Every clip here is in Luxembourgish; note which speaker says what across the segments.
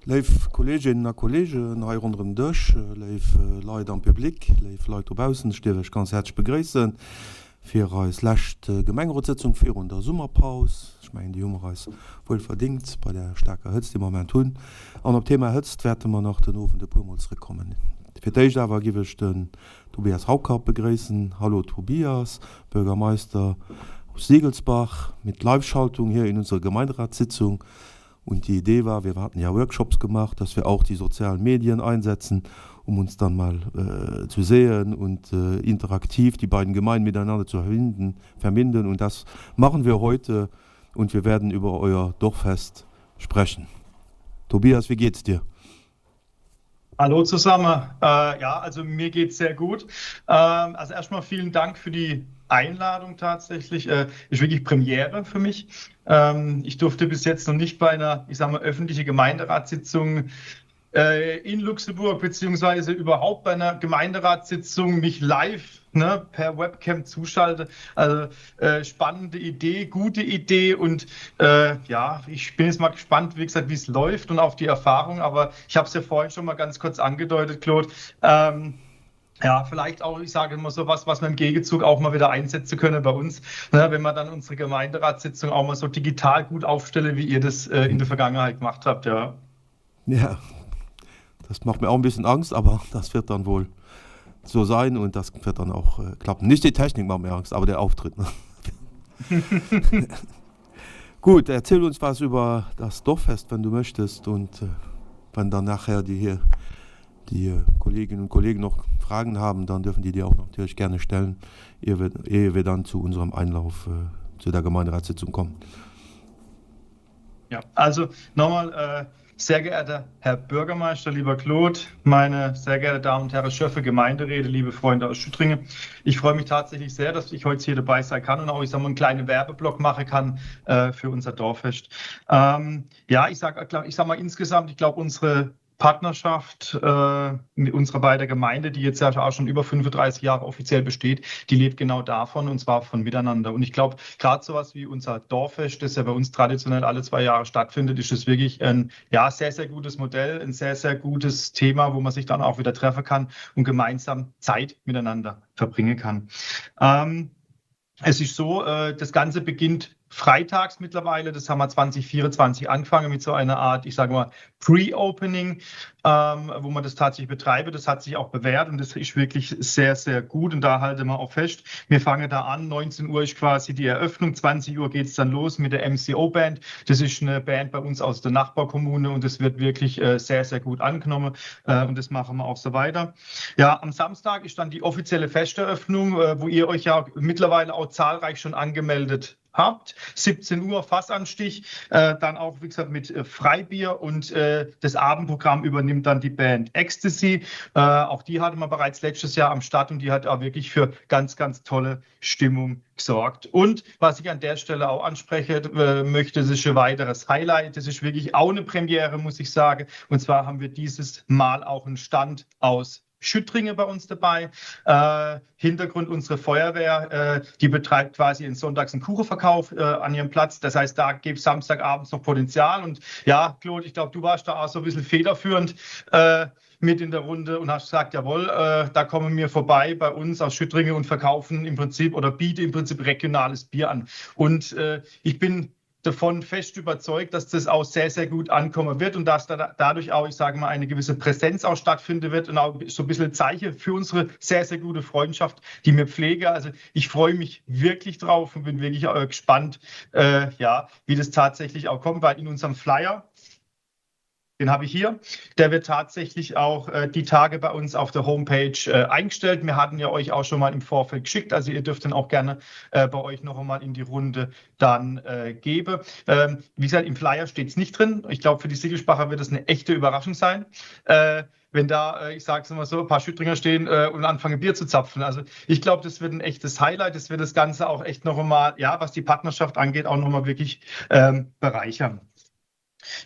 Speaker 1: Léif Kolleeginnen a Kolleegen hei ronderëm Dësch, léif Leit am Public, léif Leit dobaussen, ech dierf Iech ganz häerzlech begréissen fir eis lescht Gemengerotssëtzung virun der Summerpaus. Ech mengen, déi hu mer eis wuel verdingt bei där staarker Hëtzt, déi mer am Moment hunn. An op d'Thema Hëtzt wäerte mer nach den Owend e puermol zrëckkommen. Fir d'éischt awer giff ech den Tobias Haucap begréissen. Hallo Tobias, Bürgermeister aus Siegelsbach, mit Live-Schaltung hier in unserer Gemeinderatssitzung. Und die Idee war, wir hatten ja Workshops gemacht, dass wir auch die sozialen Medien einsetzen, um uns dann mal äh, zu sehen und äh, interaktiv die beiden Gemeinden miteinander zu verbinden, verbinden. Und das machen wir heute und wir werden über euer Dorffest sprechen. Tobias, wie geht's dir?
Speaker 2: Hallo zusammen. Äh, ja, also mir geht's sehr gut. Ähm, also erstmal vielen Dank für die Einladung tatsächlich. Äh, ist wirklich Premiere für mich. Ähm, ich durfte bis jetzt noch nicht bei einer, ich sag mal, öffentlichen Gemeinderatssitzung äh, in Luxemburg beziehungsweise überhaupt bei einer Gemeinderatssitzung mich live ne, per Webcam zuschalte. Also äh, spannende Idee, gute Idee und äh, ja, ich bin jetzt mal gespannt, wie gesagt, wie es läuft und auf die Erfahrung. Aber ich habe es ja vorhin schon mal ganz kurz angedeutet, Claude. Ähm, ja, vielleicht auch, ich sage immer so was, was wir im Gegenzug auch mal wieder einsetzen können bei uns, ne, wenn wir dann unsere Gemeinderatssitzung auch mal so digital gut aufstellen, wie ihr das äh, in der Vergangenheit gemacht habt, ja.
Speaker 1: Ja, das macht mir auch ein bisschen Angst, aber das wird dann wohl so sein und das wird dann auch äh, klappen. Nicht die Technik macht mir Angst, aber der Auftritt. Ne? Gut, erzähl uns was über das Dorffest, wenn du möchtest und äh, wenn dann nachher die hier die äh, Kolleginnen und Kollegen noch Fragen haben, dann dürfen die dir auch natürlich gerne stellen, ehe wir, ehe wir dann zu unserem Einlauf äh, zu der Gemeinderatssitzung kommen.
Speaker 2: Ja, also nochmal, äh, sehr geehrter Herr Bürgermeister, lieber Claude, meine sehr geehrten Damen und Herren Schöffe, Gemeinderäte, liebe Freunde aus Schüttringen. Ich freue mich tatsächlich sehr, dass ich heute hier dabei sein kann und auch, ich sag mal, einen kleinen Werbeblock machen kann äh, für unser Dorffest. Ähm, ja, ich sag, ich sag mal insgesamt, ich glaube, unsere Partnerschaft äh, mit unserer beiden Gemeinde, die jetzt ja auch schon über 35 Jahre offiziell besteht, die lebt genau davon und zwar von Miteinander. Und ich glaube, gerade sowas wie unser Dorffest, das ja bei uns traditionell alle zwei Jahre stattfindet, ist es wirklich ein ja, sehr, sehr gutes Modell, ein sehr, sehr gutes Thema, wo man sich dann auch wieder treffen kann und gemeinsam Zeit miteinander verbringen kann. Ähm, es ist so, äh, das Ganze beginnt freitags mittlerweile. Das haben wir 2024 angefangen mit so einer Art, ich sage mal, Pre-Opening, ähm, wo man das tatsächlich betreibe. Das hat sich auch bewährt und das ist wirklich sehr, sehr gut. Und da halten wir auch fest. Wir fangen da an. 19 Uhr ist quasi die Eröffnung. 20 Uhr geht es dann los mit der MCO-Band. Das ist eine Band bei uns aus der Nachbarkommune und das wird wirklich äh, sehr, sehr gut angenommen. Äh, und das machen wir auch so weiter. Ja, am Samstag ist dann die offizielle Festeröffnung, äh, wo ihr euch ja mittlerweile auch zahlreich schon angemeldet habt. 17 Uhr Fassanstich, äh, dann auch, wie gesagt, mit äh, Freibier und äh, das Abendprogramm übernimmt dann die Band Ecstasy. Äh, auch die hatte man bereits letztes Jahr am Start und die hat auch wirklich für ganz, ganz tolle Stimmung gesorgt. Und was ich an der Stelle auch anspreche äh, möchte, das ist ein weiteres Highlight. Das ist wirklich auch eine Premiere, muss ich sagen. Und zwar haben wir dieses Mal auch einen Stand aus Schüttringe bei uns dabei. Äh, Hintergrund unsere Feuerwehr, äh, die betreibt quasi in Sonntags einen Kuchenverkauf äh, an ihrem Platz. Das heißt, da gibt es Samstagabends noch Potenzial. Und ja, Claude, ich glaube, du warst da auch so ein bisschen federführend äh, mit in der Runde und hast gesagt, jawohl, äh, da kommen wir vorbei bei uns aus Schüttringe und verkaufen im Prinzip oder bieten im Prinzip regionales Bier an. Und äh, ich bin davon fest überzeugt, dass das auch sehr, sehr gut ankommen wird und dass da dadurch auch, ich sage mal, eine gewisse Präsenz auch stattfinden wird und auch so ein bisschen Zeichen für unsere sehr, sehr gute Freundschaft, die wir pflegen. Also ich freue mich wirklich drauf und bin wirklich äh, gespannt, äh, ja, wie das tatsächlich auch kommt, weil in unserem Flyer, den habe ich hier. Der wird tatsächlich auch äh, die Tage bei uns auf der Homepage äh, eingestellt. Wir hatten ja euch auch schon mal im Vorfeld geschickt. Also ihr dürft dann auch gerne äh, bei euch noch einmal in die Runde dann äh, geben. Ähm, wie gesagt, im Flyer steht es nicht drin. Ich glaube, für die Siegelspacher wird es eine echte Überraschung sein. Äh, wenn da, äh, ich sage es immer so, ein paar Schüttringer stehen äh, und anfangen Bier zu zapfen. Also ich glaube, das wird ein echtes Highlight. Das wird das Ganze auch echt noch einmal, ja, was die Partnerschaft angeht, auch noch mal wirklich ähm, bereichern.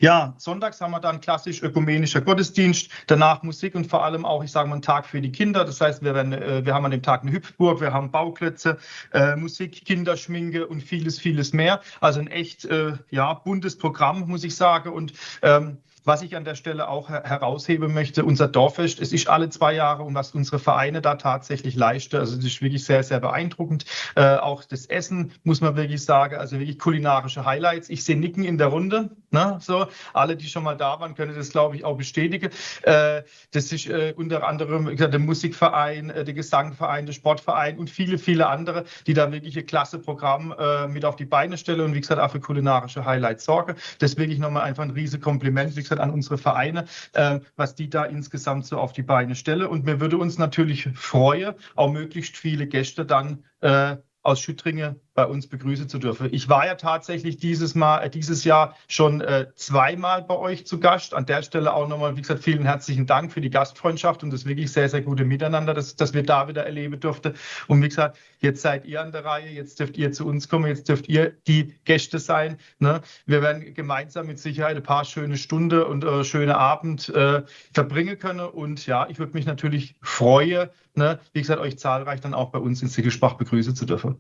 Speaker 2: Ja, sonntags haben wir dann klassisch ökumenischer Gottesdienst, danach Musik und vor allem auch, ich sage mal, einen Tag für die Kinder. Das heißt, wir, werden, äh, wir haben an dem Tag eine Hüpfburg, wir haben Bauklötze, äh, Musik, Kinderschminke und vieles, vieles mehr. Also ein echt äh, ja, buntes Programm, muss ich sagen. Und ähm, Was ich an der Stelle auch herausheben möchte, unser Dorffest, es ist alle zwei Jahre und was unsere Vereine da tatsächlich leisten, also das ist wirklich sehr, sehr beeindruckend. Äh, auch das Essen, muss man wirklich sagen, also wirklich kulinarische Highlights. Ich sehe Nicken in der Runde, ne? so, alle, die schon mal da waren, können das, glaube ich, auch bestätigen. Äh, das ist äh, unter anderem wie gesagt, der Musikverein, äh, der Gesangverein, der Sportverein und viele, viele andere, die da wirklich ein klasse Programm äh, mit auf die Beine stellen und wie gesagt auch für kulinarische Highlights sorgen. Das wirklich nochmal einfach ein riesen Kompliment, wie gesagt, an unsere Vereine, äh, was die da insgesamt so auf die Beine stellen. Und mir würde uns natürlich freuen, auch möglichst viele Gäste dann äh, aus Schüttringe bei uns begrüßen zu dürfen. Ich war ja tatsächlich dieses Mal, äh, dieses Jahr schon äh, zweimal bei euch zu Gast. An der Stelle auch nochmal, wie gesagt, vielen herzlichen Dank für die Gastfreundschaft und das wirklich sehr, sehr gute Miteinander, das, das wir da wieder erleben durften. Und wie gesagt, jetzt seid ihr an der Reihe, jetzt dürft ihr zu uns kommen, jetzt dürft ihr die Gäste sein. Ne? Wir werden gemeinsam mit Sicherheit ein paar schöne Stunden und äh, schöne Abend äh, verbringen können. Und ja, ich würde mich natürlich freuen, ne, wie gesagt, euch zahlreich dann auch bei uns in Siegelsbach begrüßen zu dürfen.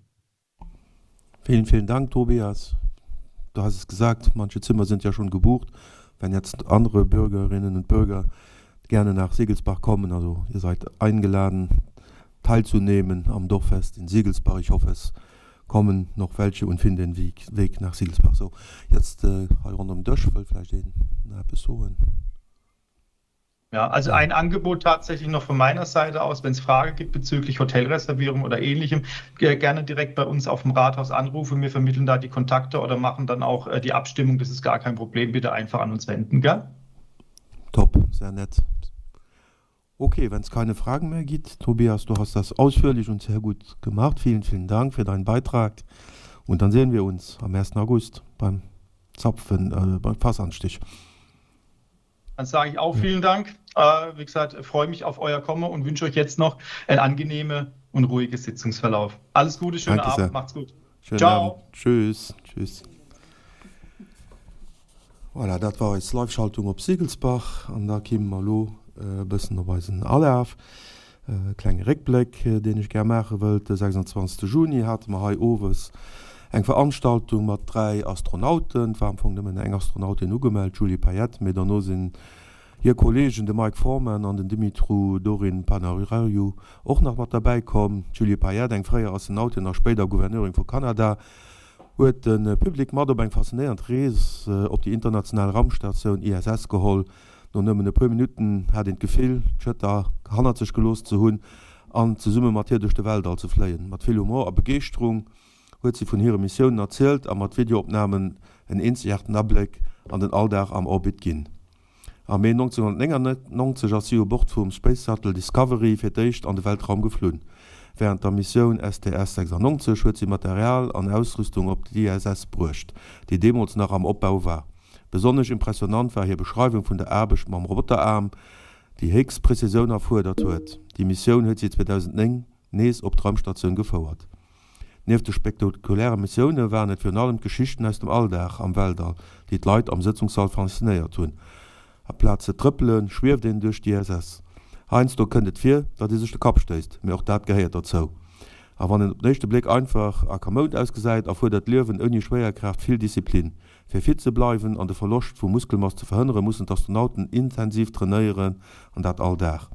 Speaker 1: Vielen, vielen Dank, Tobias. Du hast es gesagt, manche Zimmer sind ja schon gebucht. Wenn jetzt andere Bürgerinnen und Bürger gerne nach Siegelsbach kommen, also ihr seid eingeladen, teilzunehmen am Dorffest in Siegelsbach. Ich hoffe, es kommen noch welche und finden den Weg, Weg nach Siegelsbach. So, jetzt äh, hei ronderëm Dësch wëll vläicht een nach eppes soen.
Speaker 2: Ja, also ein Angebot tatsächlich noch von meiner Seite aus, wenn es Fragen gibt bezüglich Hotelreservierung oder ähnlichem, gerne direkt bei uns auf dem Rathaus anrufen. Wir vermitteln da die Kontakte oder machen dann auch äh, die Abstimmung. Das ist gar kein Problem. Bitte einfach an uns wenden, gell?
Speaker 1: Top, sehr nett. Okay, wenn es keine Fragen mehr gibt, Tobias, du hast das ausführlich und sehr gut gemacht. Vielen, vielen Dank für deinen Beitrag. Und dann sehen wir uns am 1. August beim Zapfen, äh, beim Fassanstich.
Speaker 2: Dann sage ich auch vielen Dank. Äh, wie gesagt, freue mich auf euer Kommen und wünsche euch jetzt noch einen angenehmen und ruhigen Sitzungsverlauf. Alles Gute, schönen
Speaker 1: Danke sehr.
Speaker 2: Abend, macht's gut.
Speaker 1: Schönen
Speaker 2: Ciao.
Speaker 1: Abend. Tschüss. Tschüss. Voilà, dat war eis Live-Schaltung op Siegelsbach. An da kimme mer elo e bëssen op eisen Alaf. E klenge Réckbléck, deen ech gär maache wëllt. De 26. Juni hate mer hei owes eng Veranstaltung mat 3 Astronauten. Et war am Fong nëmmen eng Astronautin ugemellt, d'Julie Payette, mee derno sinn hir Kolleegen, de Mike Foreman an den Dumitru Dorin Panarariu, och nach mat derbäi komm. D'Julie Payette, eng fréier Astronautin a spéider Gouverneurin vu Kanada, huet de Public mat op eng faszinéierend Rees op déi international Raumstatioun ISS geholl. No nëmmen e puer Minutten hat een d'Gefill, d'Schëtter hannert sech gelooss ze hunn an zesumme mat hir duerch de Weltall ze fléien. Mat vill Humor a Begeeschterung huet si vun hire Missiounen erzielt a mat Videoopnamen en eenzegaarten Abléck an den Alldag am Orbit ginn. Am Mee 1999 ass si u Bord vum Space Shuttle Discovery fir d'éischt an de Weltraum geflunn. Wärend der Missioun STS 96 huet si Material an Ausrüstung op d'ISS bruecht, déi deemools nach am Opbau war. Besonnesch impressionant war hir Beschreiwung vun der Aarbecht mam Roboteraarm, déi héchst Prezisioun erfuerdert huet. Déi Missioun huet si 2009 nees op d'Raumstatioun gefouert. Nieft de spektakuläre Missioune waren et virun allem d'Geschichten aus dem Alldag am Weltall, déi d'Leit am Sëtzungssall faszinéiert hunn. Aplaz ze trëppelen, schwieft een duerch d'ISS. Heiansdo kënnt et vir, datt ee sech de Kapp stéisst, mee och dat gehéiert dozou. A wann een op den éischte Bléck einfach a kamoud ausgesäit, erfuerdert d'Liewen ouni Schwéierkraaft vill Disziplin. Fir fit ze bleiwen an de Verloscht vu Muskelmass ze verhënneren, mussen d'Astronauten intensiv trainéieren, an dat all Dag.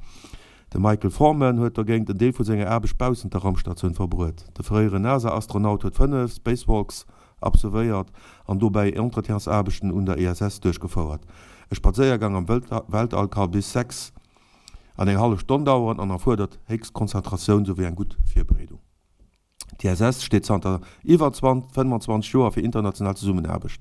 Speaker 1: De Michael Foreman huet dogéint en Deel vu senger Aarbecht baussent der Raumstatioun verbruet. De fréieren NASA-Astronaut huet 5 Spacewalks absolvéiert an dobäi Entretiensaarbechten un der ISS duerchgefouert. E Spadséiergang am Weltall ka bis 6 an eng hallef Stonn daueren an erfuerdert héchst Konzentratioun souwéi eng gutt Virbereedung. D'ISS steet zanter iwwer 25 Joer fir international Zesummenaarbecht.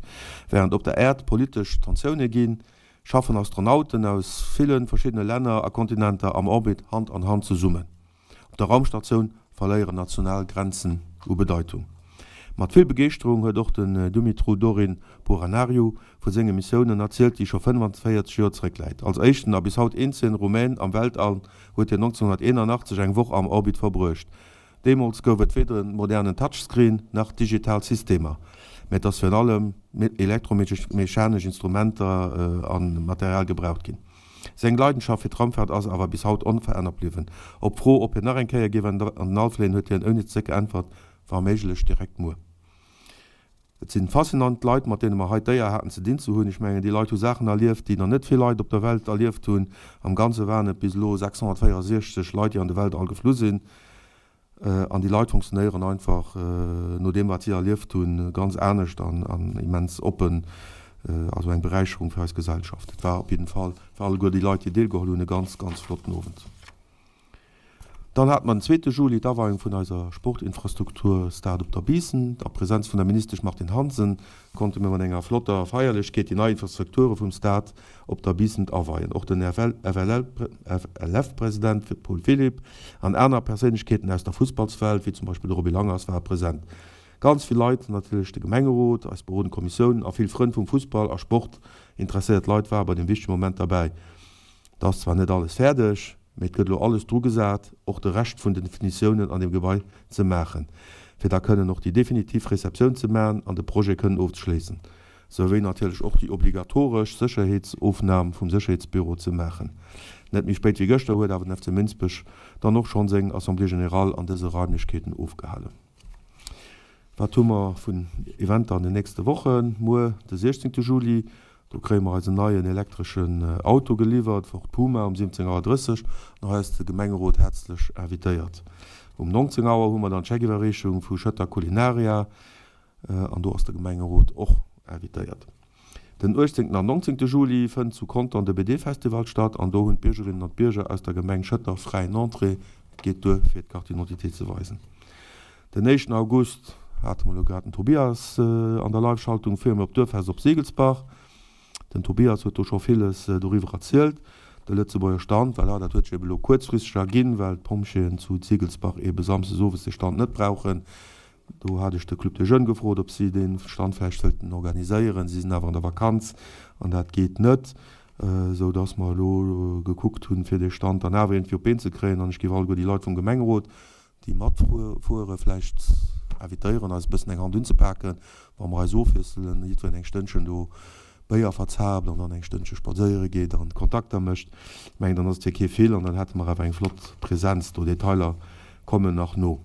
Speaker 1: Wärend op der Äerd politesch Tensioune ginn, schaffen Astronauten aus ville verschiddene Länner a Kontinenter am Orbit Hand an Hand zesummen. Op der Raumstatioun verléieren national Grenzen u Bedeitung. Mat vill Begeeschterung huet och den Dumitru Dorin Buranariu vu senge Missiounen erzielt, déi scho 45 Joer zeréckläit. Als éischten a bis haut eenzegen Rumän am Weltall huet hien 1981 eng Woch am Orbit verbruecht. Deemools gouf et weder en modernen Touchscreen nach digital Systemer, mä et ass virun allem elektromechanesch Instrumenter a Material gebraucht ginn. Seng Leidenschaft fir d'Raumfaart ass awer bis haut onverännert bliwwen. Op d'Fro, ob hien nach eng Kéier géif an den All fléien, huet hien ouni ze zécke geäntwert, Wa méiglech direkt muer. Et sinn faszinant Leit, mat deene mer hei d'Éier haten ze dinn ze hunn. Ech mengen, déi Leit hu Saachen erlieft, déi nach net vill Leit op der Welt erlieft hunn. Am Ganze waren et bis elo 664 Leit, déi an de Weltall geflu sinn. An déi Leit funktionéieren einfach, no deem wat si erlieft hunn, ganz anescht an immens oppen. Also eng Beräicherung fir eis Gesellschaft. Et war op jidden Fall fir alleguer déi Leit, déi deelgeholl hunn, e ganz, ganz flotten Owend. Dann hate mer den zweete Juli d'Aweiung vun eiser Sportinfrastruktur Stade op der Biissen. A Präsenz vun der Ministesch Martine Hansen konnte mir mat enger flotter Feierlechkeet déi nei Infrastrukture vum Stade op der Biissen aweien. Och den FLF-President Paul Philipp an aner Perséinlechkeeten aus der Fussballswelt, wéi zum Beispill de Roby Langers, ware present. Ganz vill Leit, natierlech de Gemengerot, eis berodend Kommissiounen a vill Frënn vum Fussball a Sport interesséiert Leit ware bei deem wichtege Moment derbäi. Et ass zwar net alles fäerdeg, mee et gëtt elo alles dru gesat, och de Rescht vun den Finitiounen an deem Gebai ze maachen, fir da kënnen och déi definitiv Receptioun ze maachen an de Projet kënnen ofzeschléissen, souwéi natierlech och déi obligatoresch Sécherheetsofnam vum Sécherheetsbüro ze maachen. Net méi spéit wéi gëschter huet awer den FC Minsbech dann och schonn seng Assemblée générale an dëse Raimlechkeeten ofgehalen. Wat hu mer vun Eventer an den nächste Wochen? Muer, de 16 Juli, do kréie mer eisen neien elektreschen Auto geliwwert, Ford Puma, um 17 Auer 30. An hei ass de Gemengerot häerzlech invitéiert. Um 19 Auer hu mer dann d'Scheckiwwerreechung vu Schëtter Culinaria an do ass de Gemengerot och invitéiert. Den 18 an 19 Juli fënnt zu Contern de BD-Festival statt an do hunn d'Biergerinnen an d'Bierger aus der Gemeng Schëtter fräien Entrée. Et geet duer fir d'Carte d'identité ze weisen. Den éischten August hate mer elo grad den Tobias an der Live-Schaltung fir mir op d'Duerffest op Seegelsbach. Den Tobias huet do scho villes doriwwer erzielt. De Lëtzebuerger Stand, voilà, dat huet sech ebe lo kuerzfristeg erginn, well d'Pompjeeën zu Seegelsbach ebe samsdes owes de Stand net brauchen. Do hat ech de Club des Jeunes gefrot, ob si dee Stand vläicht wëllten organiséieren. Si sinn awer an der Vakanz an dat geet net, esou dass mer elo gekuckt hunn, fir dee Stand dann awer iergendwéi op d'Been ze kréien. An ech géif alleguer déi Leit vum Gemengerot, déi matfuere vläicht invitéieren, eis e bëssen eng Hand unzepaken, wa mer eis ofwiesselen, jiddwereen eng Stënnchen do Béier verzaapt an dann eng Stënnche spadséiere geet an Kontakter mécht. Ech mengen, dann ass et fir kee vill an dann hätte mer awer eng flott Präsenz do. Detailer kommen nach no.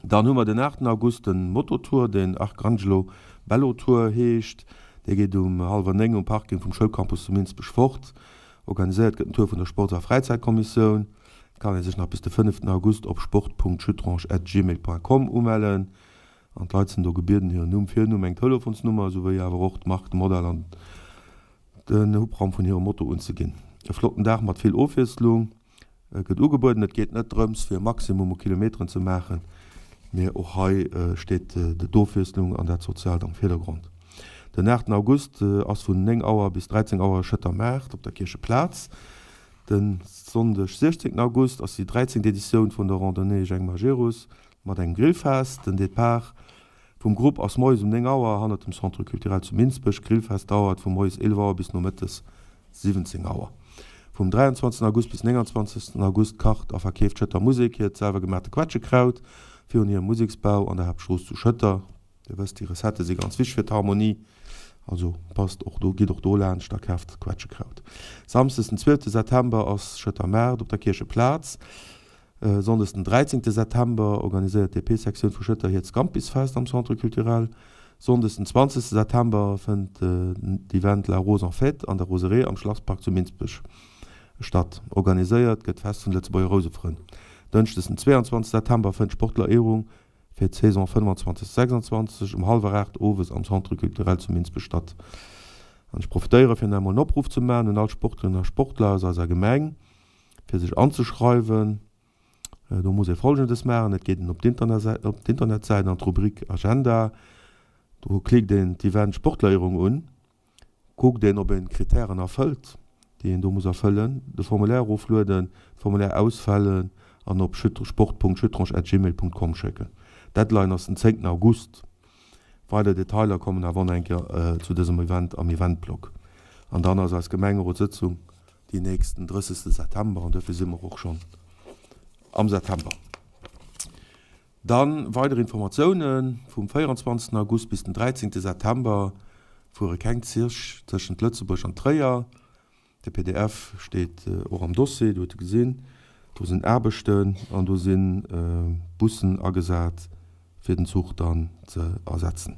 Speaker 1: Dann hu mer den 8 August den Mototour, deen Arcangelo Bello Tour heescht. Dee geet um hallwer 9 um Parking vum Schoulcampus zu Minsbech fort. Organiséiert gëtt den Tour vun der Sports a Fräizäitkommissioun. Et kann ee sech nach bis de fënneften August op sport.schüttrange@gmail.com umellen an d'Leit sinn do gebieden hiren Numm, Virnumm, eng Telefonsnummer esouwéi awer och d'Mark, de Modell an den Hubraum vun hirem Moto unzeginn. E flotten Dag mat vill Ofwiesslung gëtt ugebueden. Et geet net drëms fir e Maximum u Kilometeren ze maachen, mee och hei steet d'Ofwiesslung an dat Soziaalt am Virdergrond. Den 8 August ass vun 9 Auer bis 13 Auer Schëtter Maart op der Kiercheplaz. De Sonndeg 16 August ass déi 13 Editioun vun der Randonnée Jeng Majerus mat engem Grillfest. Den Depart vum Grupp ass moies um 9 Auer hannert dem Centre Culturel zu Minsbech. D'Grillfest dauert vu moies 11 Auer bis nomëttes 17 Auer. Vum 23 August bis 29 August kacht a verkeeft d'Schëtter Musek hiert selwer gemaachte Quetschekraut virun hirem Museksbau an der Haaptstrooss zu Schëtter. Dir wësst, déi Recettë si ganz wichteg fir d'Harmonie, also passt och do, gitt och do laanscht a kaaft Quetschekraut. Samsdes den 12 September ass Schëtter Maart op der Kiercheplaz. Sonndes den 13 September organiséiert d'DP-Sektioun vu Schëtter hiert Scampisfest am Centre Culturel. Sonndes den 20 September fënnt d'Event La Rose en Fête an der Roseraie am Schlasspark zu Minsbech statt. Organiséiert gëtt d'Fest vun de Lëtzebuerger Rousefrënn. Dënschdes den 22 September fënnt d'Sportlerehrung fir d'Saison 25, 26 um hallwer 8 owes am Centre Culturel zu Minsbech statt. An ech profitéiere fir nach emol en Opruff ze maachen un all Sportlerinnen a Sportler aus eiser Gemeng, fir sech anzeschreiwen. Do muss ee Folgendes maachen, Et geet een op d'Internetsäit an d'Rubrik Agenda, do klickt een d'Event Sportlerehrung un. Kuckt een, ob een d'Kritären erfëllt, déi een do muss erfëllen, de Formulaire eroflueden, d'Formulaire ausfellen an op sport.schüttrange@gmail.com schécken. Deadline ass den zéngten August. Weider Detailer kommen awer och nach eng Kéier zu dësem Event am Eventblog. An dann ass eis Gemengerotssëtzung déi nächst den 30. September an duerfir si mer och schonn am September. Dann weider Informatiounen, Vum 24 August bis den 13 September fuere keng Zich tëschent Lëtzebuerg an Tréier. De pdf steet och am Dossier, do hutt e gesinn, do sinn Aarbechten an do si Bussen agesat fir den Zuch dann ze ersetzen.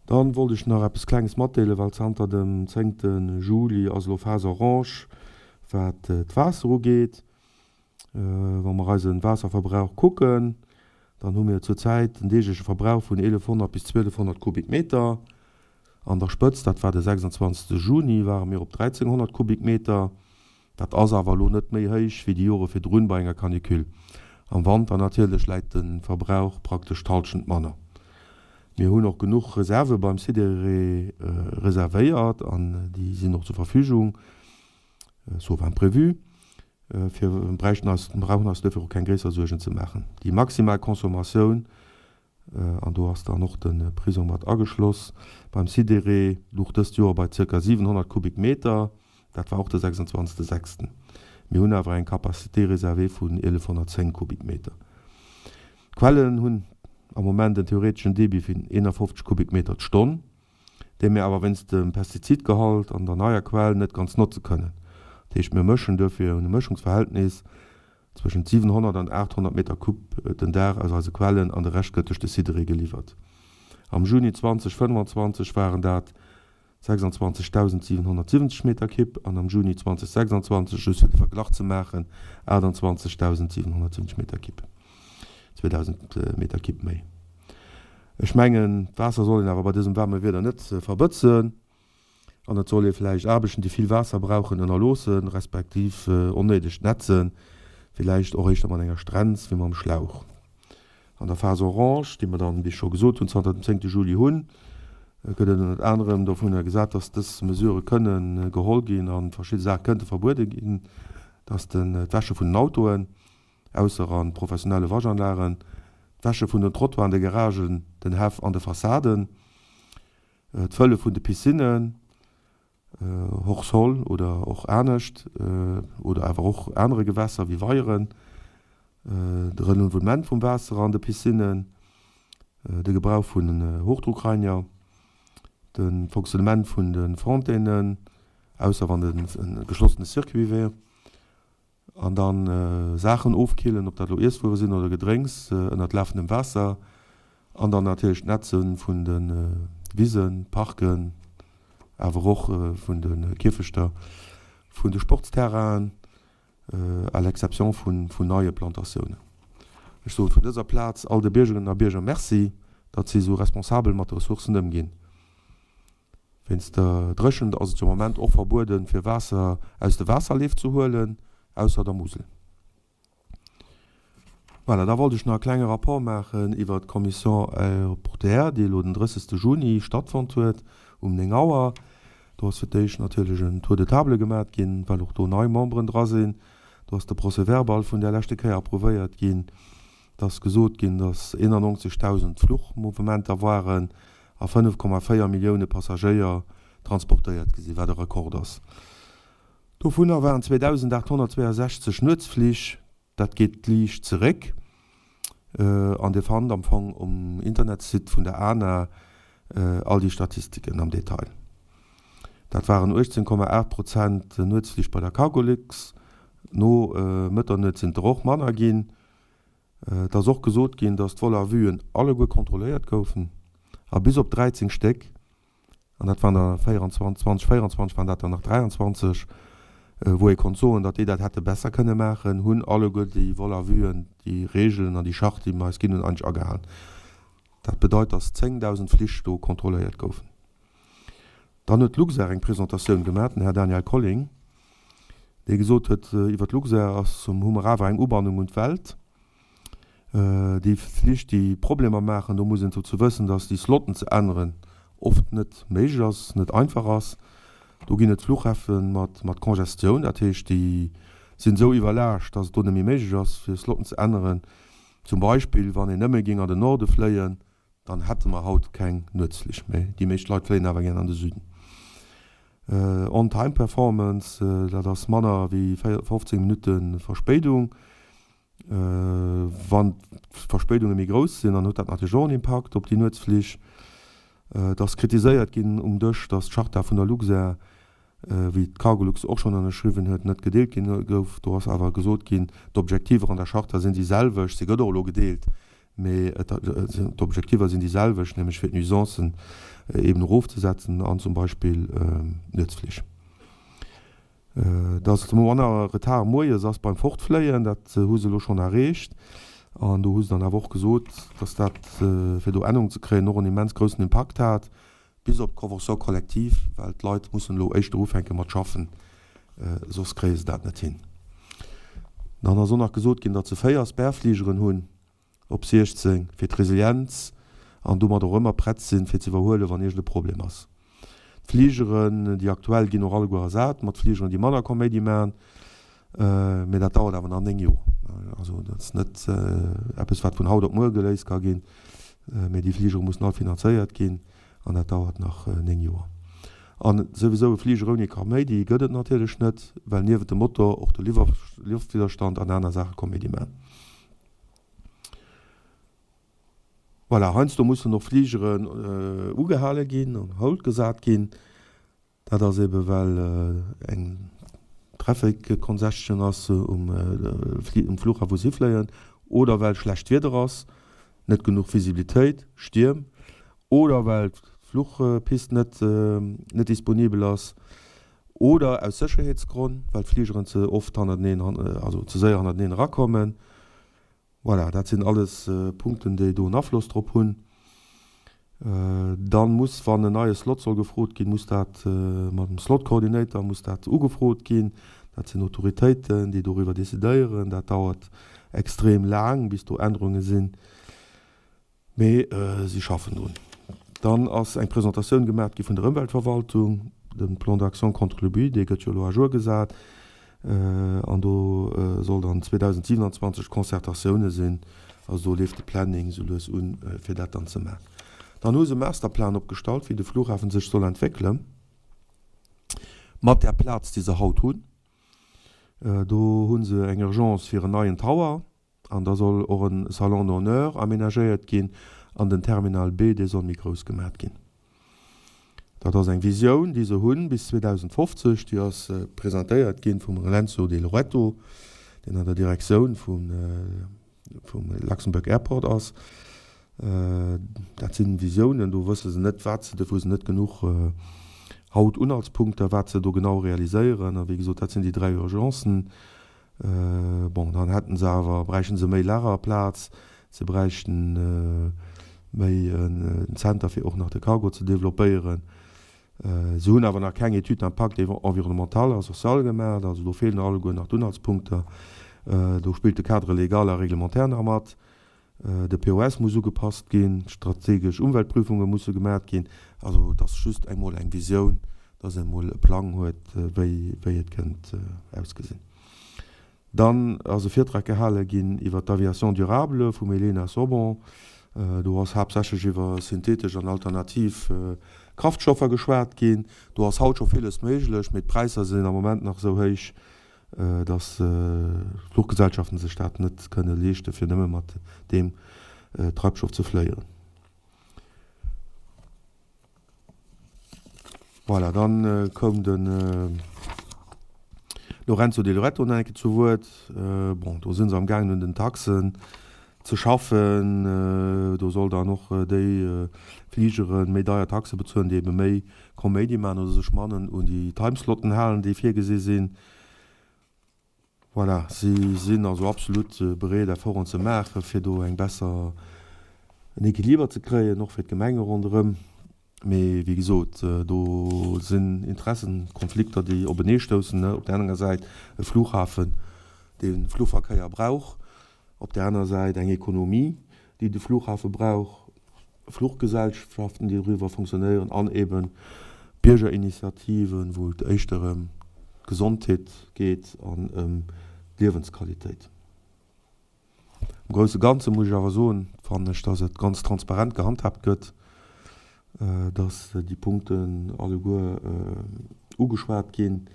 Speaker 1: Dann wollt ech nach eppes Klenges matdeelen, well zanter dem zéngte Juli ass elo Phase orange, wat d'Waasser ugeet. Wa mer eisen Waasserverbrauch kucken, dann hu mir zur Zäit en deegleche Verbrauch vun 1100 bis 1200 Kubikmeter. An der Spëtzt, dat war de 26 Juni, ware mir op 1300 Kubikmeter. Dat ass awer elo net méi héich wéi déi Jore virdrun bei enger Canicule. Am Wanter natierlech läit de Verbrauch praktesch d'Hallschent manner. Mir hunn och genuch Reserve beim Sidéré reservéiert an déi sinn och zur Verfügung, sauf imprévu. Fir bräichten eis, brauchen eis duerfir och keng gréisser Suergen ze maachen. Déi maximal Consommatioun an do ass dann och de Prisong mat ageschloss, beim Sidéré louch dëst Joer bei zirka 700 Kubikmeter, dat war och de 26 sechsten. Mir hunn awer eng Capacité réservée vun 1110 Kubikmeter. D'Quellen hunn am Moment en theoreteschen Débit vun 51 Kubikmeter d'Stonn, dee mir awer wéinst dem Pestizidgehalt an der neier Quell net ganz notze kënnen. Dat heescht, mir mëschen duerfir, hunn e Mëschungsverhältnis Zwëschent 700 an 800 Meter Cube den Dag aus eise Quellen an de Rescht gëtt duerch de Sidéré geliwwert. Am Juni 2025 waren dat 26.770 Meter Kibb an am Juni 2026, just fir de Verglach ze maachen, 28.770 Meter Kibb, 2.000 Meter Kibb méi. Ech mengen, d'Waasser soll een awer bei dësem waarme Wieder net verbëtzen. An et soll ee vläicht Aarbechten, déi vill Waasser brauchen, ënnerloossen, respektiv onnéidegt Nätzen, villäicht och éischter mat enger Strenz wéi mam Schlauch. An der Phase orange, déi mer dann, wéi ech scho gesot hunn, zanter dem zéngte Juli hunn, gëtt et ënnert anerem dovunner gesat, dass dës Mesurë kënnen geholl ginn a verschidde Saache kënnte verbuede ginn, dass d'Wäsche vun den Autoen, ausser a professionelle Waschanlagen, d'Wäsche vun den Trottoiren, de Garagen, den Häff an de Fassaden, D'Fëlle vun de Piscinnen, hors sol oder och anescht, oder awer och anere Gewässer wéi Weieren, de Renouvellement vum Waasser an de Piscinnen, de Gebrauch vun Hochdruckreiniger, de Fonctionnement vun de Fontainen, ausser wann et e geschlossene Circuit wär. An dann Saachen ofkillen, ob dat elo Iesswuere sinn oder Gedrénks, ënnert lafendem Waasser. An dann natierlech d'Netze vun de Wisen, Parken, awer och vun de Kierfechter, vun de Sportsterrainen, à l'exception vun neie Plantatiounen. Ech soe vun dëser Plaz all de Biergerinnen a Bierger Merci, datt si esou responsabel mat de Ressourcen ëmginn. Wéinst der Dréchent ass et jo am Moment och verbueden, fir Waasser aus de Waasserleef ze huelen, ausser der Musel. Voilà, da wollt ech nach e klenge Rapport maachen iwwert d'Commission aéroportuaire, déi elo den 30. Juni stattfonnt huet um 9 Auer. Do ass fir d'éischt natierlech en Tour de table gemat ginn, well och do nei Memberen dra sinn. Do ass de Procès-verbal vun där leschte Kéier approuvéiert ginn. Et ass gesot ginn, datt 91.000 Fluchmouvementer waren a 5,4 Millioune Passagéier transportéiert gi sinn, wat e Rekord ass. Dovunner waren 2.862 Nuetsflich, dat geet liicht zeréck. An Dir fannt am Fong um Internetsite vun der ANA all déi Statistiken am Detail. Dat waren 18,8 Prozent Nuetsflich bei der Cargolux. No Mëtternuet sinn et der och manner ginn. Et ass och gesot ginn, datt d'Vol-à-vuen alleguer kontrolléiert goufen a bis op 13 Stéck, an dat waren der 24, 2024 waren dat der nach 23, wou ee konnt soen, datt déi dat hätte besser kënne maachen, hunn alleguer déi Vol-à-vuen déi Reegelen an déi Charte, déi mer eis ginn hunn, eigentlech agehalen. Dat bedeit, datt 10.000 Flich do kontrolléiert goufen. Dann huet d'Luxair eng Presentatioun gemaach, den Här Daniel Colling, dee gesot huet, iwwer d'Luxair ass, hu mer awer eng Ubannung un d'Welt. Déi Flich, déi Problemer maachen, do muss een dozou wëssen, datt déi Slotten ze änneren oft net méiglech ass, net einfach ass. Do ginn et Fluchhäfe mat mat Congestioun, dat heescht, déi sinn esou iwwerlaascht, datt et do net méi méiglech ass, fir Slotten ze änneren. Zum Beispill, wann een nëmme géing an den Norde fléien, Dann hätte mer haut keng Nuetsflich méi. Déi meescht Leit fléien awer gär an de Süden. On-Time Performance, dat ass manner wéi 15 Minutte Verspéidung. Wann d'Verspéidunge méi grouss sinn, dann huet dat natierlech och en Impakt op déi Nuetsflich. Et ass kritiséiert ginn um Dësch, datt d'Charta vun der Luxair, wéi d'Cargolux och schonn ënnerschriwwen huet, net gedeelt ginn gouf. Do ass awer gesot ginn, d'Objektiver an der Charta sinn déi selwecht. Se gëtt och elo gedeelt. Mee d'Objektiver sinn déi selwecht, nämlech fir d'Nuisancen eben erofzesetzen an zum Beispill Nuetsflich. Dass et manner Retard moies ass beim Fortfléien, dat hu se elo schonn erreecht. An do hu se dann awer och gesot, dass dat, fir do Ännerungen ze kréien, och en immens groussen Impakt hat, bis op d'Convention collective, well d'Leit mussen elo éischter ufänke mat schaffen, soss kréie se dat net hin. Dann ass och nach gesot ginn, datt se 4 Spare-Fligeren hunn. op 16 fir d'Resilienz an domat och ëmmer prett sinn, fir ze iwwerhuelen, wann iergend e Problem ass. D'Fligeren, déi aktuell ginn och alleguer ersat mat Fligeren, déi manner Koméidi maachen, mee dat dauert awer nach 9 Joer. Also dat ass net eppes, wat vun haut op muer geléist ka ginn, mee déi Fligere mussen all finanzéiert ginn an dat dauert nach 9 Joer. An souwisou e Fliger ouni Kaméidi gëtt et natierlech net, well niewent dem Motor och de Loftwidderstand an aner Saache Koméidi maachen. Voilà, heiansdo mussen och Fligeren ugehale ginn, on hold gesat ginn. Dat ass eebe well eng Traffic Congestion ass um Flughafen, wou si fléien, oder well schlecht Wieder ass, net genuch Visibilitéit, Stierm, oder well d'Fluchpist net disponibel ass, oder aus Sécherheetsgronn, well d'Fligeren ze oft hannerteneen, also ze séier hannerteneen erakommen. Voilà, dat sinn alles Punkten, déi do en Afloss drop hunn. Dann muss, wann en neie Slot soll gefrot ginn, muss dat mam Slot Coordinator muss dat ugefrot ginn. Dat sinn Autoritéiten, déi doriwwer decidéieren. Dat dauert extrem laang, bis do Ännerunge sinn. Mee si schaffen drun. Dann ass eng Presentatioun gemaach gi vun der Ëmweltverwaltung, de Plan d'action contre le bruit, dee gëtt jo elo à jour gesat. An do soll dann 2027 Concertatioune sinn. Also do leeft de Planning sou lues un, fir dat dann ze maachen. Dann hu se e Masterplan opgestallt, wéi de Flughafen sech soll entwéckelen, mat där Plaz, déi se haut hunn. Do hu se eng Urgence fir en neien Tower. An da soll och e Salon d'honneur aménagéiert ginn an den Terminal B, dee soll méi grouss gemat ginn. Dat ass eng Visioun, déi se hunn bis 2050. Déi ass presentéiert ginn vum Renzo De Loreto, deen an der Direktioun vum Luxembourg Airport ass. Dat si Visiounen, do wësse se net, wat se, do hu se net genuch haut Unhaltspunkter, wat se do genau realiséieren. A wéi gesot, dat sinn déi dräi Urgencen. Bon, dann hätten se awer, bräichten se méi Lagerplaz, se bräichten méi en Zenter fir och nach de Cargo ze développéieren. Se hunn awer nach keng Étude d'impact environnemental a social gemaach, also do feelen alleguer nach d'Unhaltspunkter. Do spillt de Cadre légal a réglementaire nach mat. De POS muss ugepasst ginn, strategesch Umweltprüfunge musse gemat ginn. Also et ass just eng mol eng Visioun, dass een emol e Plang huet, wéi wéi et kënnt ausgesinn. Dann ass e Virtrag gehale ginn iwwer d'Aviation durable vum Elena Sobon. Do ass haaptsächlech iwwer synthetesch an alternativ Kraftstoffer geschwat ginn. Do ass haut scho villes méiglech, mee d'Präisser sinn am Moment nach esou héich, dass d'Fluchgesellschaften sech dat net kënne leeschte fir nëmme mat deem Treibstoff ze fléien. Voilà, dann koum de Lorenzo De Loretto nach eng Kéier zu Wuert. Bon, do si se am gaangen un den Taxen ze schaffen. Do soll dann och déi Fligere méi deier Taxe bezuelen, déi ebe méi Koméidi maachen oder sech mannen un déi Timeslotten halen, déi virgesi sinn. Voilà, si sinn also absolut bereet, Efforten ze maachen, fir do eng besser, en Equiliber ze kréien, och fir d'Gemenge ronderëm. Mee wéi gesot, do sinn Interessenkonflikter, déi openeestoussen. Op där enger Säit e Flughafen, dee Flugverkéier brauch, op där anerer Säit eng Ekonomie, déi de Flughafe brauch, Fluchgesellschaften, déi doriwwer fonctionnéieren an eben Biergerinitiativen, wou et éischter ëm d'Gesondheet geet an ëm d'Liewensqualitéit. Am grousse Ganze muss ech awer soen, fannen ech, dass et ganz transparent gehandhaabt gëtt, dass déi Punkten alleguer ugeschwat ginn,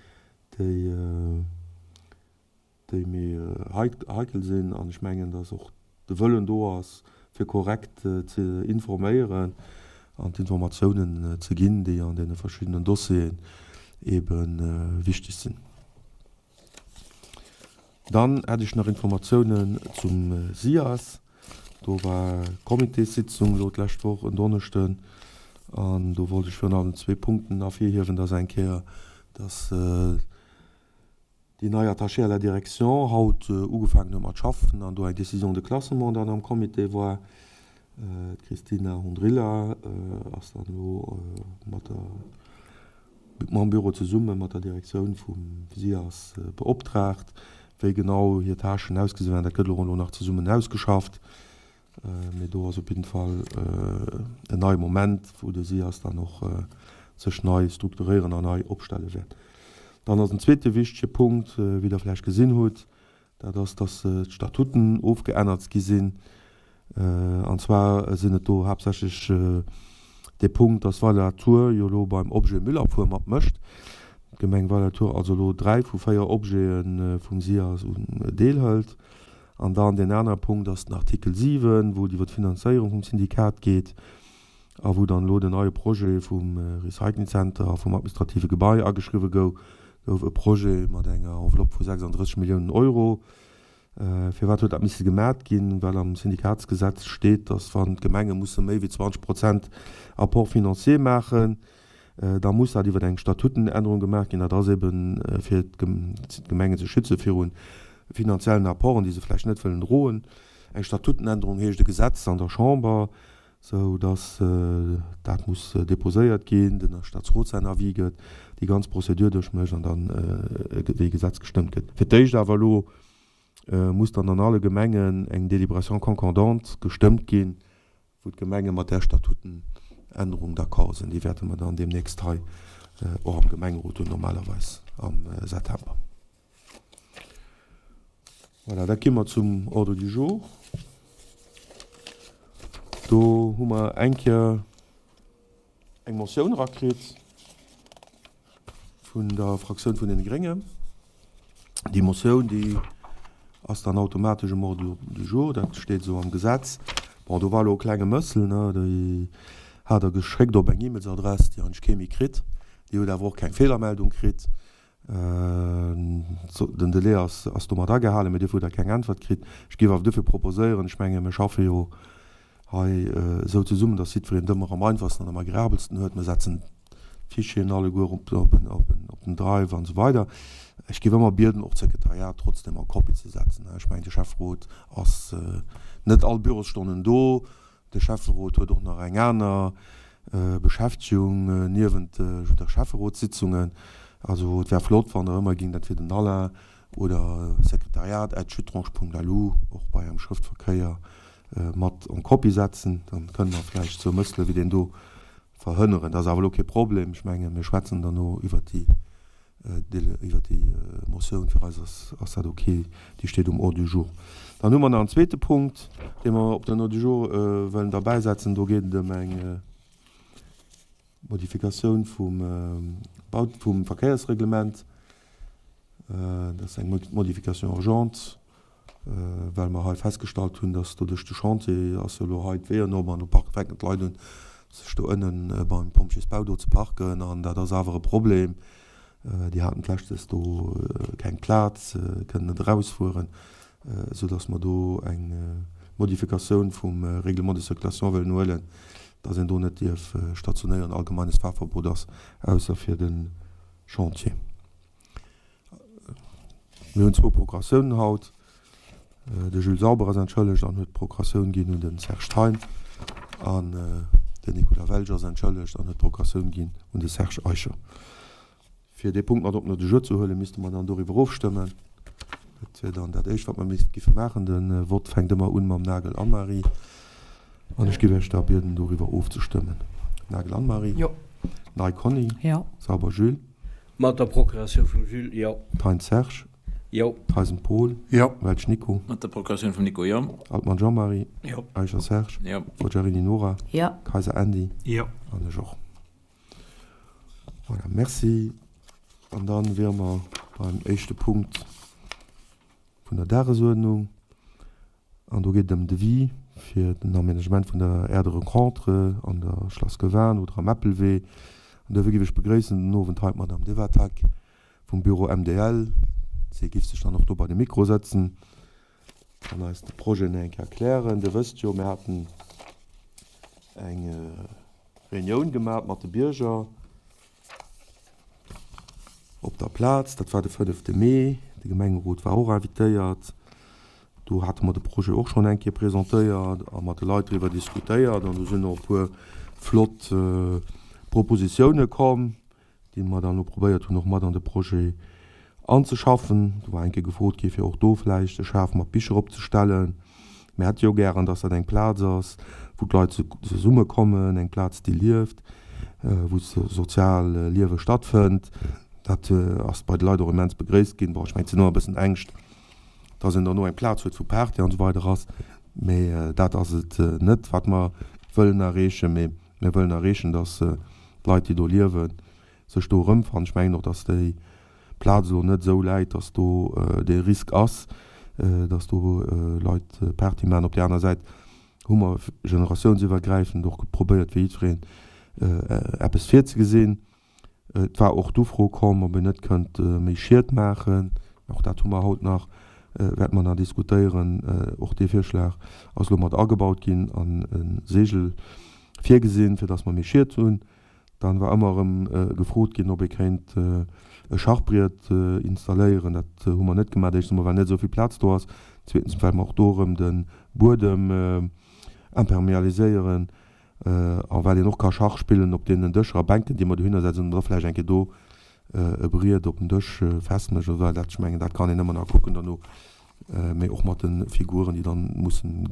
Speaker 1: déi déi méi heikel sinn. An ech mengen, dass och de Wëllen do ass, fir korrekt ze informéieren an d'Informatiounen ze ginn, déi an deene verschiddenen Dossieren ebe wichteg sinn. Dann hätt ech nach Informatiounen zum SIAS. Do war Comitéssitzung elo d'lescht Woch en Donneschden an do wollt ech virun allem zwee Punkten ervirhiewen. Dat ass eng Kéier, dass déi nei Attachée à la direction haut ugefaangen huet mat schaffen an do eng Décision de classement dann am Comité war. D'Christina Hondrilla ass dann elo mat der, mam Büro zesumme mat der Direktioun vum SIAS beoptraagt. Wéi genau hir Tâchen ausgesi wäerten, dat gëtt elo elo nach zesummen ausgeschafft. Mee do ass op jidden Fall en neie Moment, wou de SIAS dann och sech nei strukturéieren an nei opstelle wäert. Dann ass en zweete wichtege Punkt, wéi Der vläicht gesinn hutt, Dat ass, dass d'Statuten ofgeännert gi sinn. An zwar sinn et do haaptsächlech dee Punkt, dass Weiler-la-Tour jo elo beim Objet Müllabfuhr matmécht. D'Gemeng Weiler-la-Tour also elo 3 vu 4 Objete vum SIAS un deelhëlt. An dann deen anere Punkt ass den Artikel 7, wou et iwwer d'Finanzéierung vum Syndikat geet a wou dann elo den neie Projet vum Recycling Center a vum administrative Gebai ageschriwwe gouf, gouf e Projet mat enger Enveloppe vu 36 Milliounen Euro. Firwat huet dat misse gemat ginn? Well am Syndikatsgesetz steet, datt wann d'Gemenge musse méi wéi 20 Prozent Apport financier maachen, da muss dat iwwer eng Statutenännerung gemaach ginn. Dat ass eben, fir d'Gemengen ze schütze viru finanziellen Apporten, déi se vläicht net wëllen droen. Eng Statutenännerung heescht e Gesetz an der Chamber, sou dass dat muss déposéiert ginn, den Staatsrot säin Avis gëtt, déi ganz Procédure duerchmécht an dann wéi Gesetz gestëmmt gëtt. Fir d'éischt awer elo muss dann an alle Gemengen eng Délibération concordante gestëmmt ginn, wou d'Gemenge mat där Statutenännerung d'accord sinn. Déi wäerte mer dann deemnächst hei och am Gemengerot hunn, normalerweis am September. Voilà, da gi mer zum Ordre du jour. Do hu mer eng Kéier eng Motioun erakritt vun der Fraktioun vun deene Gréngen. Déi Motioun, déi ass dann automatesch um Ordre du jour, dat steet esou am Gesetz. Bon, do war elo e klenge Mëssel, ne, déi hat Der geschéckt op eng E-Mailsadress, déi eigentlech kee méi kritt. Déi huet awer och keng Feelermeldung kritt. Den Delai ass domat agehalen, mee duerfir hutt Der keng Äntwert kritt. Ech géif awer duerfir proposéieren, ech menge mir schaffe jo hei esou zesummen, datt jiddwereen et ëmmer am einfachsten an am agreabelsten huet. Mir setzen d'Fichieren alleguer op den Drive an esou weider. Ech géif ëmmer bieden, och d'Sekretariat trotzdem en copie ze setzen. Ech mengen, de Schäfferot ass net all Bürosstonnen do. De Schäfferot huet och nach eng aner Beschäftegung niewent der Schäfferotssitzungen. Also et wär flott, wann Der ëmmer géingt entweder den Alain oder sekretariat at schuttrange.lu och bei engem Schrëftverkéier mat en copie setzen. Dann kënne mer vläicht sou Mëssele wéi deen do verhënneren. Dat ass awer elo kee Problem. Ech menge mir schwätzen derno iwwert déi Iwwer déi Motioun, fir eis ass dat ok, déi steet um Ordre du jour. Dann hu mer nach en zweete Punkt, dee mer op den Ordre du jour wëllen derbäisetzen. Do geet et ëm eng Modifikatioun vum Bau-, vum Verkéiersreglement. Dat ass eng Modification urgente. well mer hei festgestallt hunn, dass do duerch de Chantier ass jo elo hei d'Weeën op an do parken, fänken d'Leit un sech do ënnen beim Pompjeesbau do ze parken an dat ass awer e Problem. Déi haten d'leschtes do keng Plaz, kënnen net erausfueren, esou dass mer do eng Modifikatioun vum Règlement de circulation wëllen huelen, dass een do net dierf stationéieren, allgemeines Fahrverbot ass, ausser fir de Chantier. Mir hunn zwou Procuratiounen haut. De Jules Sauber ass entschëllegt an huet d'Procuratioun ginn un de Serge Thein. An den Nicolas Welsch ass entschëllegt an huet d'Procuratioun ginn un de Serge Eicher. Fir dee Punkt mat op den Ordre du jour ze huelen, misste mer dann doriwwer ofstëmmen. Dat wier dann dat Éischt, wat mer misst giffe maachen. De Vott fänkt ëmmer un mam Nagel Anne-Marie. An ech giff Iech da bieden, doriwwer ofzestëmmen. Nagel Anne-Marie?
Speaker 3: Jo.
Speaker 1: Ney Conny?
Speaker 3: Jo.
Speaker 1: Sauber Jules?
Speaker 4: Mat der Procuratioun vum Jules, jo.
Speaker 1: Thein Serge?
Speaker 4: Jo.
Speaker 1: Theisen Paul?
Speaker 5: Jo.
Speaker 1: Welsch Nico?
Speaker 6: Mat der Procuratioun vum Nico, jo.
Speaker 1: Altmann Jean-Marie?
Speaker 4: Jo.
Speaker 1: Eicher Serge?
Speaker 6: Jo.
Speaker 1: Forgiarini Nora?
Speaker 3: Jo.
Speaker 1: Kayser Andy?
Speaker 5: Jo.
Speaker 1: An ech och. Voilà, merci. An dann wiere mer beim éischte Punkt vun der Dagesuerdnung. An do geet et ëm Devis fir den Aménagement vun der Aire de rencontre an der Schlass Gowan oder am Äppelwee. An duerfir géif ech begréissen den Owend hei d'Madame Devetak vum Büro MDL. Si géif sech dann och do bei de Mikro sëtzen. Kann eis de Projet nach eng Kéier erklären. Dir wësst jo, mir haten eng Reunioun gemaach mat de Bierger op der Plaz. Dat war de fënnefte Mee. De Gemengerot war och invitéiert. Do hate mer de Projet och schonn eng Kéier presentéiert a mat de Leit driwwer diskutéiert. An do sinn och e puer flott Propositioune komm. déi mer dann elo probéiert hunn och mat an de Projet anzeschaffen. Do war eng Kéier gefrot gi fir och do vläicht e Schaf mat Bicher opzestellen. Mir hätte jo gären, dass dat eng Plaz ass, wou d'Leit zesummekommen, eng Plaz déi lieft, wou sozial Liewe stattfënnt. Dat ass bei de Leit och immens begréisst ginn. Bon, ech mengen, et sinn ëmmer e bëssen Ängscht, dass een derno eng Plaz huet, wou Party an esou weider ass, mee dat ass et net, wat mer wëllen erreechen. Mee Mir wëllen erreechen, dass d'Leit, déi do liewen, sech do erëmfannen. Ech mengen och, dass déi Plaz elo net esou läit, dass do dee Risk ass, dass do Leit Party maachen. Op där aner Säit hu mer generatiounsiwwergräifend och probéiert, fir jiddwereen eppes virzegesinn. Et war och d'Ufro komm, ob een net kënnt méi Schied maachen. Och dat hu mer haut nach, wäerte mer nach diskutéieren. Och dee Virschlag ass elo mat agebaut ginn an e Segel virgesinn, fir dass mer méi Schied hunn. Dann war ëmmer erëm gefrot ginn, ob ee kéint e Schachbriet installéieren. Dat hu mer net gemaach, éischtens emol well net esou vill Plaz do ass, zweetens well mer och do erëm de Buedem impermealiséieren. A well een och ka Schach spillen op deenen Dëscher a Bänken, déi mer dohinner setzen, an da vläicht eng Kéier do e Briet op den Dësch festmécht oder dat. Ech mengen, dat kann een ëmmer nach kucken derno, mee och mat de Figuren, déi dann mussen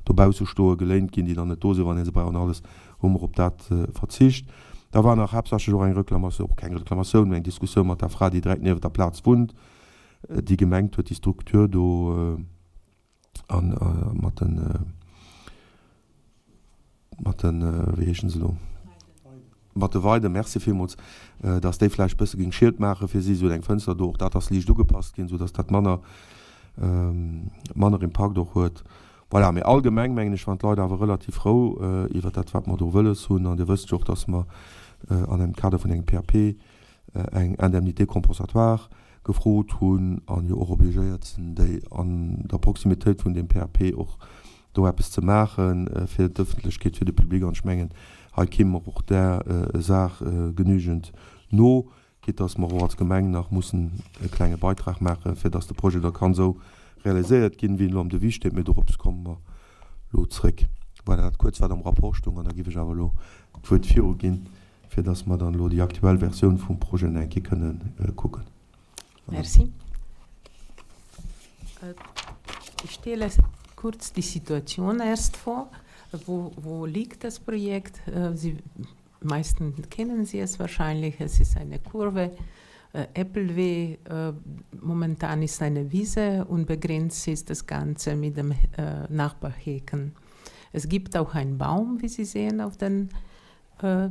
Speaker 1: dobausse stoen, geléint ginn, déi dann net do sinn, wann ee se brauch an alles, hu mer op dat verzicht. Da war nach haaptsächlech och eng Reklamatioun, och keng Reklamatioun, mee eng Diskussioun mat der Fra, déi direkt niewent der Plaz wunnt, déi gemengt huet, déi Struktur do, An mat den, mat den, wéi heeschen se elo? Mat de Weiden, merci villmools, dass déi vläicht e bësse géing Schied maache fir si, esou eng Fënster do. Och dat ass liicht ugepasst ginn, soudass dat manner, manner Impakt och huet. Voilà, mee allgemeng mengen ech, waren d'Leit awer relativ frou iwwert dat, wat mer do wëlles hunn. An Dir wësst jo och, dass mer an engem Kader vun engem PAP eng Indemnité compensatoire gefrot hunn an jo och obligéiert sinn, déi an der Proximitéit vun deem PAP och do eppes ze maache fir d'Ëffentlechkeet, fir de Public. An ech mengen, hei kéime mer och där Saach genügend no, quitte dass mer och als Gemeng nach mussen e klenge Beitrag maachen, fir dass de Projet da kann esou realiséiert ginn, wéi en elo am Devis steet. Mee dorops komme mer elo zréck. Voilà, dat kuerz, wat am Rapport stoung. An da giff ech awer elo d'Wuert viruginn fir dass mer dann elo déi aktuell Versioun vum Projet nach eng Kéier kënnen kucken.
Speaker 3: Merci. Ich stelle kurz die Situation erst vor. Wo, wo liegt das Projekt? Sie meisten kennen Sie es wahrscheinlich. Es ist eine Kurve. Appleweh momentan ist eine Wiese und begrenzt ist das Ganze mit dem Nachbarheken. Es gibt auch einen Baum, wie Sie sehen auf den äh,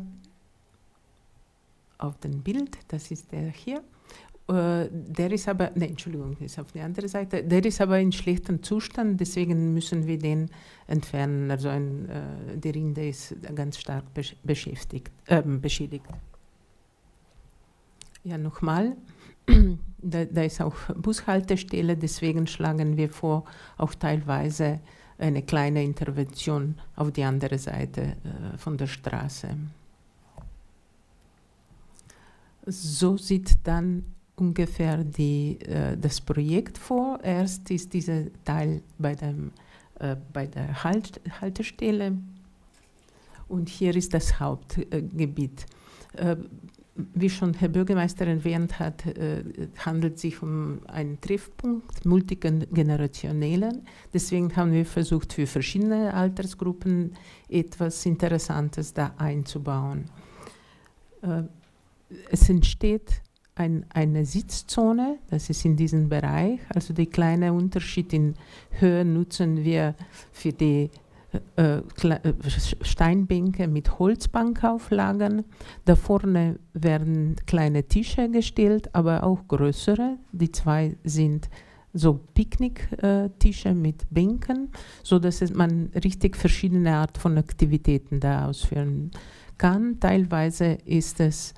Speaker 3: auf dem Bild, das ist der hier. Äh, der ist aber, ne, Entschuldigung, ist auf der anderen Seite, der ist aber in schlechtem Zustand, deswegen müssen wir den entfernen. Also ein, äh, die Rinde ist ganz stark beschäftigt, äh, beschädigt. Ja, nochmal, da, da ist auch Bushaltestelle, deswegen schlagen wir vor, auch teilweise eine kleine Intervention auf die andere Seite äh, von der Straße. So sieht dann ungefähr die, äh, das Projekt vor. Erst ist dieser Teil bei, dem, äh, bei der halt Haltestelle und hier ist das Hauptgebiet. Äh, wie schon Herr Bürgermeister erwähnt hat, äh, handelt sich um einen Treffpunkt multigenerationellen. Deswegen haben wir versucht, für verschiedene Altersgruppen etwas Interessantes da einzubauen. Äh, es entsteht ein, eine Sitzzone, das ist in diesem Bereich. Also die kleine Unterschied in Höhe nutzen wir für die äh, äh Steinbänke mit Holzbankauflagen. Da vorne werden kleine Tische gestellt, aber auch größere. Die zwei sind so Picknicktische mit Bänken, so dass man richtig verschiedene Art von Aktivitäten da ausführen kann. Teilweise ist es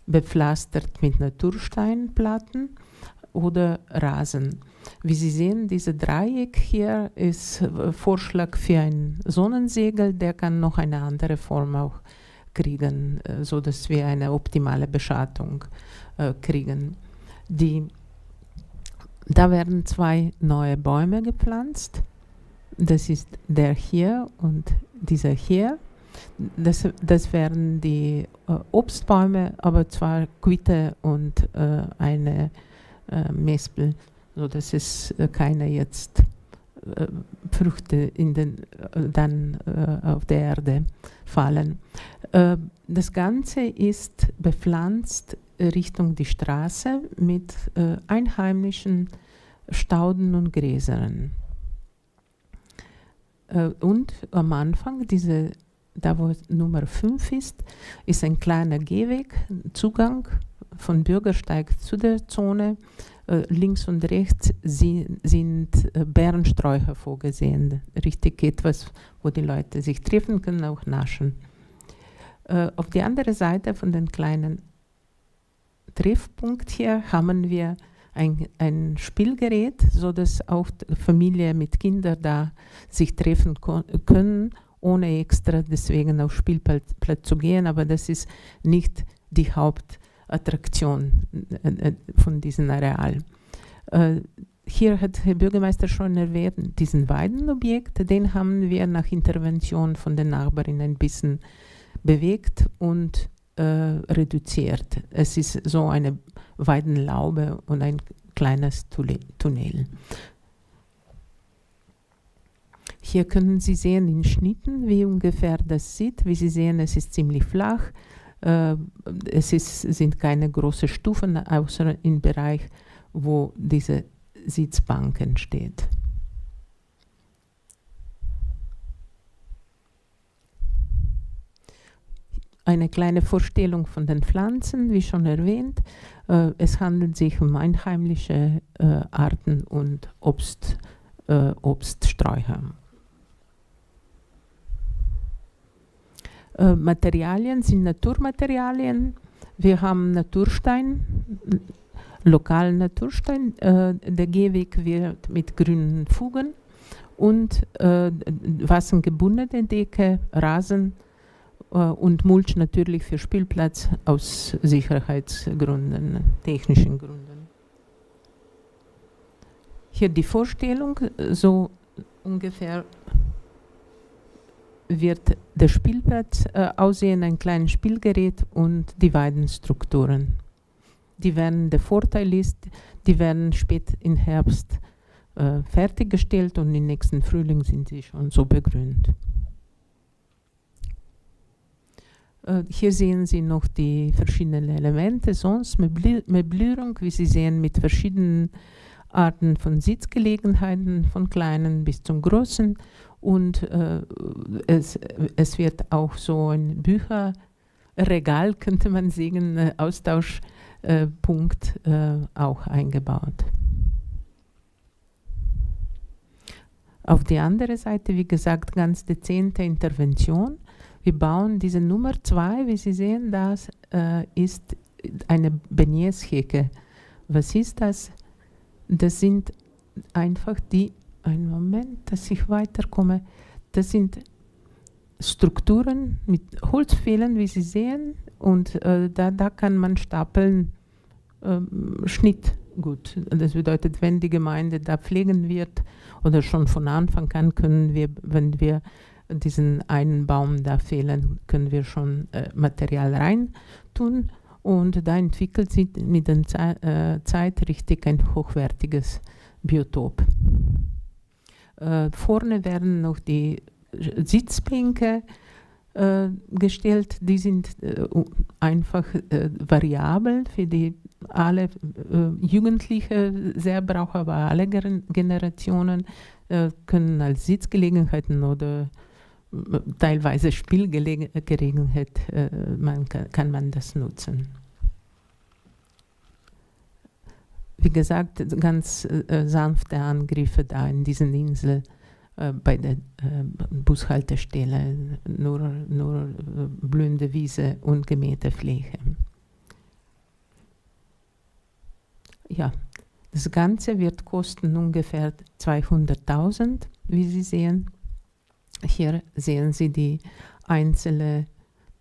Speaker 3: bepflastert mit Natursteinplatten. oder Rasen. Wie Sie sehen, diese Dreieck hier ist äh, Vorschlag für ein Sonnensegel, der kann noch eine andere Form auch kriegen, äh, so dass wir eine optimale Beschattung äh, kriegen. Die, da werden zwei neue Bäume gepflanzt. Das ist der hier und dieser hier. Das, das wären die äh, Obstbäume, aber zwar Quitte und äh, eine äh, Mespel, so dass es äh, keine jetzt äh, Früchte in den, äh, dann äh, auf der Erde fallen. Äh, das Ganze ist bepflanzt Richtung die Straße mit äh, einheimischen Stauden und Gräsern. Äh, und am Anfang, diese, da wo Nummer 5 ist, ist ein kleiner Gehweg, Zugang von Bürgersteig zu der Zone. Äh, links und rechts si sind äh, Bärensträucher vorgesehen. Richtig etwas, wo die Leute sich treffen können, auch naschen. Äh, auf die andere Seite von den kleinen Treffpunkt hier haben wir ein, ein Spielgerät, so dass auch Familie mit Kindern da sich treffen können, ohne extra deswegen auf Spielplatz zu gehen. Aber das ist nicht die Hauptattraktion äh, äh, von diesem Areal. Äh, hier hat Herr Bürgermeister schon erwähnt, diesen Weidenobjekt, den haben wir nach Intervention von den Nachbarn ein bisschen bewegt und äh, reduziert. Es ist so eine Weidenlaube und ein kleines Tunnel. Hier können Sie sehen in Schnitten, wie ungefähr das sieht. Wie Sie sehen, es ist ziemlich flach. Äh, es ist, sind keine großen Stufen, außer im Bereich, wo diese Sitzbank entsteht. Eine kleine Vorstellung von den Pflanzen, wie schon erwähnt. Äh, es handelt sich um einheimische äh, Arten und Obst, äh, Obststräucher. Äh, Materialien sind Naturmaterialien. Wir haben Naturstein, lokalen Naturstein. Äh, der Gehweg wird mit grünen Fugen und äh, wassergebundene Decke, Rasen äh, und Mulch natürlich für Spielplatz aus Sicherheitsgründen, technischen Gründen. Hier die Vorstellung, so ungefähr wird der Spielplatz äh, aussehen, ein kleines Spielgerät und die Weidenstrukturen. Die werden, der Vorteil ist, die werden spät im Herbst äh, fertiggestellt und im nächsten Frühling sind sie schon so begrünt. Äh, hier sehen Sie noch die verschiedenen Elemente, sonst Möblierung, wie Sie sehen, mit verschiedenen Arten von Sitzgelegenheiten, von kleinen bis zum großen. Und äh, es, es wird auch so ein Bücherregal, könnte man sagen, äh, Austauschpunkt äh, auch eingebaut. Auf die andere Seite, wie gesagt, ganz dezente Intervention. Wir bauen diese Nummer 2, wie Sie sehen, das äh, ist eine Beniers-Hecke. Was ist das? Das sind einfach die, einen Moment, dass ich weiterkomme, das sind Strukturen mit Holzpfählen, wie Sie sehen, und äh, da, da kann man stapeln äh, Schnittgut. Das bedeutet, wenn die Gemeinde da pflegen wird oder schon von Anfang an können wir, wenn wir diesen einen Baum da fehlen, können wir schon äh, Material rein tun. Und da entwickelt sich mit der Ze äh, Zeit richtig ein hochwertiges Biotop. Äh, vorne werden noch die Sitzbänke äh, gestellt. Die sind äh, einfach äh, variabel für die alle äh, Jugendliche sehr brauchen, aber alle Generationen äh, können als Sitzgelegenheiten oder äh, teilweise Spielgelegenheit äh, man kann, kann man das nutzen. Wie gesagt, ganz äh, sanfte Angriffe da in diesen Insel äh, bei der äh, Bushaltestelle, nur, nur äh, blühende Wiese und gemähte Fläche. Ja. Das Ganze wird kosten ungefähr 200.000, wie Sie sehen. Hier sehen Sie die einzelnen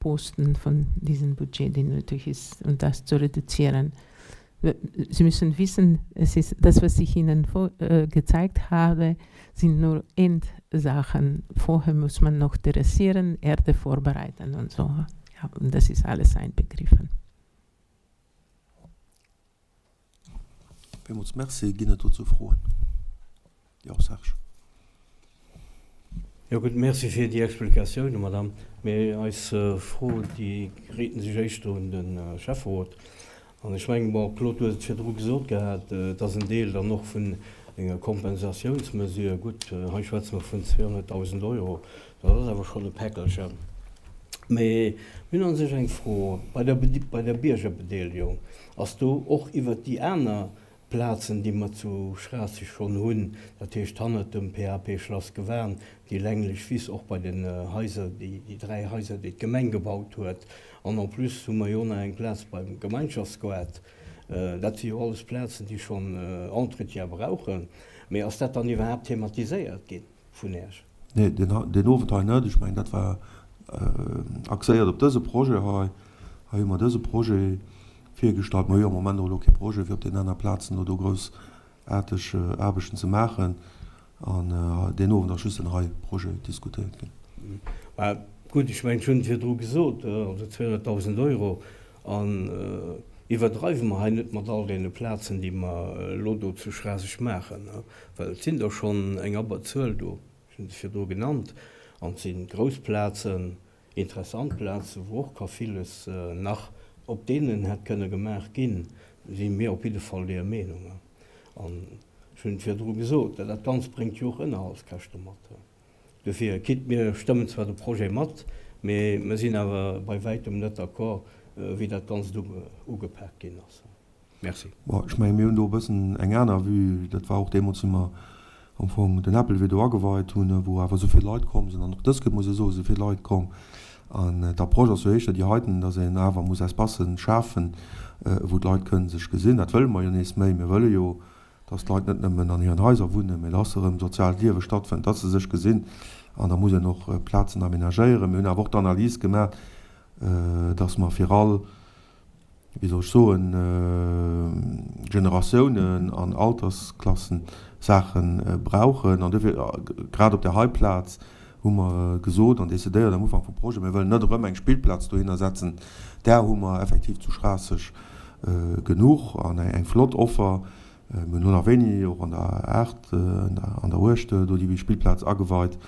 Speaker 3: Posten von diesem Budget, die nötig ist, um das zu reduzieren. Sie müssen wissen, es ist das, was ich Ihnen vor, äh, gezeigt habe, sind nur Endsachen. Vorher muss man noch terrassieren, Erde vorbereiten und so. Ja, und das ist alles einbegriffen.
Speaker 1: Villmools Merci. Ginn et dozou Froen? Jo, Serge.
Speaker 4: Jo gutt, Merci fir déi Explikatiounen, Madame. Mee eis Fro, déi riiten sech éischter un de Schäfferot. An ech mengen, bon, Claude, du hues et virdru gesot gehat, et ass en Deel dann och vun enger Kompensatiounsmesure. Gutt, hei schwätze mer vun 200.000 Euro, dat ass awer schonn e Päckelchen. Mee mir hunn a sech eng Fro bei der, bei der Biergerbedeelegung. Ass do och iwwert déi aner Plazen, déi mer zu Schraasseg schonn hunn, dat heescht hannert dem PAP Schlass Gewan, déi länglech Wiss, och bei den Haiser, déi 3 Haiser, déi d'Gemeng gebaut huet. An en plus hu mer jo nach eng Plaz beim Gemeinschaftsgoart. Dat si jo alles Plazen, déi schonn Entretien brauchen. Mee ass dat dann iwwerhaapt thematiséiert ginn?
Speaker 1: vun Iech? Nee, deen Owend hei net. Ech mengen, dat war axéiert op dëse Projet hei. Hei hu mer dëse Projet virgestallt. Mer hu jo am Moment och elo kee Projet, fir op deenen aner Plazen elo do groussaarteg Aarbechten ze maachen. An deen Owend ass just den hei Projet diskutéiert ginn.
Speaker 4: Mä gutt, ech mengen, ech hunn et virdru gesot, also 200.000 Euro. An iwwerdreiwe mer hei net mat all deene Plazen, déi mer elo do zu Schraasseg maachen. Well et sinn der schonn eng Abberzuel do, ech hunn se virdru genannt, an et si grouss Plazen, interessant Plazen, wou och ka villes nach op deenen hätt kënne gemaach ginn, si mir op jidde Fall deeër Meenung. An ech hunn et virdru gesot, dat Ganzt bréngt jo och Ënnerhaltskäschte mat. Dofir, quitte mir stëmmen zwar de Projet mat, mee mir sinn awer bei wäitem net d'accord, wéi dat Ganzt ugepak ginn ass. Merci.
Speaker 1: Bon, ech mengen, mir hunn do e bëssen eng aner Vue. Dat war och deemools, wéi mer am Fong den Äppelwee do ageweit hunn, wou awer esou vill Leit komm sinn. An och dës Kéier muss ee soen, si vill Leit komm. An d'Approche ass jo éischter déi heiten, dass een awer muss Espacen schafen, wou d'Leit kënnen sech gesinn. Dat wëlle mer jo nees méi. Mir wëlle jo, dass d'Leit net nëmmen an hiren Haiser wunnen, mä dass erëm soziaalt Liewe stattfënnt, dass se sech gesinn. An da muss een och Plazen aménagéieren. Mir hunn awer och d'Analys gemaach, dass mer fir all, wéi soll ech soen, Generatiounen an Altersklassen Saache brauchen. An dofir, grad op där hei Plaz, hu mer gesot an decidéiert am Ufank vum Projet, mir wëllen net erëm eng Spillplaz dohinner setzen, där hu mer effektiv zu Schraasseg genuch an eng flott Offer. Mir hunn elo nach wéini och an der 8, an der Uecht do déi Spillplaz ageweit.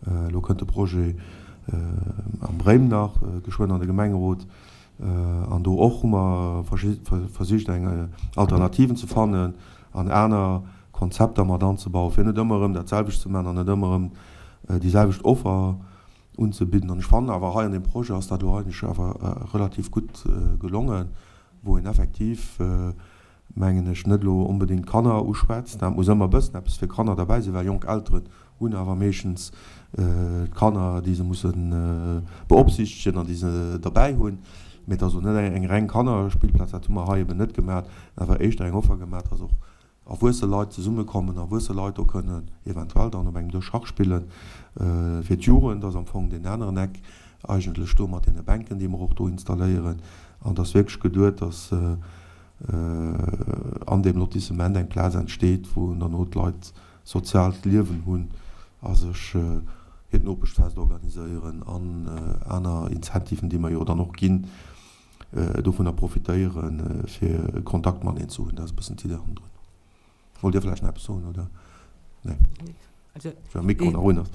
Speaker 1: Elo kënnt de Projet am Bréim nach geschwënn an de Gemengerot. An do och hu mer versicht eng Alternativen ze fannen an aner Konzepter mat anzebauen, fir net ëmmer erëm dat selwecht ze maachen an net ëmmer erëm déi selwecht Offer unzebidden. An ech fannen awer hei an deem Projet ass dat elo eigentlech awer relativ gutt gelongen, wou een effektiv, mengen ech, net elo onbedéngt d'Kanner uschwätzt. Et muss ëmmer e bëssen eppes fir Kanner derbäi sinn, well jonk Elteren hunn awer meeschtens d'Kanner, déi se musse beopsiichtegen an déi se derbäi hunn. Mee et ass och net eng reng Kannerspillplaz, dat hu mer hei eben net gemaach, awer éischter eng Offer gemaach, dass och erwuesse Leit zesummekommen, erwuesse Leit do kënnen eventuell dann op engem Dësch Schach spillen. Fir d'Jugend ass am Fong deen aneren Eck eigentlech do mat deene Bänken, déi mer och do installéieren. An et ass wierklech geduet, dass an deem Lotissement eng Plaz entsteet, wou derno d'Leit soziaalt Liewen hunn a sech hiert Nopeschfest organiséieren an aner Incentiven, déi mer jo dann och ginn, dovunner profitéieren, fir Kontakt mateneen ze hunn. Dat ass e bëssen d'Idee hannendrun. Wollt Dir vläicht nach eppes soen, oder? Nee.
Speaker 3: Also, Mikro nach un ass.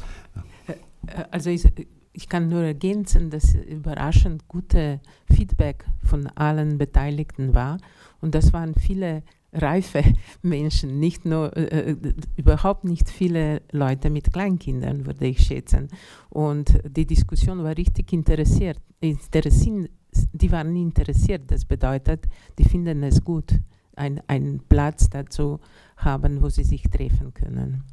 Speaker 3: Also ich kann nur ergänzen, dass überraschend gute Feedback von allen Beteiligten war. Und das waren viele reife Menschen, nicht nur äh, äh, überhaupt nicht viele Leute mit Kleinkindern, würde ich schätzen. Und die Diskussion war richtig interessiert, interessin, die waren interessiert. Das bedeutet, die finden es gut, ein, einen Platz dazu haben, wo sie sich treffen können.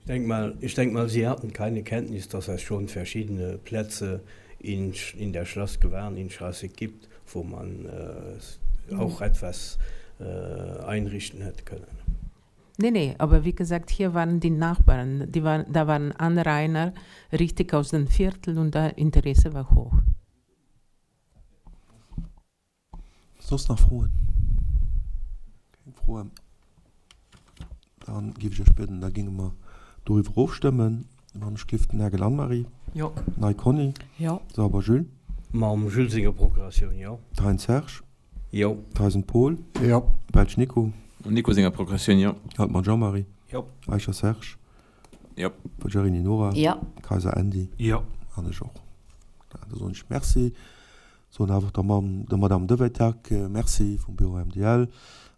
Speaker 4: Ich denke mal, ich denk mal, Sie hatten keine Kenntnis, dass es schon verschiedene Plätze in, in der Schloss Gewan in Schrassig gibt, wo man äh, auch etwas äh, einrichten hätte können.
Speaker 3: Nee, nee, aber wie gesagt, hier waren die Nachbarn, die waren, da waren Anrainer richtig aus dem Viertel und da Interesse war hoch.
Speaker 1: Soss nach Froen? Keng Froen? Dann géif ech Iech bieden, da géinge mer doriwwer ofstëmmen. Wann ech géif, Nagel Anne-Marie.
Speaker 4: Jo.
Speaker 1: Ney Conny.
Speaker 4: Jo.
Speaker 1: Sauber Jules.
Speaker 4: Mam Jules senger Procuratioun, jo.
Speaker 1: Thein Serge.
Speaker 4: Jo.
Speaker 1: Theisen Paul.
Speaker 5: Jo.
Speaker 1: Welsch Nico.
Speaker 6: Mam Nico senger Procuratioun, jo.
Speaker 1: Altmann Jean-Marie.
Speaker 4: Jo.
Speaker 1: Eicher Serge.
Speaker 6: Jo.
Speaker 1: Poggiarini Nora.
Speaker 7: Jo.
Speaker 1: Kayser Andy.
Speaker 2: Jo.
Speaker 1: An ech och. Da soen ech Merci. Soen awer och der Mamm, der Madame Devetak Merci vum Bureau MDL.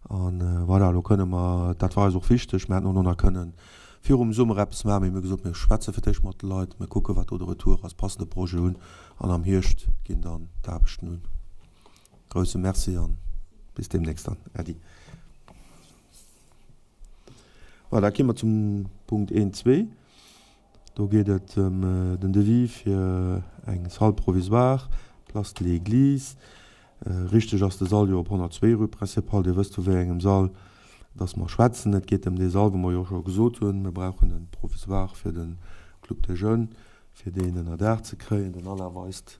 Speaker 1: An voilà, elo kënne mer, dat war eis och wichteg, mer hätten och elo nach kënnen virum Summer eppes maachen, mee mir hu gesot, mir schwätze fir d'éischt mat de Leit, mir kucke wat do de Retour ass, passen de Projet un an am Hierscht ginn dann d'Aarbechten un. Grousse Merci an bis deemnächst dann. Äddi. Voilà, da gi mer zum Punkt 1, 2. Do geet et ëm den Devis fir eng Salle provisoire, Place de l'Église. Richteg ass de Sall jo op 102, rue Principale. Dir wësst, vu wéi engem Sall dass mer schwätzen. Et geet ëm dee Sall, wou mer jo och scho gesot hunn, mir brauchen e Provisoire fir de Club des Jeunes, fir deen ënner Daach ze kréien. Den Alain weist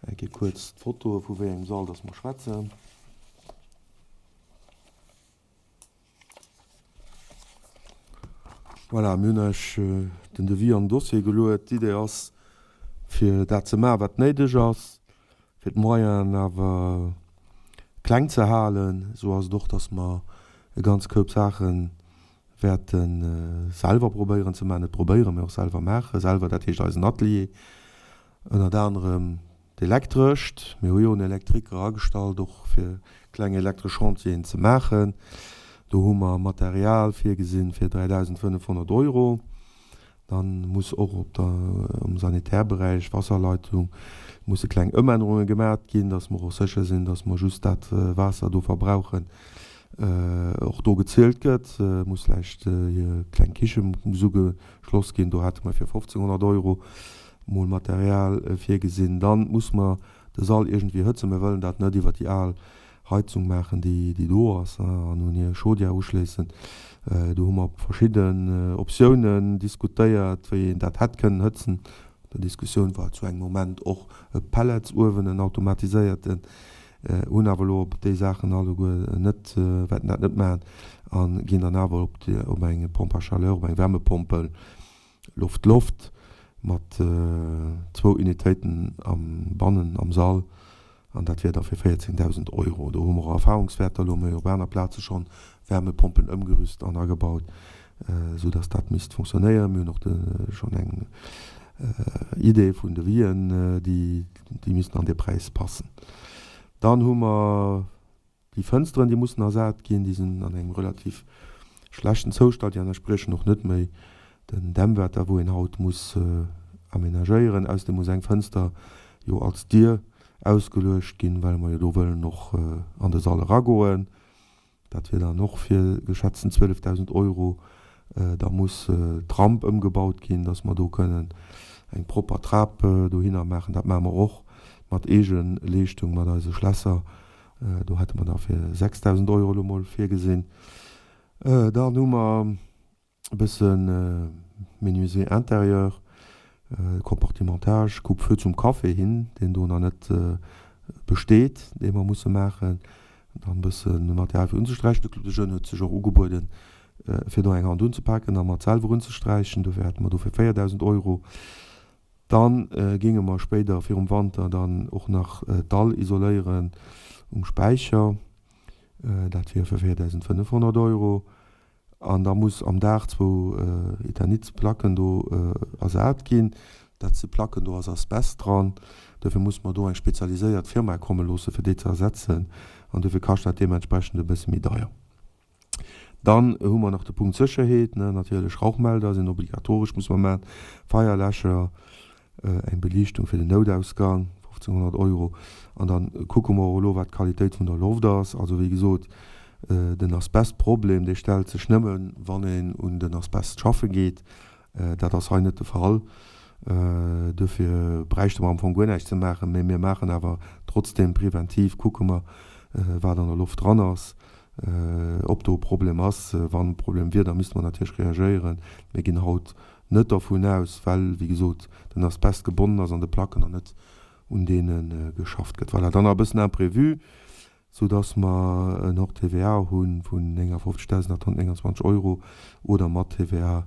Speaker 1: eng Kéier kuerz d'Fotoe vu wéi engem Sall dass mer schwätzen. Voilà, mir hunn Iech den Devis an den Dossier geluet. D'Idee ass, fir dat ze maachen, wat néideg ass, fir d'Moyenen awer kleng ze halen. Esou ass et och, dass mer e ganz Koup Saache wäerte selwer probéieren ze maachen, net probéieren, mee och selwer maachen. Selwer, dat heescht eisen Atelier ënnert anerem. D'Elektrescht, mir hu jo en Elektriker agestallt, och fir kleng elektresch Chantieren ze maachen. Do hu mer Material virgesinn fir 3.500 Euro. Dann muss och op der, um Sanitärberäich, Wasserleitung, musse kleng Ëmännerunge gemat ginn, dass mer och sécher sinn, dass mer just dat Waasser do verbrauchen, och do gezielt gëtt. Muss vläicht hir kleng Kiche muss ugeschloss ginn, do hate mer fir 1.500 Euro mol Material virgesinn. Dann muss mer de Sall iergendwéi hëtzen. Mir wëllen dat net iwwer déi al Heizung maachen, déi do ass, an un hir Chaudière uschléissen. Do hu mer verschidden Optiounen diskutéiert, wéi een dat hätt kënnen hëtzen. Der Diskussioun war zu engem Moment och e Pelletsuewen, en automatiséierten. Hunn awer elo op déi Saachen alleguer net, wäerten dat net maachen a ginn dann awer op eng Pompe à chaleur, op eng Wärmepompel. Loft-Loft mat zwou Unitéiten am bannen am Sall an dat wier da fir 14.000 Euro. Do hu mer och Erfahrungswäerter, elo hu mer jo op aner Plaze schonn Wärmepompen ëmgerüst an agebaut, esou datt dat misst fonctionnéieren. Mir hunn och schonn eng Idee vun Devisen, déi missten an dee Präis passen. Dann hu mer Déi Fënsteren, déi mussen ersat ginn, déi sinn an engem relativ schlechten Zoustand, déi entspriechen och net méi den Dämmwäerter, wou een haut muss aménagéieren. Ausserdeem muss eng Fënster jo als Dier ausgeluecht ginn, well mer jo do wëllen och an de Sall eragoen. Dat wier dann och fir geschätzten 12.000 Euro. Da muss d'Ramp ëmgebaut ginn, dass mer do kënnen eng propper Trap dohinner maachen. Dat maache mer och mat Eegeleeschtung, mat eise Schlässer. Do hätte mer da fir 6.000 Euro elo mol virgesinn. Dann hu mer e bësse Menuiserie intérieure, Compartimentage, Coupe-feu zum Café hin, deen do nach net besteet, dee mer musse maachen. Dann e bësse Material fir unzesträichen. De Club des Jeunes huet sech och ugebueden, fir do eng Hand unzepaken a mat selwer unzesträichen. Dofir hätte mer do fir 4.000 Euro. Dann géinge mer spéider virum Wanter dann och nach d'Dall isoléieren um Späicher. Dat wier fir 4.500 Euro. An da muss am Daach zwou Eternitplacken do ersat ginn. Dat si Placken, do ass Asbest dran. Dofir musse mer do eng spezialiséiert Firma komme loosse fir déi ze ersetzen. An dofir kascht dat deementsprechend e bësse méi deier. Dann hu mer nach de Punkt Sécherheet, natierlech Rauchmelder sinn obligatoresch, muss mer maachen, Feierläscher, eng Beliichtung fir den Noutausgang, 1.500 Euro. An da kucke mer och elo, wat d'Qualitéit vun der Loft ass. Also wéi gesot, den Asbestproblem, dee stellt sech nëmmen, wann een un den Asbest schaffe geet. Dat ass hei net de Fall. Duerfir bräichte mer am Fong guer näischt ze maachen, mä mir maachen awer trotzdeem preventiv, kucke mer, wat an der Loft dran ass. Ob do e Problem ass, wann e Problem wier, da misste mer natierlech reagéieren. Mir ginn haut net dervun aus, well, wéi gesot, den Asbest gebonnen ass an de Placken an net un deene geschafft gëtt. Voilà, dann nach e bëssen Imprévu, soudass mer en Hors TVA hu vun 59.829 Euro oder mat TVA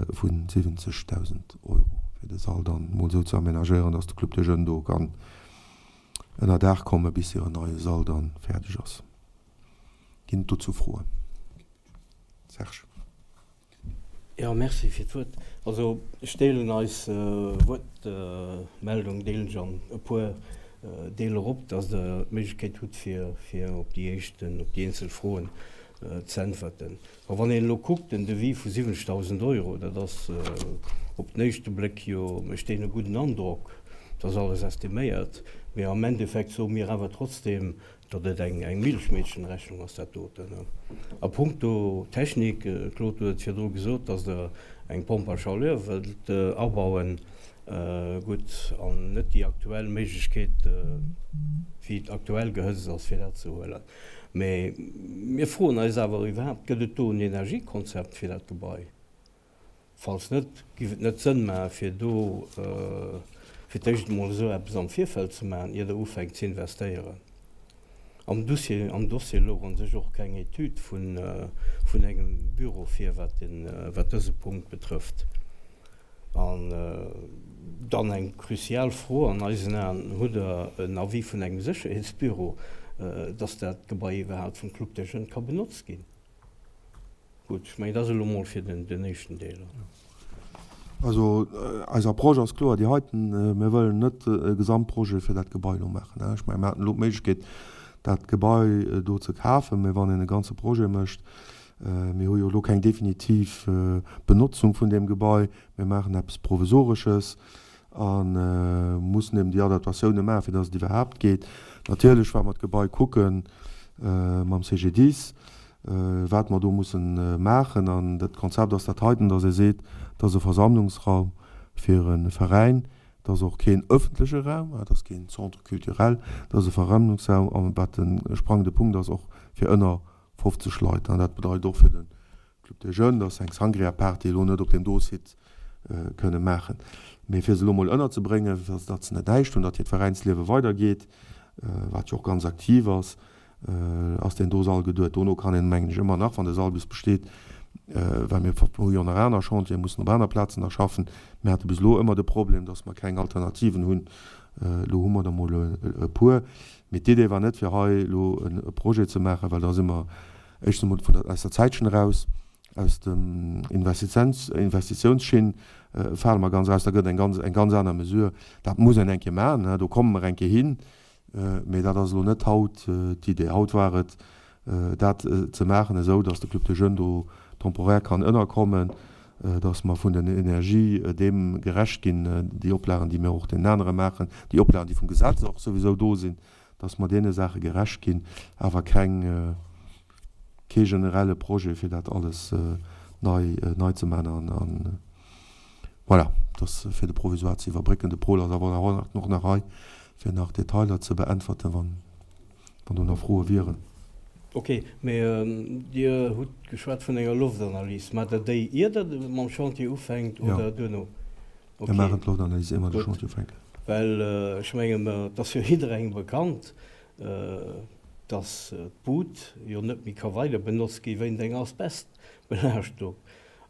Speaker 1: vu 70.000 Euro, fir de Sall dann emol esou ze aménagéieren, dass de Club des Jeunes do kann ënner Daach komme bis hiren neie Sall dann fäerdeg ass. Ginn et dozou Froen? Serge.
Speaker 4: Jo, merci fir d'Wuert. Also ech deelen eis Wuertmeldung deelen ech an e puer Deeler op, dass Der d'Méiglechkeet hutt fir fir op déi éischt, op déi eenzel Froen ze äntwerten. A wann een elo kuckt, den Devis vu 70.000 Euro, dat ass op den éischte Bléck jo, mécht deen e gudden Androck, dat ass alles estiméiert, mee am Endeffekt soe mir awer trotzdeem, datt et eng Milchmädchenrechnung ass, dat doten. A puncto Technik, Claude huet et virdru gesot, datt Der eng Pompe à chaleur wëllt abauen, gutt, an net déi aktuell Méiglechkeet, wéi et aktuell gehëtzt ass, fir dat ze huelen. Mee mir froen eis awer iwwerhaapt, Gëtt et do en Energiekonzept fir dat Gebai? Falls net, giff et net Sënn maachen, fir do fir d'éischt emol esou eppes am Virfeld ze maachen, ier Der ufänkt ze investéieren? Am Dossier, am Dossier louch a sech och keng Etüd vun, vun engem Büro vir, wat den, wat dëse Punkt betrëfft. An dann eng kruzial Fro an eisen Aen, Hutt Der en Avis vun engem Sécherheetsbüro, dass dat Gebai iwwerhaapt vum Club des Jeunes ka benotzt ginn? Gutt, ech mengen, dat ass elo mol fir den éischten Deel.
Speaker 1: Also eis Approche ass kloer déi heiten. Mir wëllen net e Gesamtprojet fir dat Gebai elo maachen. Ech mengen, mir haten elo d'Méiglechkeet, dat Gebai do ze kafen, mä wann een e ganze Projet mécht, Mir hu jo elo keng definitiv Benotzung vun deem Gebai. Mir maachen eppes Provisoresches a mussen eben déi Adaptatioune maachen, fir datt et iwwerhaapt geet. Natierlech, wa mer d'Gebai kucke mam CGDIS, wat mer do mussen maachen, an dat Konzept ass dat heiten, datt ee seet, dat ass e Versammlungsraum fir e Veräin, dat ass och keen ëffentleche Raum, dat ass keen Centre culturel, dat ass e Versammlungsraum a wat de sprangende Punkt ass, och fir ënner 50 Leit. An dat bedeit och fir de Club des Jeunes, dass se eng Sangria-Party elo net op deem do Site kënne maachen. Mee fir se elo mol ënnerzebréngen, datt se net näischt hunn, datt hiert Veräinsliewe weidergeet, wat jo och ganz aktiv ass, ass deen do Sall geduet. Dono kann een, mengen ech, ëmmer nach, wann de Sall bis besteet, well mir hu jo nach aner Chantieren, mussen op aner Plazen nach schaffen. Mir hate bis elo ëmmer de Problem, datt mer keng Alternativen hunn. Elo hu mer der mol e puer. Mee d'Idee war net, fir hei elo e Projet ze maachen, well da si mer éischtens emol vun der, aus der Zäitschinn eraus, aus dem Investitiounsschinn fale mer ganz eraus. Da gëtt eng ganz, eng ganz aner Mesure. Dat muss een eng Kéier maachen, do komme mer eng Kéier hin. Mee dat ass elo net haut d'Idee. Haut war et, dat ze maachen, esou datt de Club des Jeunes do temporaire kann ënnerkommen, datt mer vun den Energie deem gerecht ginn, déi Oplagen, déi mir och deenen anere maachen, déi Oplagen, déi vum Gesetz och souwisou do sinn, datt mer deene Saache gerecht ginn, awer keng, kee generelle Projet, fir dat alles nei, nei ze maachen. An voilà, dat fir de Provisoire ze iwwerbrécken. De Paul ass awer och nach hei, fir nach Detailer ze beäntwerten, wann. Wann do nach Froe wieren.
Speaker 4: Ok, mee Dir hutt geschwat vun enger Loftanalys. Maacht Der déi ier Der mam Chantier ufänkt oder duerno?
Speaker 1: Jo, mir maachen d'Loftanalys ier mer de Chantier ufänken.
Speaker 4: Well ech mengen, et ass jo jidderengem bekannt, dass d'Bud jo net méi ka weider benotzt gi wéint enger Asbestbelaaschtung.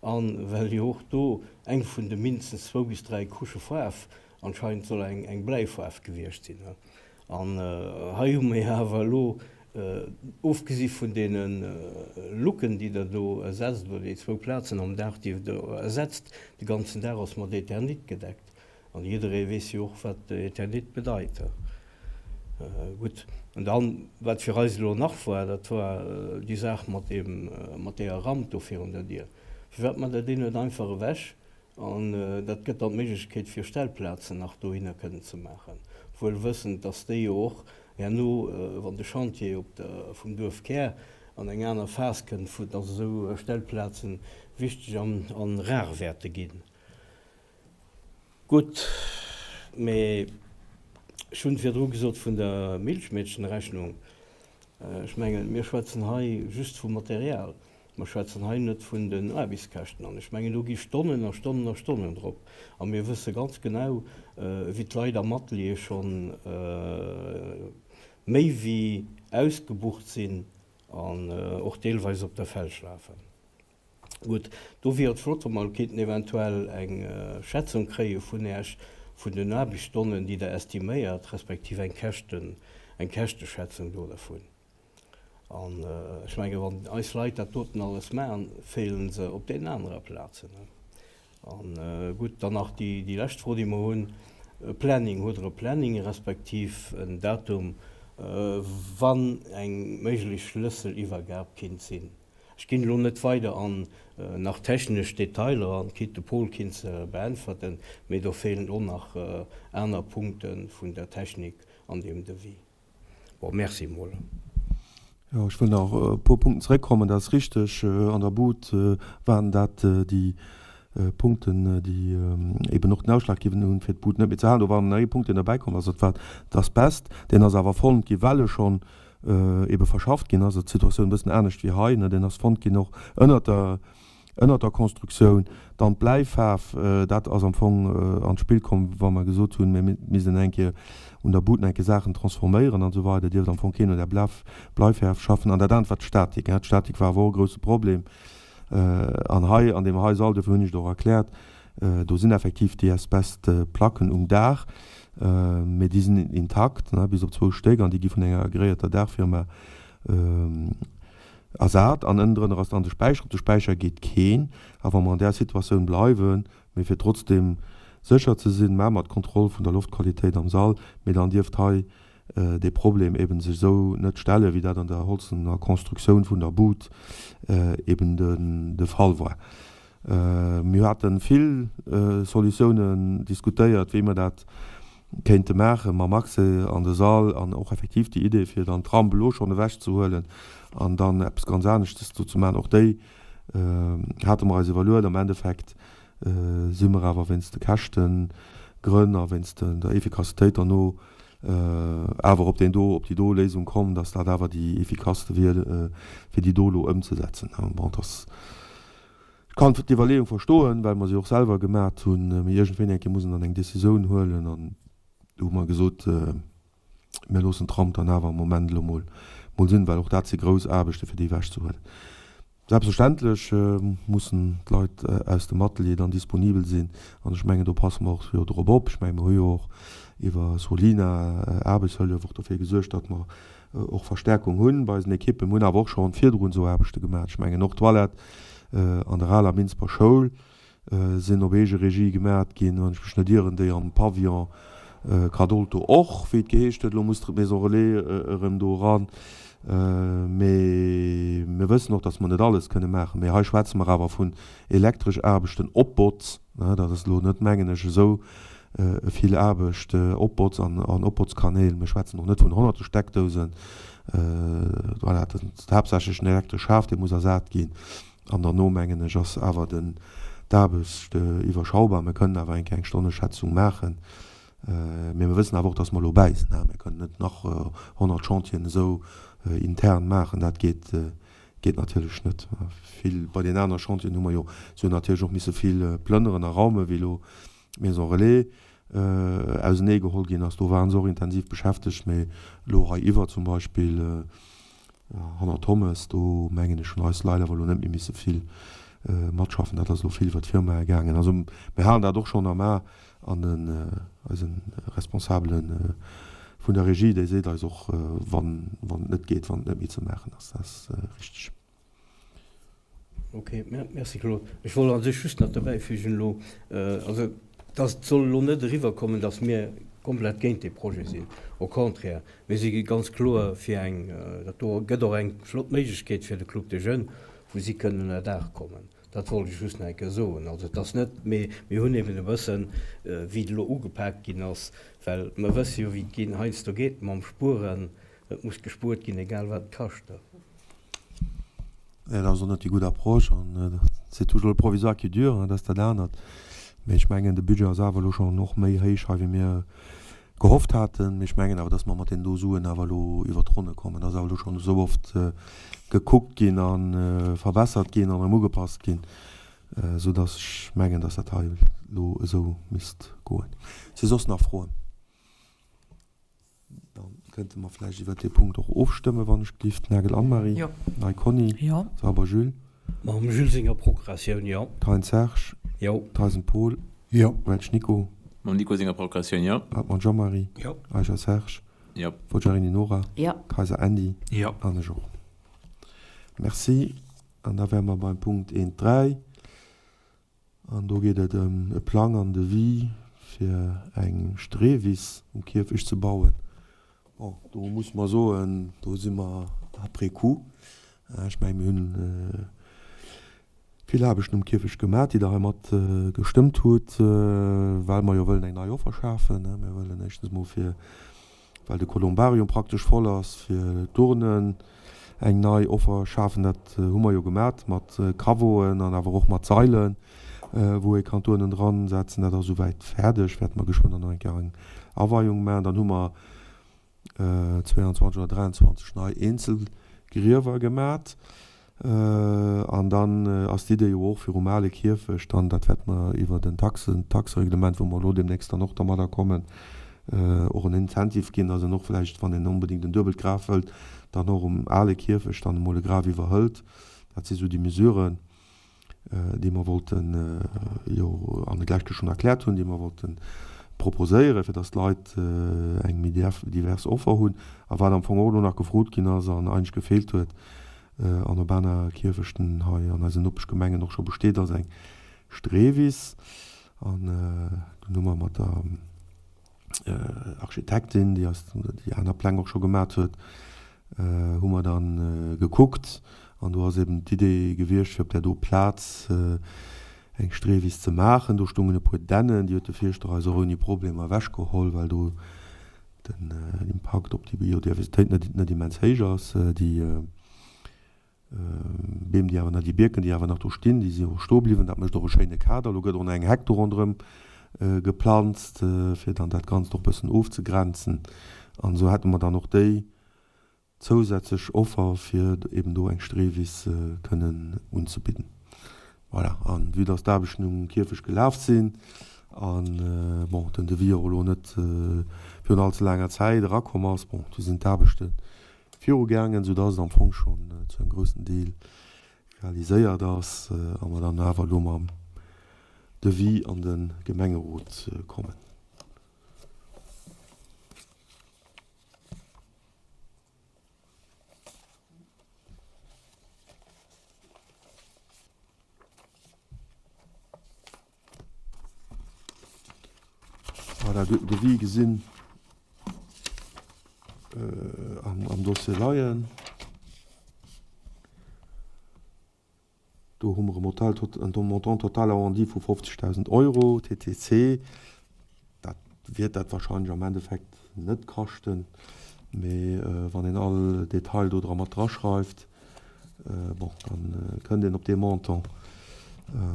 Speaker 4: A well jo och do eng vun de mindestens zwou bis dräi Couchë Faarf anscheinend soll eng Bläifaarf gewiescht sinn. An hei hu mer jo awer elo, ofgesi vun deene Lucken, déi Der do ersetzt, oder déi zwou Plazen am Daach, déi Der ersetzt, de ganzen Daach ass mat Eternit gedeckt. An jidderee weess jo och, wat Eternit bedeit. Gutt, an dann, wat fir eis elo nach war, dat war déi Saach mat deem, mat deeër Ramp do virun der Dier. Firwat maacht Der déi net einfach ewech An dat gëtt dann d'Méiglechkeet fir Stellplazen nach dohinner kënnen ze maachen, wuel wëssend, dass déi jo och herno, wann de Chantier op der vum Duerfkär an eng aner Phas kënnt, vu dass esou Stellplaze wichteg an rar wäerte ginn. Gutt, mee ech hunn virdru gesot vun der Milchmädchenrechnung. Ech mengen, mir schwätzen hei just vum Material. Mer schwätzen hei net vun den Aarbechtskäschten. An ech mengen, do gi Stonnen a Stonnen a Stonnen drop. A mir wësse ganz genau, wéi d'Leit am Atelier scho méi wéi ausgebucht sinn an och deelweis op der Felg lafen. Gutt, do wier et flott, wa mer kéinten eventuell eng Schätzung kréie vun Äech vun den Aarbechtsstonnen, déi Der estiméiert, respektiv eng Käschten, eng Käschteschätzung do dervun. An ech menge wann eis Leit dat doten alles maachen, feele se op deenen anere Plazen. A gutt, dann nach déi lescht Fro, déi mer hunn, e Planning. Hutt Der e Planning respektiv en Datum, wann eng méiglech Schlësseliwwergab kinnt sinn? Ech ginn elo net weider an nach technesch Detailer an, quitte de Paul kinnt se beäntwerten, mee do feelen och nach aner Punkte vun der Technik an deem Devis. Bon, merci mol.
Speaker 1: Jo, ech wëll nach e puer Punkten zeréckkommen. Dat ass richteg, an der Bud waren dat déi Punkten, déi eben och den Ausschlag ginn hunn, fir d'Bud net méi ze halen. Do war nach ee Punkt, deen derbäikomm ass, dat war d'Asbest. Deen ass awer fonnt gi well e schonn ebe verschafft ginn ass. Also d'Situatioun e bëssen anescht wéi hei, ne. Deen ass fonnt ginn och ënnert der Ënnert der Constructioun. Dann d'Bläifaarf, dat ass am Fong an d'Spill komm, wa mer gesot hunn, mir missten eng Kéier un der Bud nach eng Kéier Saachen transforméieren an esou weider, dierft am Fong keen un där Bläifaarf schaffen. An dat anert war d'Statik. D'Statik war awer och e grouse Problem. An hei an deem hei Sall, dofir hunn ech et och erkläert, do sinn effektiv déi Asbestplacken um Daach, mee déi sinn intakt, bis op zwou Stéck, an déi gi vun enger agreéierter Daachfirma Ersat an ënnendrënner ass dann de Späicher. Op de Späicher geet keen. A wa mer an där Situatioun bleiwen, mee fir trotzdeem sécher ze sinn, maache mer d'Kontroll vun der Loftqualitéit am Sall, mee dann dierft hei dee Problem eben sech esou net stellen, wéi dat an der holzener Constructioun vun der Bud eben de Fall war. Mir hate vill Solutiounen diskutéiert, wéi mer dat kéinte maache mam Accès an de Sall an och effektiv déi Idee, fir dann d'Ramp elo schonn ewechzehuelen an dann eppes ganz aneschtes do ze maachen, och déi hate mer eis iwwerluet. Am Endeffekt si mer awer wéinst de Käschtegrënn a wéinst der Efficacitéit derno awer op deen do, op déi do Léisung komm, dass dat awer déi effikasste wier, fir déi do elo ëmzesetzen. Bon, dass. Ech kann d'Iwwerleeung verstoen, well mer se och selwer gemat hunn, mee iergendwéini eng Kéier muss een dann eng Decisioun huelen an do hu mer gesot, mir loossen d'Ramp dann awer am Moment elo mol mol sinn, well och dat si grouss Aarbechte fir déi ewechzehuelen. Selbstverständlech mussen d'Leit aus dem Atelier dann disponibel sinn an ech mengen do passe mer och jo drop op. Ech mengen mer hu jo och iwwer Solina Aarbechtshëllef och dofir gesuergt, datt mer och Verstärkung hunn bei eisen Ekippen. Mir hunn awer och schonn virdrun esou Aarbechte gemaach. Ech mengen och d'Toilette an der aler Minsber Schoul sinn op eege Regie gemaat ginn, wann ech mech net ieren, déi am Pavillon Cadolto och, wéi et geheescht huet. Elo muss d'Maison Relais erëm do eran. Mee mir wëssen och, datt mer net alles kënne maachen. Mee hei schwätze mer awer vun elektresch Aarbechten op Botz. Dat ass elo net, mengen ech, esou vill Aarbecht op Botz an op Botzkanäl. Mir schwätzen och net vun honnerte Steckdousen. Voilà, dat ass haaptsächlech den elektresch Schaf, dee muss ersat ginn. An derno, mengen ech, ass awer den d'Aarbecht iwwerschaubar. Mir kënnen awer eng Kéier eng Stonneschätzung maachen. Mee mir wëssen awer och, dass mer elo bäi sinn. Mir kënnen net nach 100 Chantieren esou intern maachen. Dat geet, geet natierlech net. Vill bei den anere Chantieren hu mer jo sou natierlech och misse vill plënneren a raumen, wéi elo d'Maison Relais ausenee geholl ginn ass. Do ware se och intensiv beschäftegt. Mee elo hei iwwer zum Beispill hannert Thommes, do mengen ech hunn eis Leit awer elo net méi misse vill matschaffen. Dat ass elo vill iwwer d'Firmae gaangen. Also mir halen dat och schonn am A an den eise Responsabele vun der Regie, dee seet eis och, wann et net geet, wann et net méi ze maachen ass. Dat ass richteg.
Speaker 4: Ok, merci Claude. Ech wollt a sech just nach derbäifügen elo, also dass et soll elo net eriwwerkommen, dass mir komplett géint dee Projet sinn. Au contraire, mir si ganz kloer fir eng, dat do gëtt och eng flott Méiglechkeet fir de Club des Jeunes, wou si kënnen ënner Daach kommen. Dat wollt ech just nach eng Kéier soen. Also et ass net, mee mir hunn eben e bëssen, wéi et elo ugepaakt ginn ass, well mer wësse jo wéi et ginn heiansdo geet mam Spueren, et muss gespuert ginn, egal wat et kascht.
Speaker 1: Dat ass och net déi gutt Approche an c'est toujours le provisoire qui dure, dat ass dat anert. Mee ech mengen, de Budget ass awer elo schonn och méi héich hei, wéi mir. Gehofft haten. Mee ech mengen awer, dass mer mat deenen do Suen awer elo iwwert d'Ronne kommen. Dat ass awer elo schonn esou oft gekuckt ginn a verbessert ginn an erëm ugepasst ginn, soudass ech mengen, dass dat hei elo esou misst goen. Si soss nach Froen? Da kënnte mer vläicht iwwert dee Punkt och ofstëmmen, wann ech gelift. Nagel Anne-Marie?
Speaker 5: Jo.
Speaker 1: Ney Conny?
Speaker 5: Jo.
Speaker 1: Sauber Jules?
Speaker 4: Mam Jules senger Progressioun, jo.
Speaker 1: Thein Serge?
Speaker 4: Jo.
Speaker 1: Theisen Paul?
Speaker 7: Jo.
Speaker 1: Welsch Nico?
Speaker 6: Mam Nico senger Progressioun, jo.
Speaker 1: Hartmann Jean-Marie?
Speaker 4: Jo.
Speaker 1: Eicher Serge?
Speaker 6: Jo.
Speaker 1: Forgiarini Nora?
Speaker 5: Jo.
Speaker 1: Kayser Andy?
Speaker 7: Jo.
Speaker 1: An ech och. Merci. An da wäre mer beim Punkt 1, 3. An do geet et ëm e Plang an Devis fir eng Streewiss um Kierfecht ze bauen. Bon, do muss mer soen, do si mer après coup. Ech mengen, mir hunn vill Aarbechten um Kierfecht gemaach, déi Der hei mat gestëmmt hutt, well mer jo wëllen eng nei Offer schafen. Mir wëllen éischtens emol fir well de Columbarium praktesch voll ass, fir d'Urnen eng nei Offer schafen. Dat hu mer jo gemat mat Caveauen an awer och mat Sailen, wou ee kann d'Urnen dran setzen. Dat ass esouwäit fäerdeg. Wäerte mer geschwënn dann nach eng Kéier eng Aweiung maachen. Dann hu mer 22 oder 23 nei Eenzelgriewer gemat. An dann ass d'Idee jo och virum ale Kierfecht dann, dat wäerte mer iwwer den Taxen, Taxereglement, wou mer elo deemnächst dann och dermadder kommen, och en Incentive ginn, dass een och vläicht, wann een onbedéngt en duebelt Graf wëllt, dann och um ale Kierfecht dann emol e Graf iwwerhëlt. Dat si sou déi Mesuren, déi mer wollten jo an de leschte schonn erkläert hunn, déi mer wollte proposéieren, fir dass d'Leit eng méi divers Offer hunn. A wat am Fong och elo nach gefrot ginn ass an eigentlech gefeelt huet an op aner Kierfechten hei an eisen Nopeschgemengen och scho besteet, ass eng Streewiss. An dunn hu mer mat der Architektin, déi eis déi aner Pläng och scho gemat huet, hu mer dann gekuckt an do ass eben d'Idee gewiescht, fir op där do Plaz eng Streewiss ze maachen. Do stungen e puer Dännen, déi huet de Fierschter eis och ouni Problemer ewechgeholl, well do den Impakt op déi Biodiversitéit net immens héich ass. Déi Beem, déi awer nach, déi Bierken, déi awer nach do stinn, déi si och stoe bliwwen. Dat mécht och e schéine Kader. Elo gëtt och nach eng Heck do ronderëm geplanzt, fir dann dat Ganzt och e bëssen ofzegrenzen. An esou hätte mer dann och déi zousätzlech Offer, fir eben do eng Streewiss kënnen unzebidden. Voilà. A vue dass d'Aarbechten um Kierfecht gelaf sinn a bon, den Devis och elo net virun allze laanger Zäit erakomm ass, bon, du sinn d'Aarbechte viru gaangen, soudass et am Fong schonn zu engem groussen Deel realiséiert ass a mer dann awer elo mam Devis an de Gemengerot kommen. Voilà, de Devis gesinn am Dossier leien. Do hu mer e Montant total arrondi vu 50.000 Euro, TTC. Dat wäert dat wahrscheinlech am Endeffekt net kaschten, mee wann een all Detail do dra mat draschreift, bon, da kënnt een op dee Montant.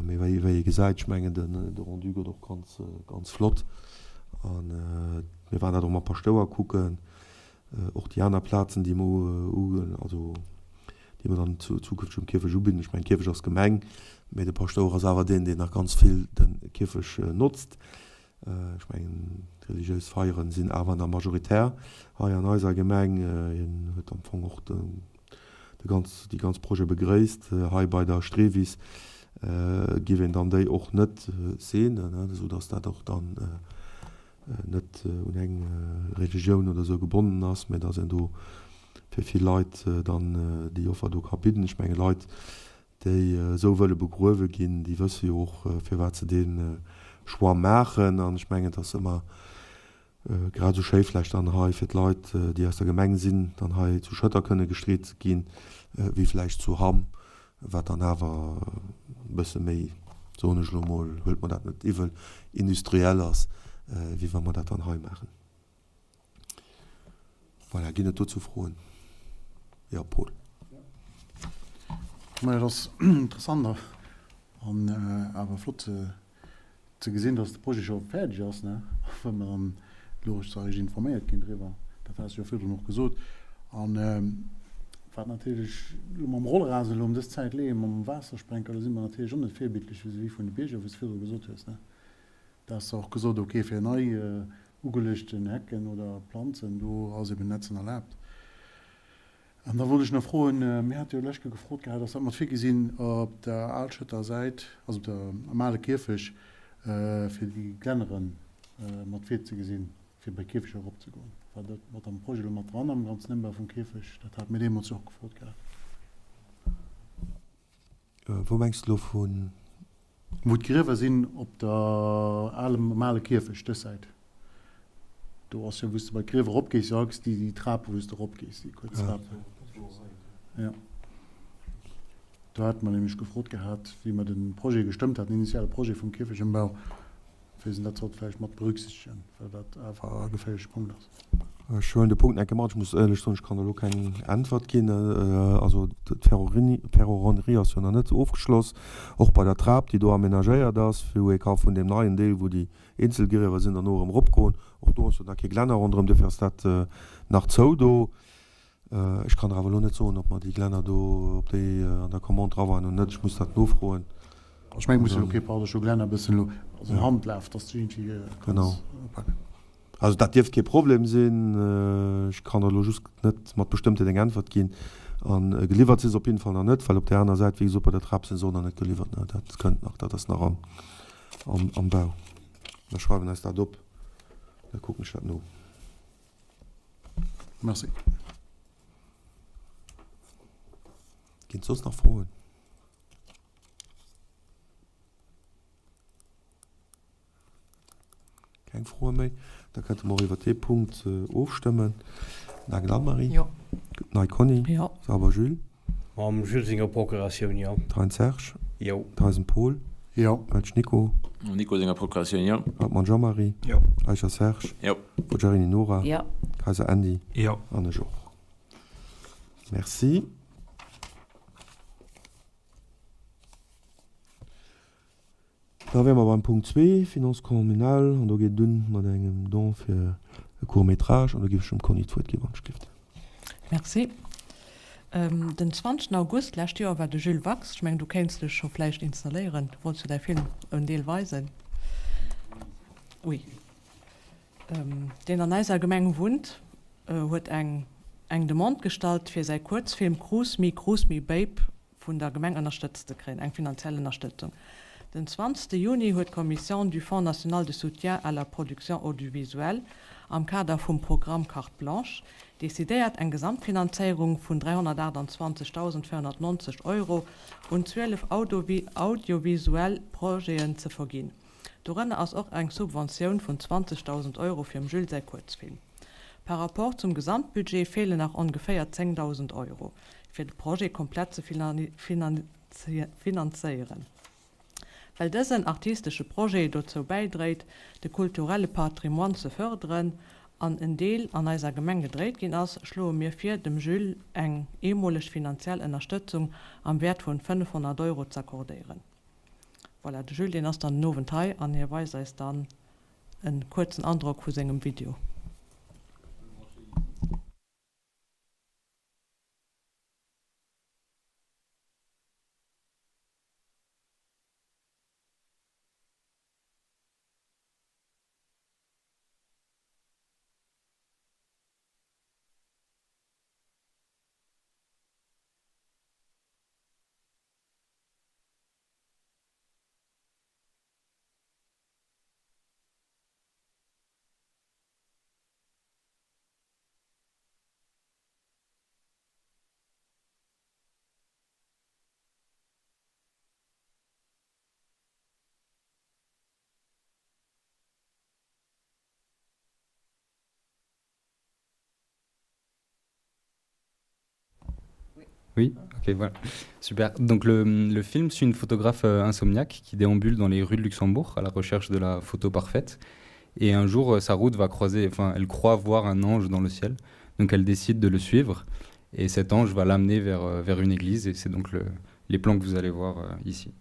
Speaker 1: Mee wéi ee gesäit, ech mengen, de Rendu gëtt och ganz, ganz flott. A mir waren dat och mam Paschtouer kucken, och déi aner Plazen, déi mer, also déi mer dann zukünfteg um Kierfecht ubidden. Ech mengen, Kierfecht ass Gemeng, mee de Paschtouer ass awer deen, deen nach ganz vill de Kierfecht notzt. Ech mengen, d'religiös Feieren sinn awer nach majoritär hei an eiser Gemeng. Hien huet am Fong och de ganz, déi ganz Projet begréisst. Hei bei der Streewiss géif een dann déi och net seenen, esou datt dat och dann net un eng Religioun oder esou gebonnen ass, mä datt een do fir vill Leit dann déi Offer do ka bidden. Ech menge Leit, déi esou wëlle begruewe ginn, déi wësse jo och, firwat se dee Choix maachen. An ech mengen, et ass ëmmer grad esou schéi vläicht dann hei fir d'Leit, déi aus der Gemeng sinn, dann hei zu Schëtter kënne gestreet ze ginn, wéi vläicht zu Hamm, wat dann awer e bësse méi, soen ech elo emol, huelt mer dat net iwwel, industriell ass, wéi wa mer dat dann hei maachen. Voilà, ginn et dozou Froen? Jo, Paul.
Speaker 7: Mä et ass interessant an awer flott ze gesinn, dass de Projet scho fäerdeg ass, ne, wa mer dann. Logesch ass eréischt informéiert ginn driwwer, dat has de jo virdrun och gesot. An wat natierlech elo mam Rollrasen elo ëm dës Zäit leeë mam Waassersprenker, do si mer natierlech och net virbildlech vis-à-vis vun de Bierger, wéi s de virdru gesot hues, ne. Da has de och gesot, ok, fir nei ugeluechten Hecken oder Planzen, do ass eben Netzen erlaabt. An da wollt ech nach froen, mir hate jo lech Kéier gefrot gehat, ass dat mat virgesinn op der Alschëtter Säit, also op der, am ale Kierfech, fir déi Glännere mat virzegesinn, fir bei Kierfech eropzegoen? War dat mat am Projet elo mat dran, am ganzen Ëmbau vum Kierfech? Dat hate mir deemools jo och gefrot gehat.
Speaker 1: Wou mengs de lo vun?
Speaker 7: Wou d'Griewer sinn op der alem, am ale Kierfecht, dës Säit. Do ass jo, wou s de bei d'Griewer eropgees, jo, déi, déi Trap, wou s de eropgees, déi kuerz Trap. Jo. Do hate mer nämlech gefrot gehat, wéi mer de Projet gestëmmt haten, den initiale Projet vum Kierfechtëmbau, Wéi en dat sollt vläicht mat berücksichtegen, well dat awer e geféierleche Punkt ass.
Speaker 1: Ech huelen de Punkt enke mat. Ech muss éierlech soen, ech kann elo keng Äntwert ginn. Also d'Ferronnerie ass jo nach net ofgeschloss, och bei der Trap, déi do amenagéiert ass, wou ee ka vun deem neien Deel, wou déi eenzel Griewer sinn, derno erëm eropgoen. Och do ass jo nach kee Glänner ronderëm, duerfir ass dat nach zou do. Ech kann der awer elo net soen, ob mer déi Glänner do, ob déi an der Commande dra waren oder net. Ech muss dat nofroen.
Speaker 7: Ech mengen, muss jo elo kee Pardon, scho Glänner e bëssen elo also en Handlaf, dass de iergendwéi
Speaker 1: kanns upaken. Also dat dierft kee Problem sinn. Ech kann der elo just net mat Bestëmmtheet eng Äntwert ginn. A geliwwert si se op jidden Fall nach net, well op där aner Säit, wéi gesot, bei der Trap si se och nach net geliwwert. Dat kënnt nach, dat ass nach am Bau. Mer schreiwen eis dat op, da kucken ech dat no.
Speaker 7: Merci.
Speaker 1: Ginn et soss nach Froen? Keng Froe méi? Da kënnte mer och iwwer dee Punkt ofstëmmen. Nagel Anne-Marie?
Speaker 3: Jo.
Speaker 1: Ney Conny?
Speaker 3: Jo.
Speaker 1: Sauber Jules?
Speaker 4: Mam Jules senger Procuratioun, jo.
Speaker 1: Thein Serge?
Speaker 4: Jo.
Speaker 1: Theisen Paul?
Speaker 7: Jo.
Speaker 1: Welsch Nico?
Speaker 6: Mam Nico senger Procuratioun, jo.
Speaker 1: Hartmann Jean-Marie?
Speaker 2: Jo.
Speaker 1: Eicher Serge?
Speaker 6: Jo.
Speaker 1: Forgiarini Nora?
Speaker 3: Jo.
Speaker 1: Kayser Andy?
Speaker 2: Jo.
Speaker 1: An ech och. Merci. Da wäre mer beim Punkt zwee, Finances communales, an do geet et un mat engem Don fir e Court métrage. An do géif ech dem Conny d'Wuert ginn, wann ech dierft.
Speaker 5: Merci. Den 20 August d'lescht Joer war de Jules Wachs, ech mengen du kéints dech scho vläicht installéieren, du wollts jo däi Film en Deel weisen, oui, deen an eiser Gemeng wunnt, huet eng eng Demande gestallt fir säi Kuerzfilm Cruise Me, Cruise Me Babe vun der Gemeng ënnerstëtzt ze kréien, eng finanziell Ënnerstëtzung. Den 20 Juni huet d'Commission du Fonds national de soutien à la production audiovisuelle am Kader vum Programm Carte blanche decidéiert, eng Gesamtfinanzéierung vun 328.490 Euro un 12 audiovisuell Projeten ze verginn. Dorënner ass och eng Subventioun vun 20.000 Euro fir dem Jules säi Kuerzfilm. Par rapport zum Gesamtbudget feelen nach ongeféier 10.000 Euro, fir de Projet komplett ze finanzéieren. Well dësen artistesche Projet dozou bäidréit, de kulturelle Patrimoine ze fërderen an en Deel an eiser Gemeng gedréit ginn ass, schloe mir vir, dem Jules eng eemoleg finanziell Ënnerstëtzung am Wäert vun 500 Euro z'accordéieren. Voilà, de Jules deen ass dann den Owend hei an hie weist eis dann en kuerzen Androck vu sengem Video.
Speaker 8: Oui, ok, voilà. Super. Donc le, le film suit une photographe euh, insomniaque qui déambule dans les rues de Luxembourg à la recherche de la photo parfaite. Et un jour, euh, sa route va croiser, enfin, elle croit voir un ange dans le ciel. Donc elle décide de le suivre. Et cet ange va l'amener vers, euh, vers une église. Et c'est donc le, les plans que vous allez voir ici.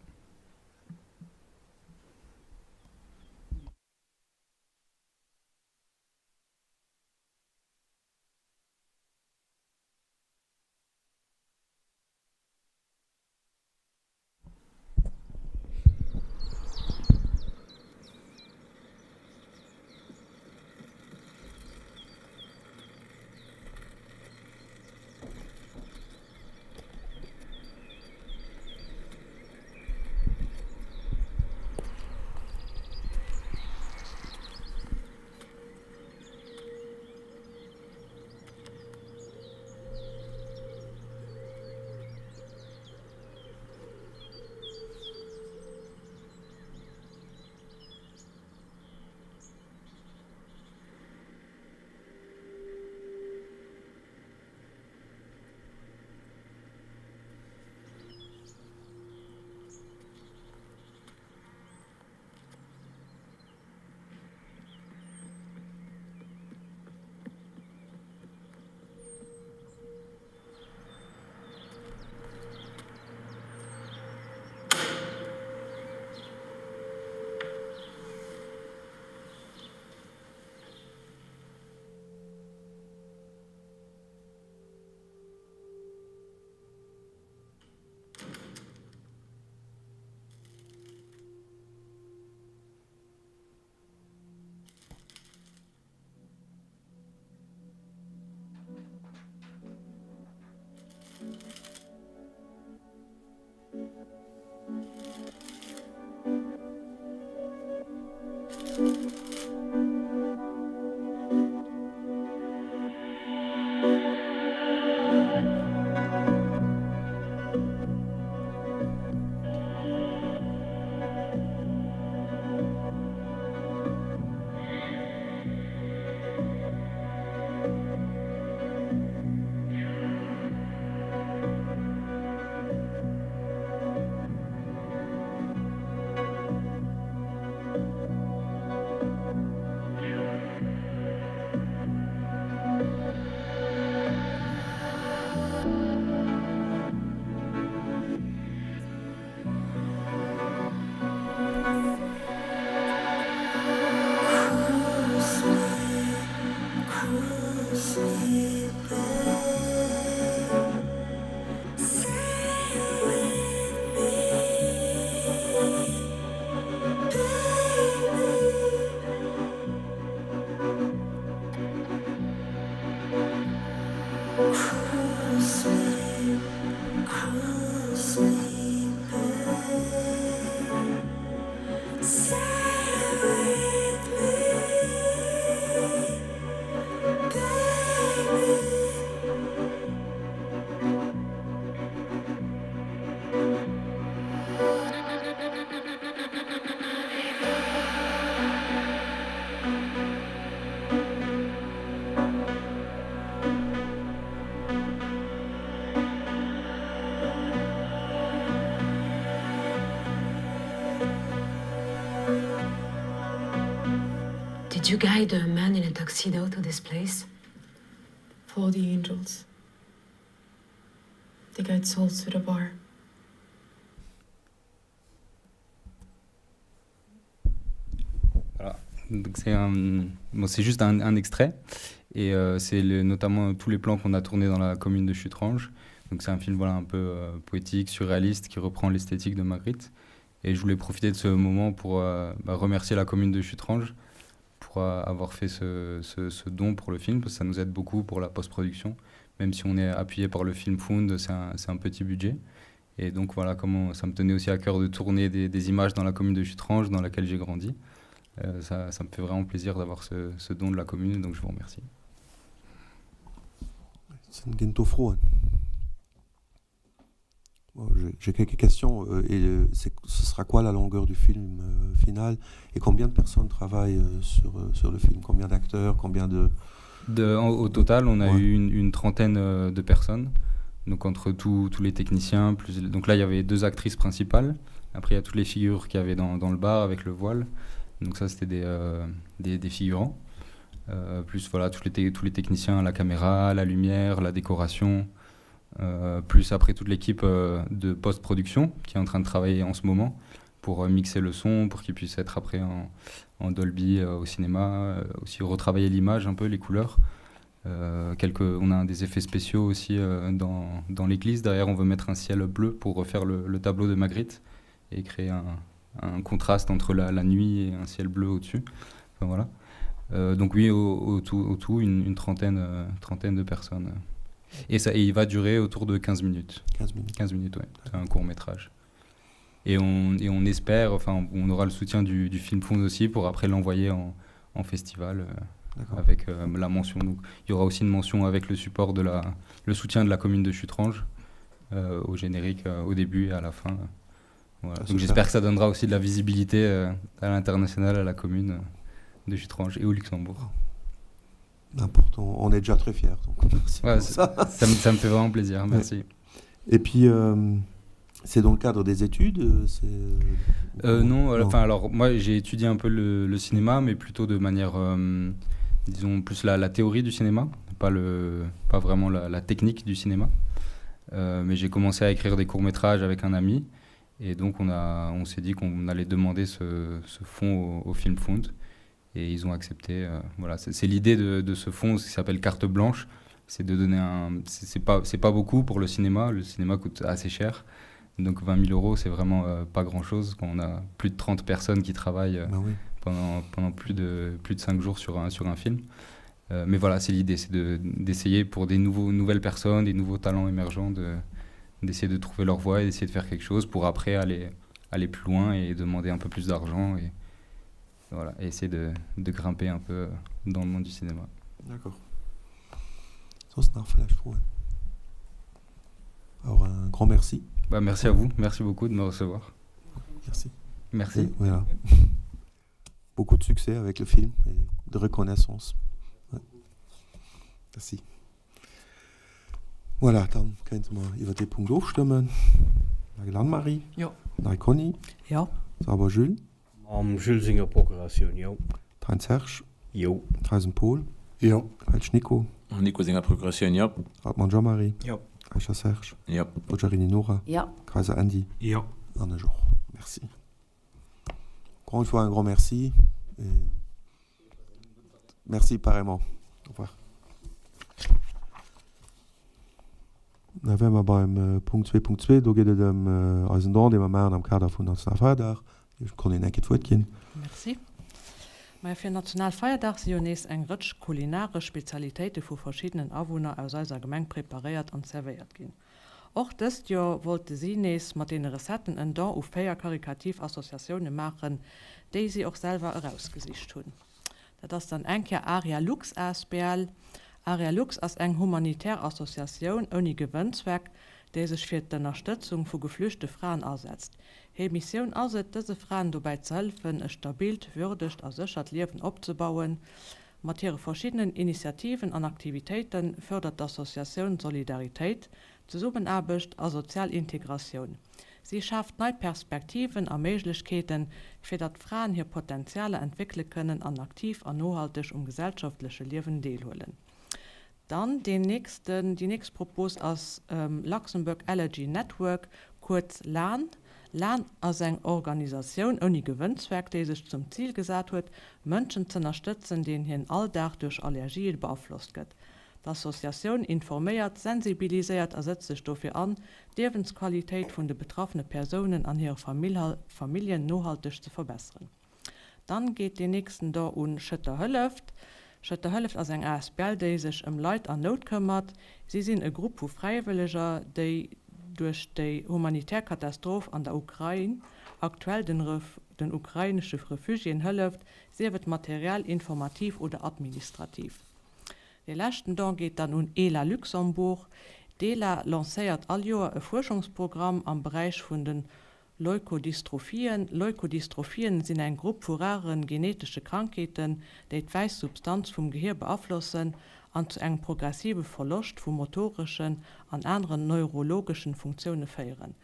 Speaker 9: Did you guide a man in a tuxedo to this place?
Speaker 10: For the angels. They guide souls to the bar.
Speaker 8: Voilà. Donc c'est un, bon, c'est juste un, un extrait et euh, c'est notamment tous les plans qu'on a tournés dans la commune de Chutrange. Donc c'est un film voilà, un peu euh, poétique, surréaliste qui reprend l'esthétique de Magritte. Et je voulais profiter de ce moment pour euh, bah, remercier la commune de Chutrange pour euh, avoir fait ce, ce, ce don pour le film, parce que ça nous aide beaucoup pour la post-production. Même si on est appuyé par le film Fund, c'est un, un petit budget. Et donc voilà comment ça me tenait aussi à cœur de tourner des, des images dans la commune de Chutrange dans laquelle j'ai grandi. Euh, ça, ça me fait vraiment plaisir d'avoir ce, ce don de la commune, donc je vous remercie.
Speaker 1: J'ai quelques questions euh, et euh, ce sera quoi la longueur du film euh, final et combien de personnes travaillent euh, sur, euh, sur le film combien d'acteurs combien de
Speaker 8: de en, au total on a ouais. eu une, une trentaine euh, de personnes donc entre tous tous les techniciens plus donc là il y avait deux actrices principales après il y a toutes les figures qu'il y avait dans, dans le bar avec le voile donc ça c'était des, euh, des, des figurants euh, plus voilà tous les tous les techniciens la caméra la lumière la décoration euh, plus après toute l'équipe euh, de post production qui est en train de travailler en ce moment pour euh, mixer le son pour qu'il puisse être après en, en Dolby euh, au cinéma euh, aussi retravailler l'image un peu les couleurs euh, quelques on a un des effets spéciaux aussi euh, dans, dans l'église derrière on veut mettre un ciel bleu pour refaire le, le tableau de Magritte et créer un, un contraste entre la, la nuit et un ciel bleu au dessus enfin, voilà euh, donc oui au, au tout, au tout une, une trentaine euh, trentaine de personnes et ça et il va durer autour de 15 minutes
Speaker 1: 15 minutes
Speaker 8: 15 minutes ouais. c'est un court métrage et on, et on espère enfin on aura le soutien du, du film fond aussi pour après l'envoyer en, en festival euh, avec euh, la mention donc il y aura aussi une mention avec le support de la le soutien de la commune de Chutrange euh, au générique euh, au début et à la fin voilà. donc j'espère que ça donnera aussi de la visibilité euh, à l'international à la commune euh, de Chutrange et au Luxembourg
Speaker 1: important on est déjà très fier donc merci
Speaker 8: ouais, ça. Ça, me, ça me fait vraiment plaisir merci ouais.
Speaker 1: et puis euh, c'est dans le cadre des études euh, c'est
Speaker 8: euh, euh, non, non enfin alors moi j'ai étudié un peu le, le cinéma mais plutôt de manière euh, disons plus la, la théorie du cinéma pas le pas vraiment la, la technique du cinéma euh, mais j'ai commencé à écrire des courts métrages avec un ami et donc on a on s'est dit qu'on allait demander ce, ce fonds au, au film fond et ils ont accepté euh, voilà c'est l'idée de, de ce fonds qui s'appelle carte blanche c'est de donner un c'est pas c'est pas beaucoup pour le cinéma le cinéma coûte assez cher donc 20 000 euros c'est vraiment euh, pas grand chose quand on a plus de 30 personnes qui travaillent euh, oui. pendant pendant plus de plus de 5 jours sur un sur un film euh, mais voilà c'est l'idée c'est de d'essayer pour des nouveaux nouvelles personnes des nouveaux talents émergents de d'essayer de trouver leur voie et d'essayer de faire quelque chose pour après aller aller plus loin et demander un peu plus d'argent et voilà et essayer de, de grimper un peu euh, dans le monde du cinéma
Speaker 1: d'accord alors un grand merci
Speaker 8: bah, merci à vous merci beaucoup de me recevoir
Speaker 1: merci
Speaker 8: merci
Speaker 1: et voilà beaucoup de succès avec le film et de reconnaissance ouais. merci voilà dann kéinte mer iwwer dee Punkt ofstëmmen. Nagel Anne-Marie.
Speaker 5: Jo.
Speaker 1: Nei Conny.
Speaker 5: Jo.
Speaker 1: Sauber Jules.
Speaker 4: Mam Jules senger Procuratioun, jo.
Speaker 1: Thein Serge.
Speaker 4: Jo.
Speaker 1: Theisen Paul.
Speaker 7: Jo.
Speaker 1: Welsch Nico.
Speaker 6: Mam Nico senger Procuratioun, jo.
Speaker 1: Hartmann Jean-Marie.
Speaker 2: Jo.
Speaker 1: Eicher Serge.
Speaker 6: Jo.
Speaker 1: Poggiarini Nora.
Speaker 11: Jo.
Speaker 1: Kayser Andy.
Speaker 2: Jo.
Speaker 1: An ech och. Merci. Encore une fois un grand merci et merci pareillement. Au revoir. Da wäre mer beim Punkt 2.2. Do geet et ëm eisen Don, dee mer maachen am Kader vun Nationalfeierdag. Ech konnt Ihnen eng Kéier d'Wuert ginn.
Speaker 5: Merci. Majo, fir Nationalfeierdag si jo nees eng Rëtsch kulinaresch Spezialitéite vu verschiddenen Awunner aus eiser Gemeng preparéiert an zerwéiert ginn. Och dëst Joer wollte si nees mat deene Recetten en Don u 4 karikativ Associatioune maachen, déi si och selwer erausgesicht hunn. Dat ass dann eng Kéier Aria Lux asbl. Aria Lux ass eng humanitär Associatioun ouni Gewënnzweck, déi sech fir d'Ënnerstëtzung vu geflüchte Fraen asetzt. Hir Missioun ass et, dëse Fraen dobäi ze hëllefen, e stabilt, würdegt a séchert Liewen opzebauen. Mat hire verschiddenen Initiativen an Aktivitéite fërdert d'Associatioun Solidaritéit, Zesummenaarbecht a sozial Integratioun. Si schaaft nei Perspektiven a Méiglechkeeten, fir datt Fraen hir Potenzialer entwéckele kënnen an aktiv an nohalteg um gesellschaftleche Liewen deelhuelen. Dann deen nächsten, déi nächst Propos ass Luxembourg Allergy Network, kuerz lan. Lan ass eng Organisatioun ouni Gewënnzweck, déi sech zum Zil gesat huet, Mënschen z'ënnerstëtzen, deenen hiren Alldag duerch Allergië beaflosst gëtt. D'Associatioun informéiert, sensibiliséiert a sëtzt sech dofir an, d'Liewensqualitéit vun de betraffene Persounen an hire Familljen nohalteg ze verbesseren. Dann geet deen nächsten Don un Schëtter Hëlleft. Schëtter Hëlleft ass eng asbl, déi sech ëm Leit an Nout këmmert. Si sinn e Grupp vu Fräiwëlleger, déi duerch déi humanitär Katastroph an der Ukrain aktuell den den ukrainesche Refugiéen hëlleft, sief et materiell, informativ oder administrativ. Dee leschten Don geet dann un ELA Luxembourg. D'ELA lancéiert all Joer e Fuerschungsprogramm am Beräich vun de Leukodystrophien. Leukodystrophien sinn eng Grupp vu rare genetesche Krankheeten, déi d'wäiss Substanz vum Gehier beaflossen an zu engem progressive Verloscht vu motoreschen an aneren neurologeschen Funktioune féieren.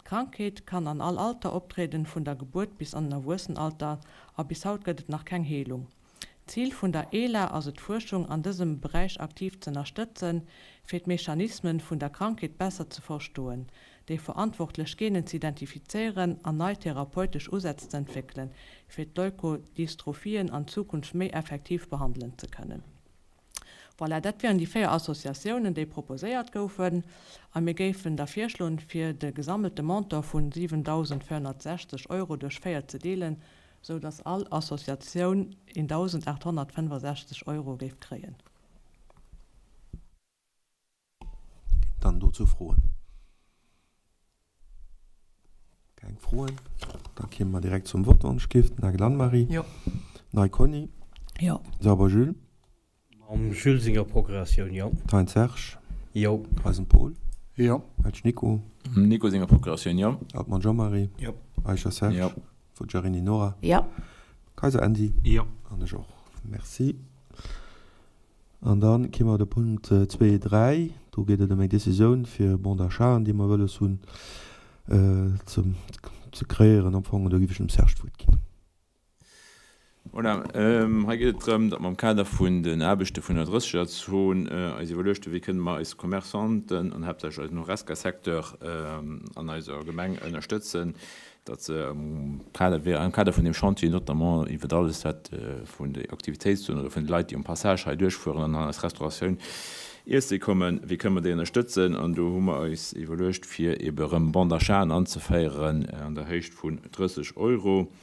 Speaker 5: D'Krankheet kann an all Alter optrieden, vun der Gebuert bis an den Erwuessenalter, a bis haut gëtt et nach keng Heelung. Zil vun der ELA ass et d'Fuerschung an dësem Beräich aktiv z'ënnerstëtzen, fir d'Mechanismen vun der Krankheet besser ze verstoen, déi verantwortlech Genen z'identifizéieren an nei therapeutesch Usätz z'entwéckelen, fir d'Leukodystrophien an Zukunft méi effektiv behandelen ze kënnen. Voilà, dat wieren déi 4 Associatiounen, déi proposéiert goufen. A mir géifen da virschloen, fir de gesammelte Montant vu 7.460 Euro duerch 4 ze deelen, sou datt all Associatioun 1.865 Euro géif kréien.
Speaker 1: Dann dozou Froen? Keng Froen? Da kéime mer direkt zum Vott, wann ech géif. Nagel Anne-Marie?
Speaker 5: Jo.
Speaker 1: Ney Conny?
Speaker 5: Jo.
Speaker 1: Sauber Jules?
Speaker 4: Mam Jules senger Procuratioun, jo.
Speaker 1: Thein Serge?
Speaker 4: Jo.
Speaker 1: Eisen Paul?
Speaker 7: Jo.
Speaker 1: Welsch Nico?
Speaker 6: Mam Nico senger Procuratioun, jo.
Speaker 1: Altmann Jean-Marie?
Speaker 4: Jo.
Speaker 1: Eicher Serge?
Speaker 6: Jo.
Speaker 1: Forgiarini Nora?
Speaker 3: Jo.
Speaker 1: Kayser Andy?
Speaker 6: Jo.
Speaker 1: An ech och. Merci. An da kimme mer de Punkt zwee, dräi. Do geet et ëm eng Décisioun fir Bon d'achat, déi mer wëlles hunn ze kréieren am Fong. An do géif ech dem Serge d'Wuert ginn.
Speaker 6: Voilà, hei geet et drëm, datt mer am Kader vun den Aarbechte vun der Drëssegerzon eis iwwerluecht hunn, wéi kënne mer eis Commerçanten an haaptsächlech eisen Horesca-Secteur an eiser Gemeng ënnerstëtzen, datt se am Kader, am Kader vun deem Chantier notamment iwwert alles wat vun de Aktivitéitszonen oder vun de Leit, déi um Passage hei duerchfueren an an eis Restauratioun iesse kommen, wéi kënnen mer déi ënnerstëtzen. An do hu mer eis iwwerluecht, fir ebe erëm Bon-d'achaten anzeféieren an der Héicht vun 30 Euro,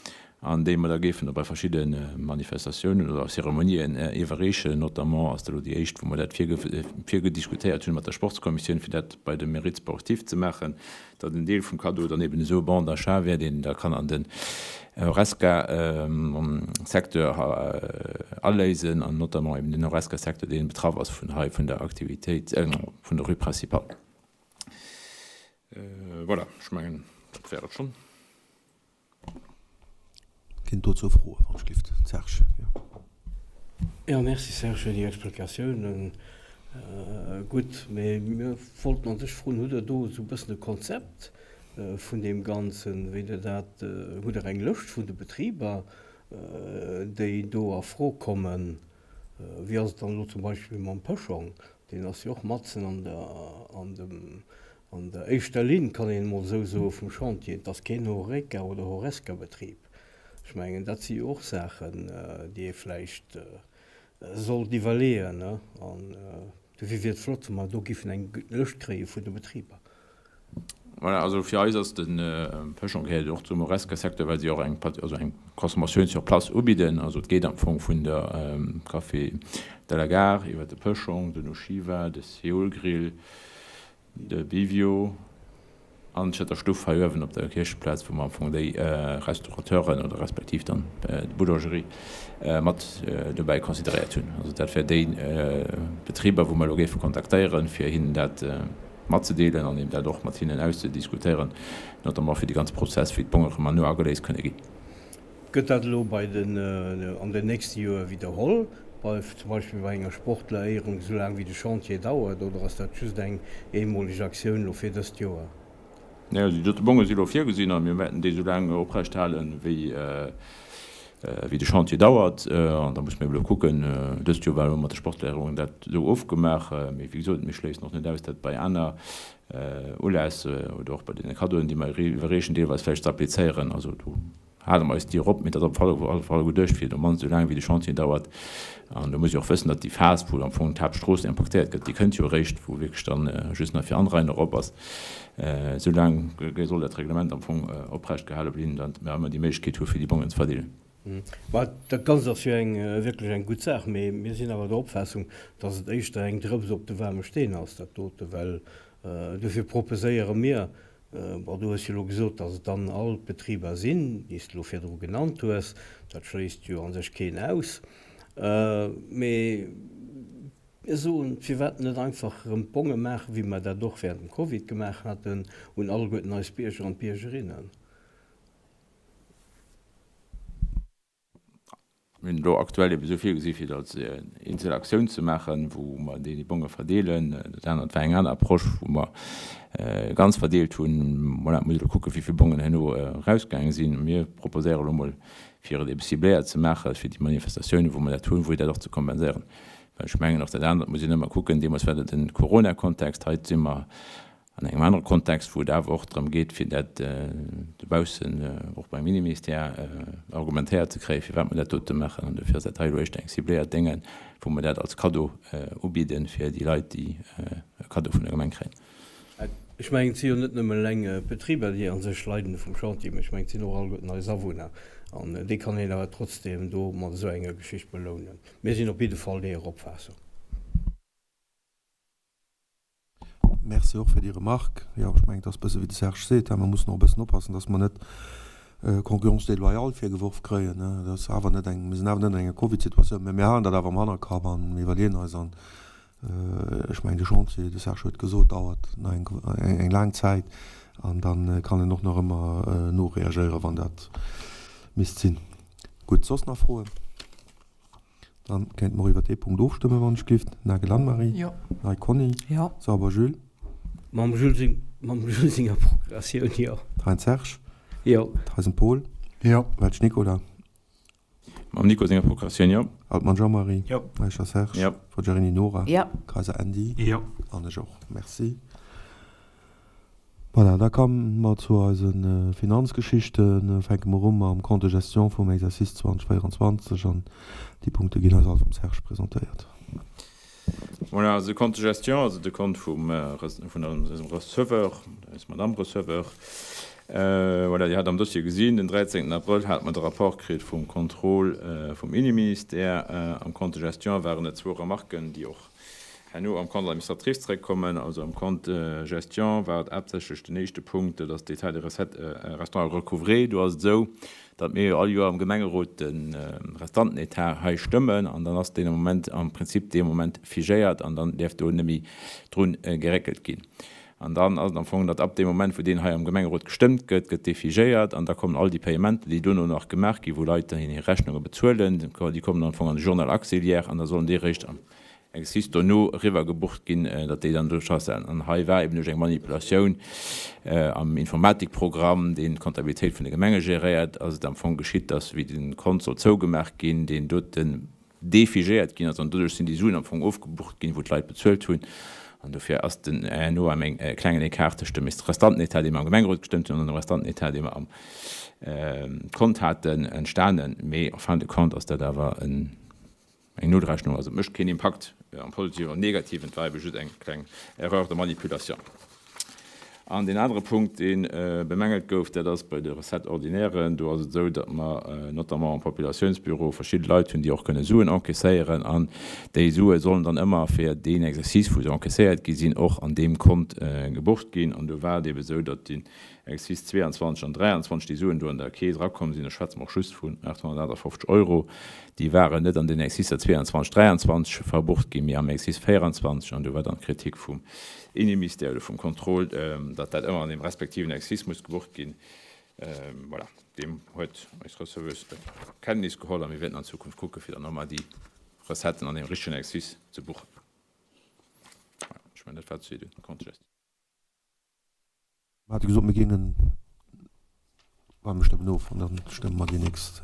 Speaker 6: an déi mer da géifen da bei verschidde Manifestatiounen oder Zeremonien iwwerreechen. Notamment ass dat elo déi éischt, wou mer dat virgediskutéiert hunn mat der Sportskommissioun, fir dat bei de Mérite sportif ze maachen. datt en Deel vum Kaddo dann eben esou e Bon d'achat wär, deen een da kann an den Horesca-Secteur aléisen, an notamment eben den Horesca-Secteur, deen betraff ass vun hei vun der Aktivitéit vun der Rue Principale. Voilà, ech mengen, dat wär et schonn.
Speaker 1: Ginn dozou Froen, wann ech gelift? Serge, jo.
Speaker 4: Jo, merci Serge fir déi Explikatiounen. Gutt, mee mir wollten an sech froen, hutt Der do esou e bëssen e Konzept vun deem Ganzen, wéi Der dat, hutt Der eng Lëscht vun de Betriber, déi do a Fro kommen? Wéi ass et dann elo zum Beispill mam Pëschong? Deen ass jo och matzen an der, an dem, an der éischter Linn, kann een emol esou soe vum Chantier. Et ass keen Horeca oder Horesca-Betrib. Ech mengen, dat si jo och Saachen, déi ee vläicht sollt iwwerleeën. An dofir wier et flott, wa mer do giffen eng Lëscht kréie vun de Betriber.
Speaker 6: Voilà, also fir eis ass de Pöschong gehéiert och zum Horesca-Secteur, well si och eng, also eng Consommatioun sur place ubidden. Also et geet am Fong vun der Café de la Gare iwwer de Pöschong, den Oshiwa, de Seoul Grill. De Bivio an d'Schëtter Stuff hei uewen op der Kiercheplaz, wou mer am Fong déi Restaurateuren oder respektiv dann d'Boulangerie mat dobäi consideréiert hunn. Also dat wär déi Betriber, wou mer elo géife kontaktéieren, fir hinnen dat matzedeelen an eben dat och mat hinnen auszediskutéieren, notamment fir de ganze Prozess, wéi d'Bonge rëm herno ageléist kënne ginn.
Speaker 4: Gëtt dat elo bei den, an den nächste Joer widderholl, bei, zum Beispill bei enger Sportleréierung, esou laang wéi de Chantier dauert, oder ass dat just eng eemoleg Aktioun elo fir dëst Joer?
Speaker 6: Nee, also déi dote Bonge si elo virgesinn a mir wäerten déi esou laang oprecht halen, wéi, wéi de Chantier dauert. An da musse mir elo kucken, dëst Joer war elo mat de Sportleréierungen dat esou ofgemaach, mee wéi gesot, mir schléissen och net aus, dat bei aner Uläss oder och bei deene Kaddoen, déi mer iwwerreechen, deelweis vläicht ze applizéieren. Also do hale mer eis d'Dier op, mee dat ass op alle Fall geduecht fir op d'mannst esou laang wéi de Chantier dauert. An do muss ee och wëssen, datt déi Phas, wou am Fong d'Haaptstrooss impaktéiert gëtt, déi kënnt jo eréischt, wou wierklech dann just nach fir Anrainer op ass. Esou laang soll dat Reglement am Fong oprecht gehale blinn, datt mer ëmmer déi Méiglechkeet hu fir déi Bongen ze verdeelen.
Speaker 4: Mä dat Ganzt ass jo eng wierklech eng gutt Saach, mee mir sinn awer der Opfaassung, dass et éischter eng Drëps op de waarme Steen ass, dat dote, well dofir proposéiere mir, bon, du hues jo elo gesot, dass et dann all d'Betriber sinn, déi s de elo virdru genannt hues, dat schléisst jo a sech keen aus, mee mir soen, firwat net einfach erëm d'Bonge maachen, wéi mer dat och während dem Covid gemaach haten, un alleguerten eis Bierger an d'Biergerinnen.
Speaker 6: Mir hunn elo aktuell ebe sou virgesi fir dat als eenzel Aktioun ze maachen, wou mer déi Bonge verdeelen. Dat anert war eng aner Approche, wou mer ganz verdeelt hunn. Voilà, et muss ee elo kucken, wéi vill Bongen herno erausgaange sinn. Mir proposéiere elo mol, fir et ebe cibléiert ze maachen, fir déi Manifestatiounen, wou mer dat hunn, wou dat och ze kompenséieren. Well ech mengen och dat anert muss een ëmmer kucken. Deemools war dat en Corona-Kontext, hei si mer An engem anere Kontext, wou et awer och drëm geet, fir dat dobaussen och beim Inneministère argumentéiert ze kréien, firwat mer dat dote maachen. An dofir ass dat hei elo éischter eng cibléiert Dénge, wou mer dat als Kaddo ubidden, fir déi Leit, déi e Kaddo vun der Gemeng kréien.
Speaker 4: Ech mengen, et si jo net nëmme eleng d'Betriber, déi a sech leiden vum Chantier, mä ech mengen, et sinn och alleguerten eis Awunner. An déi kann een awer trotzdeem do mat esou enger Geschicht belounen. Mir sinn op jidde Fall deeër Opfaassung.
Speaker 1: Merci och fir déi Remarque. Jo, ech mengen, et ass e bësse wéi de Serge seet, mer mussen och e bëssen oppassen, dass mer net Concurrence déloyale virgeworf kréien. Dat ass awer net eng, mir sinn awer net an enger Covid-Situatioun, mä mir halen dat awer am Hannerkapp a mir iwwerleeën eis an ech mengen, de Chantier, de Serge huet et gesot, dauert nach eng, eng laang Zäit an da kann een och nach ëmmer noreagéieren, wann dat misst sinn. Gutt, soss nach Froen? Dann kéinte mer och iwwert dee Punkt ofstëmmen, wann ech gift. Nagel Anne-Marie.
Speaker 5: Jo.
Speaker 1: Ney Conny.
Speaker 5: Jo.
Speaker 1: Sauber Jules.
Speaker 4: Mam Jules seng, mam Jules senger Progressioun, jo.
Speaker 1: Thein Serge.
Speaker 4: Jo.
Speaker 1: Theisen Paul.
Speaker 7: Jo.
Speaker 1: Welsch Nicolas.
Speaker 6: Mam Nico senger Progressioun, jo.
Speaker 1: Altmann Jean-Marie.
Speaker 2: Jo.
Speaker 1: Eicher Serge.
Speaker 6: Jo.
Speaker 1: Forgiarini Nora.
Speaker 3: Jo.
Speaker 1: Kayser Andy.
Speaker 2: Jo.
Speaker 1: An ech och. Merci. Voilà, da komme mer zu eise Finanzgeschichten. Fänke mer u mam Compte de gestion vum Exercice 2024 an déi Punkte ginn eis all vum Serge presentéiert.
Speaker 6: Voilà, also de Compte de gestion, also de Compte vum, vun eisem Receveur, eis Madame Receveur. Voilà, Dir hat am Dossier gesinn, den 13 Abrëll hate mer de Rapport kritt vum Contrôle vum Inneministère. Am Compte de gestion waren et zwou Remarken, déi och Herno am Compte administratif zeréckkommen. Also am Compte gestion war et haaptsächlech den éischte Punkt, dat ass d'État des recettes restant à recouvrer. Do ass et esou, datt mir jo all Joer am Gemengerot de Restantenetat hei stëmmen an dann ass deen am Moment am Prinzip dee Moment figéiert an dann däerf do net méi drun geréckelt ginn. An dann ass et am Fong, datt ab deem Moment, wou deen hei am Gemengerot gestëmmt gëtt, gëtt dee figéiert an da kommen all déi Payementen, déi dono nach gemaach ginn, wou Leit dann hir Rechnunge bezuelen, déi kommen am Fong an de Journal auxiliaire an da sollen déi eréischt am Exercice dono eriwwer gebucht ginn, datt déi dann do schassen. An hei war eben duerch eng Manipulatioun am Informatikprogramm, deen d'Kontabilitéit vun de Gemenge géréiert, ass et am Fong geschitt, datt, wéi de Kont sollt zougemaach ginn, deen doten defigéiert ginn ass an doduerch sinn déi Suen am Fong ofgebucht ginn, wou d'Leit bezuelt hunn. An dofir ass den herno am eng klengen Ecart tëscht dem Restantenetat, dee mer am Gemengerot gestëmmt hunn, an dem Restantenetat, dee mer am Kont haten, entstanen. Mee en fin de compte ass dat awer eng Notrechnung. Also et mécht keen Impakt am Positiven oder Negativen, et war ebe just eng kleng Erreur de manipulation. An deen anere Punkt, dee bemängelt gouf, dat ass bei de Recettes ordinairen. Do ass et esou, datt mer notamment am Populationsbüro verschidde Leit hunn, déi och kënne Suen encaisséieren. An déi Sue sollen dann ëmmer fir deen Exercice, wou se encaisséiert gi sinn, och an deem Kont gebucht ginn. An do war et ebe esou, datt den Exercice 22 an 23 déi Suen do an der Keess erakomm sinn, do schwätze mer och just vun 858 Euro, déi waren net an den Exercicer 22, 23 verbucht ginn, mee am Exercice 24. An do war dann d'Kritik vum Inneministère oder vum Contrôle, datt dat ëmmer an deem respektiven Exercice muss gebucht ginn. Voilà, deem huet eis Receveuse Kenntnis geholl a mir wäerten an Zukunft kucke fir dann ëmmer déi Recetten an deem richtegen Exercice ze buchen. Voilà, ech mengen dat war zu de Compte de gestion.
Speaker 1: Mir hate gesot, mir géingen, well mir stëmmen of an da stëmme mer déi nächst,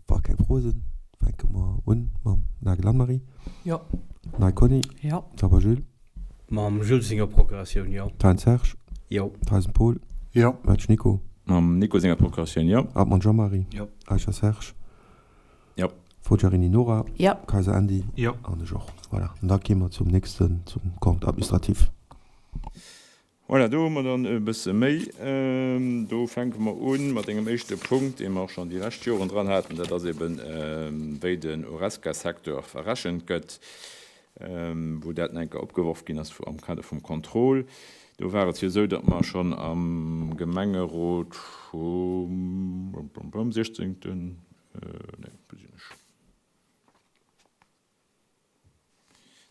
Speaker 1: wa keng Froe sinn, fänke mer un mam Nagel Anne-Marie.
Speaker 5: Jo.
Speaker 1: Nei Conny.
Speaker 5: Jo.
Speaker 1: Sauber Jules.
Speaker 4: Mam Jules senger Procuratioun, jo.
Speaker 1: Thein Serge.
Speaker 4: Jo.
Speaker 1: Theisen Paul.
Speaker 7: Jo.
Speaker 1: Mertsch Nico.
Speaker 6: Mam Nico senger Procuratioun, jo.
Speaker 1: Hartmann Jean-Marie.
Speaker 4: Jo.
Speaker 1: Eicher Serge.
Speaker 6: Jo.
Speaker 1: Forgiarini Nora.
Speaker 3: Jo.
Speaker 1: Kayser Andy.
Speaker 2: Jo.
Speaker 1: An ech och. Voilà. An da gi mer zum nächsten, zum Compte administratif.
Speaker 6: Voilà, do hu mer dann e bësse méi. Do fänke mer u mat engem éischte Punkt, dee mer och schonn déi lescht Joren dran haten. Dat ass eben, wéi den Horesca-Secteur verrechent gëtt, wou dat nach eng Kéier opgeworf ginn ass am Kader vum Contrôle. Do war et jo esou, datt mer schonn am Gemengerot vum 16. Nee, do sinn ech.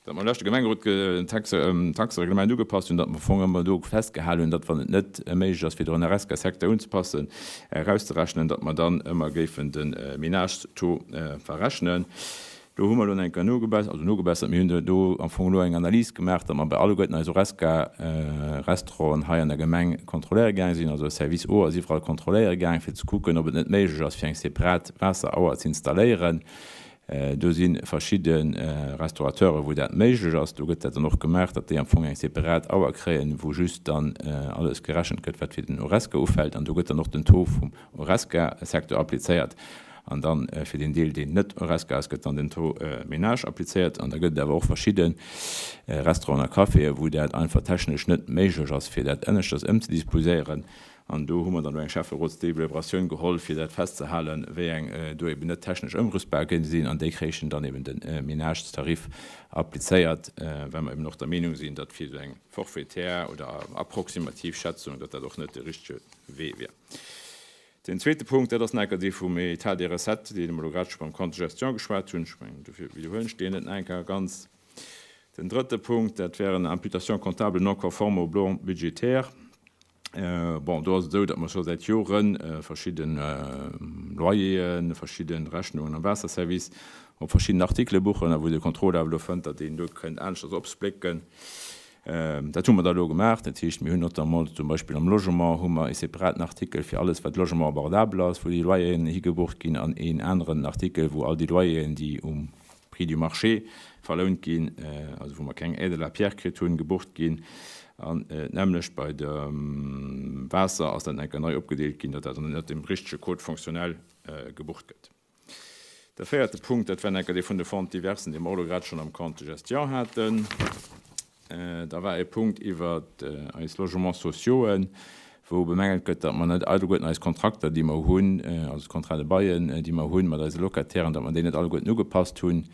Speaker 6: Datt mer am leschte Gemengerot d'Taxereglement ugepasst hunn, datt mer am Fong ëmmer do festgehalen hunn, datt wann et net méiglech ass fir de Horesca-Secteur unzepassen, erauszerechnen, datt mer dann ëmmer géifen de Ménage-Taux verrechnen. Do hu mer elo eng Kéier nogebessert, also nogebessert, mir hunn do am Fong elo eng Analys gemaach, datt mer bei alleguerten eis Horesca-Restauranten hei an der Gemeng kontrolléiere gaange sinn, also Service Eau ass iwwerall kontrolléiere gaangen, fir ze kucken, ob et net méiglech ass, fir eng separat Waasserauer ze installéieren. Do si verschidde Restaurateuren, wou dat méiglech ass. Do gëtt dat dann och gemaach, datt déi am Fong eng separat Auer kréien, wou just dann alles gerechent gëtt, wat fir den Horesca ufält. An do gëtt dann och den Taux vum Horesca-Secteur applizéiert. An dann fir deen Deel, deen net Horesca ass, gëtt dann den Taux ménage applizéiert. An da gëtt et awer och verschidde Restauranten a Caféen, wou dat einfach technesch net méiglech ass, fir dat aneschters ëmzedisposéieren. An do hu mer dann elo eng Schäfferotsdeliberatioun geholl, fir dat festzehalen, wéi eng do eben net technesch ëmrüstbar sinn. An déi kréichen dann eben de Ménagestarif applizéiert, well mer eben och der Meenung sinn, datt fir esou eng forfaitaire oder approximativ Schätzung, datt dat och net de richtege Wee wier. Deen zweete Punkt, dat ass nach eng Kéier dee vum État des recettes, dee mer elo grad scho beim Compte de gestion geschwat hunn. Ech mengen, dofir widderhuelen ech deen net nach eng Kéier ganz. Den drëtte Punkt, dat wären Imputations comptables non conformes au plan budgétaire. Bon, do ass et esou, datt mer scho säit Jore verschidde Loyeren, verschidde Rechnungen am Waasserservice op verschidden Artikele buchen a wou de Contrôle awer elo fënnt, datt een do kënnt aneschters opsplécken. Dat hu mer da elo gemaach. Dat heescht, mir hunn notamment zum Beispill am Logement hu mer e separaten Artikel fir alles, wat Logement abordable ass, wou déi Loyeren higebucht ginn, an een aneren Artikel, wou all déi Loyeren, déi um Prix du marché verlount ginn, also wou mer keng Aide à la pierre kritt hunn, gebucht ginn. An d'nämmlecht bei dem Waasser ass dat nach eng Kéier nei opgedeelt ginn, datt dat ënnert dem richtege Code fonctionnel gebucht gëtt. De véierte Punkt, dat war enker dee vun de Fonds diversen, dee mer och elo grad schonn am Compte de gestion haten. Da war e Punkt iwwer eis Logements sociauxen, wou bemängelt gëtt, datt mer net alleguerten eis Kontrakter, déi mer hunn, also d'Contrats de bail, déi mer hunn mat eise Locatairen, datt mer déi net alleguerten ugepasst hunn.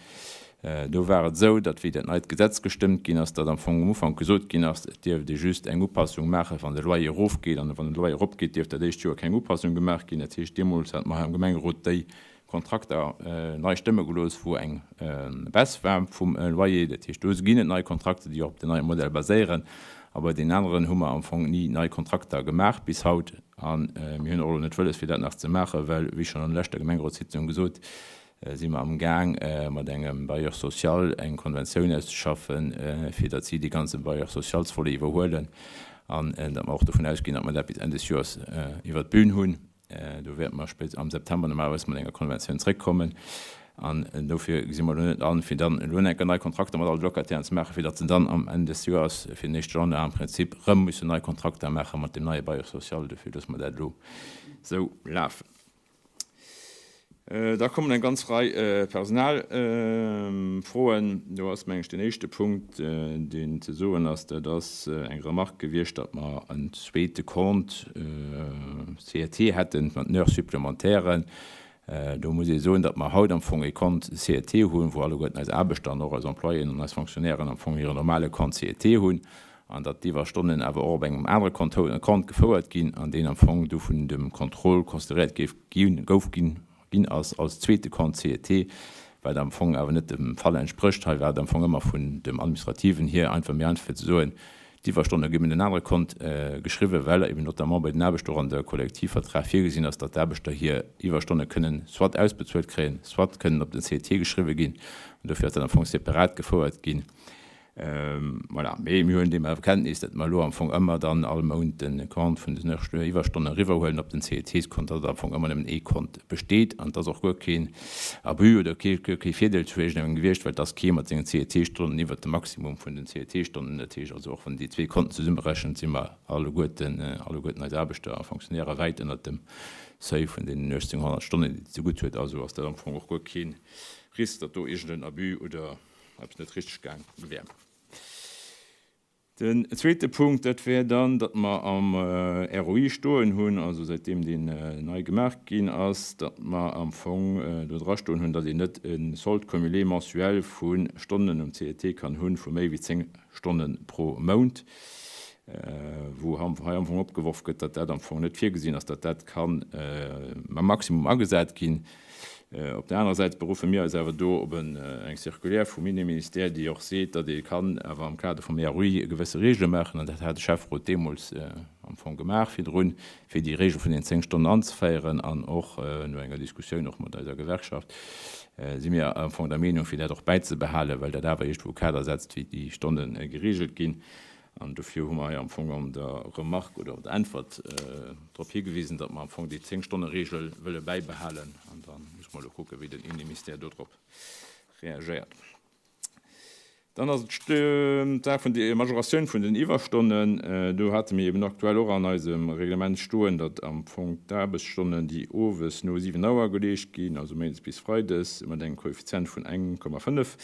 Speaker 6: Do war et esou, datt wéi dat neit Gesetz gestëmmt ginn ass, datt am Fong um Ufank gesot ginn ass, et dierft ee just eng Upassung maachen, wann de Loyer erofgeet, an wann de Loyer eropgeet, dierft dat éischt Joer keng Upassung gemaach ginn. Dat heescht, deemools hat mer hei am Gemengerot déi Kontrakter nei stëmme gelooss, wou eng Baisse war vum Loyer. Dat heescht, do ginn et nei Kontrakter, déi och op den neie Modell baséieren. A bei deenen aneren hu mer am Fong ni nei Kontrakter gemaach bis haut. A mir hunn och elo net wëlles, fir dat nach ze maachen, well, wéi schonn an der leschter Gemengerotssitzung gesot, si mer amgaang mat engem Bailleur social eng Konventioun auszeschaffen, fir datt si dee ganze Bailleur socialsvolet iwwerhuelen an datt mer och dovun ausginn, datt mer dat bis Enn des Joers iwwert d'Bün hunn. Do wäerte mer spéit am September normalerweis mat enger Konventioun zréckkommen. An dofir gesi mer elo net an, fir dann elo enker nei Kontrakter mat alle Locatairen ze maachen, fir datt se dann am Enn des Joers fir den éischte Januar am Prinzip erëm mussen nei Kontrakter maache mat deem neie Bailleur social. Dofir loosse mer dat elo esou lafen. Da kommen eng ganz Rei Personalfroen. Do ass, meng ech, deen éischte Punkt, deen ze soen ass, dat ass eng Remarque gewiescht, datt mer en zweete Compte CET hätten mat den Heures supplémentaires. Do muss ee soen, datt mer haut am Fong ee Compte CET hunn, wou alleguerten eis Aarbechter an och eis Employéen an eis Fonctionnairen am Fong hiren normale Compte CET hunn an datt d'Iwwerstonnen awer och op engem anere Compte gefouert ginn an deen am Fong du vun dem Contrôle consideréiert géif ginn, gouf ginn, ginn ass als zweete Compte CET, wat am Fong awer net dem Fall entsprécht. Hei war et am Fong ëmmer vun dem Administrativen hier einfach méi einfach fir ze soen, d'Iwwerstonne gi un en anere Compte geschriwwen, well eben notamment bei den Aarbechter och an der Kollektivvertrag virgesinn ass, datt d'Aarbechter hir Iwwerstonne kënnen soit ausbezuelt kréien, soit kënnen op den CET geschriwwe ginn. An dofir ass dat am Fong separat gefouert ginn. Voilà, mee mir huelen deem awer Kenntnis, datt mer elo am Fong ëmmer dann all Mount de Compte vun den Iwwerstonne eriwwerhuelen op den CETs-Kont, datt am Fong ëmmer nëmmen ee Kont besteet an et ass och guer keen Abus oder kee guer kee Virdeel zu iergendengem gewiescht, well et ass kee mat sengen CET-Stonnen iwwert dem Maximum vun den CET-Stonnen. Dat heescht also, och wann een déi zwee Konten zesummerechent, si mer alleguerten, alleguerten eis Aarbechter a Fonctionnaires wäit ënnert dem Seuil vun deenen 1.800 Stonnen, déi et zegutt huet. Also ass dat am Fong och guer kee Risk, datt do iergend en Abus oder eppes net richteg gaang wär. Den zweete Punkt, dat wär dann, datt mer am ROI stoen hunn, also säitdeem deen nei gemaach ginn ass, datt mer am Fong do dra stoen hunn, datt een net e Solde cumulé mensuel vu Stonnen um CET kann hunn vu méi wéi 10 Stonne pro Mount, wou hei am Fong opgeworf gëtt, datt dat am Fong net virgesinn ass, datt dat kann mam Maximum agesat ginn. Op der anerer Säit beruffe mir eis awer do op eng Circulaire vum Inneministère, déi och seet, datt ee kann awer am Kader vum ROI gewësse Regele maachen. An dat hat de Schäfferot deemools am Fong gemaach virdrun, fir déi Regel vun den 10 Stonnen anzeféieren. An och no enger Diskussioun och mat eiser Gewerkschaft si mir am Fong der Meenung, fir dat och bäizebehalen, well dat awer iergendwou e Kader setzt, wéi déi Stonne geregelt ginn. An dofir hu mer hei am Fong an der Remarque oder an der Äntwert drop higewisen, datt mer am Fong déi Zéng-Stonne-Regel wëlle bäibehalen. An da musse mer elo kucken, wéi den Inneministère dodrop reagéiert. Dann ass et d'Saach vun der Majoratioun vun den Iwwerstonnen. Do hate mir eben aktuell och an eisem Reglement stoen, datt am Fong d'Aarbechtsstonnen, déi owes no 7 Auer geleescht ginn, also méindes bis freides, mat engem Koeffizient vun 1,5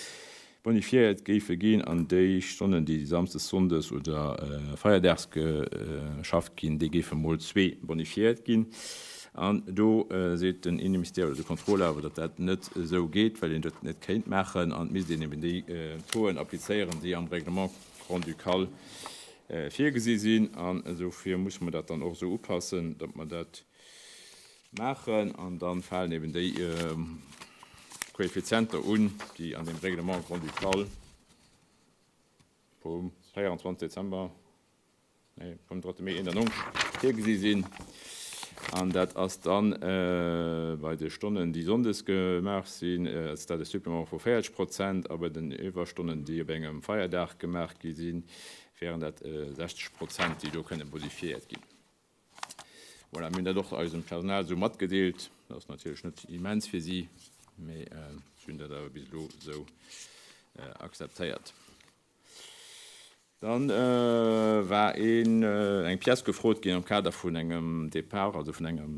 Speaker 6: bonifiéiert géife ginn an déi Stonnen, déi samsdes, sonndes oder feierdags geschafft ginn, déi géife mol zwee bonifiéiert ginn. An do seet den Inneministère oder de Contrôle awer, datt dat net esou geet, well een dat net kéint maachen an et misst een eben déi Tauxen applizéieren, déi am Règlement grand-ducal virgesi sinn. An esouvier musse mer dat dann och esou upassen, datt mer dat Maachen an da falen eben déi Koeffizienter un, déi an deem Règlement grand-ducal vum 24 Dezember, nee, vum 3. Mee 91 virgesi sinn. An dat ass dann bei de Stonnen, déi sonndes gemaach sinn, ass dat e Supplément vu 40 Prozent a bei den Iwwerstonnen, déi op engem Feierdag gemaach gi sinn, wären dat 60 Prozent, déi do kënne bonifiéiert ginn. Voilà, mir hunn dat och eisem Personal esou matgedeelt. Dat ass natierlech net immens fir si, mee si hunn dat awer bis elo esou akzeptéiert. Dann war een, eng Pièce gefrot ginn am Kader vun engem Départ, also vun engem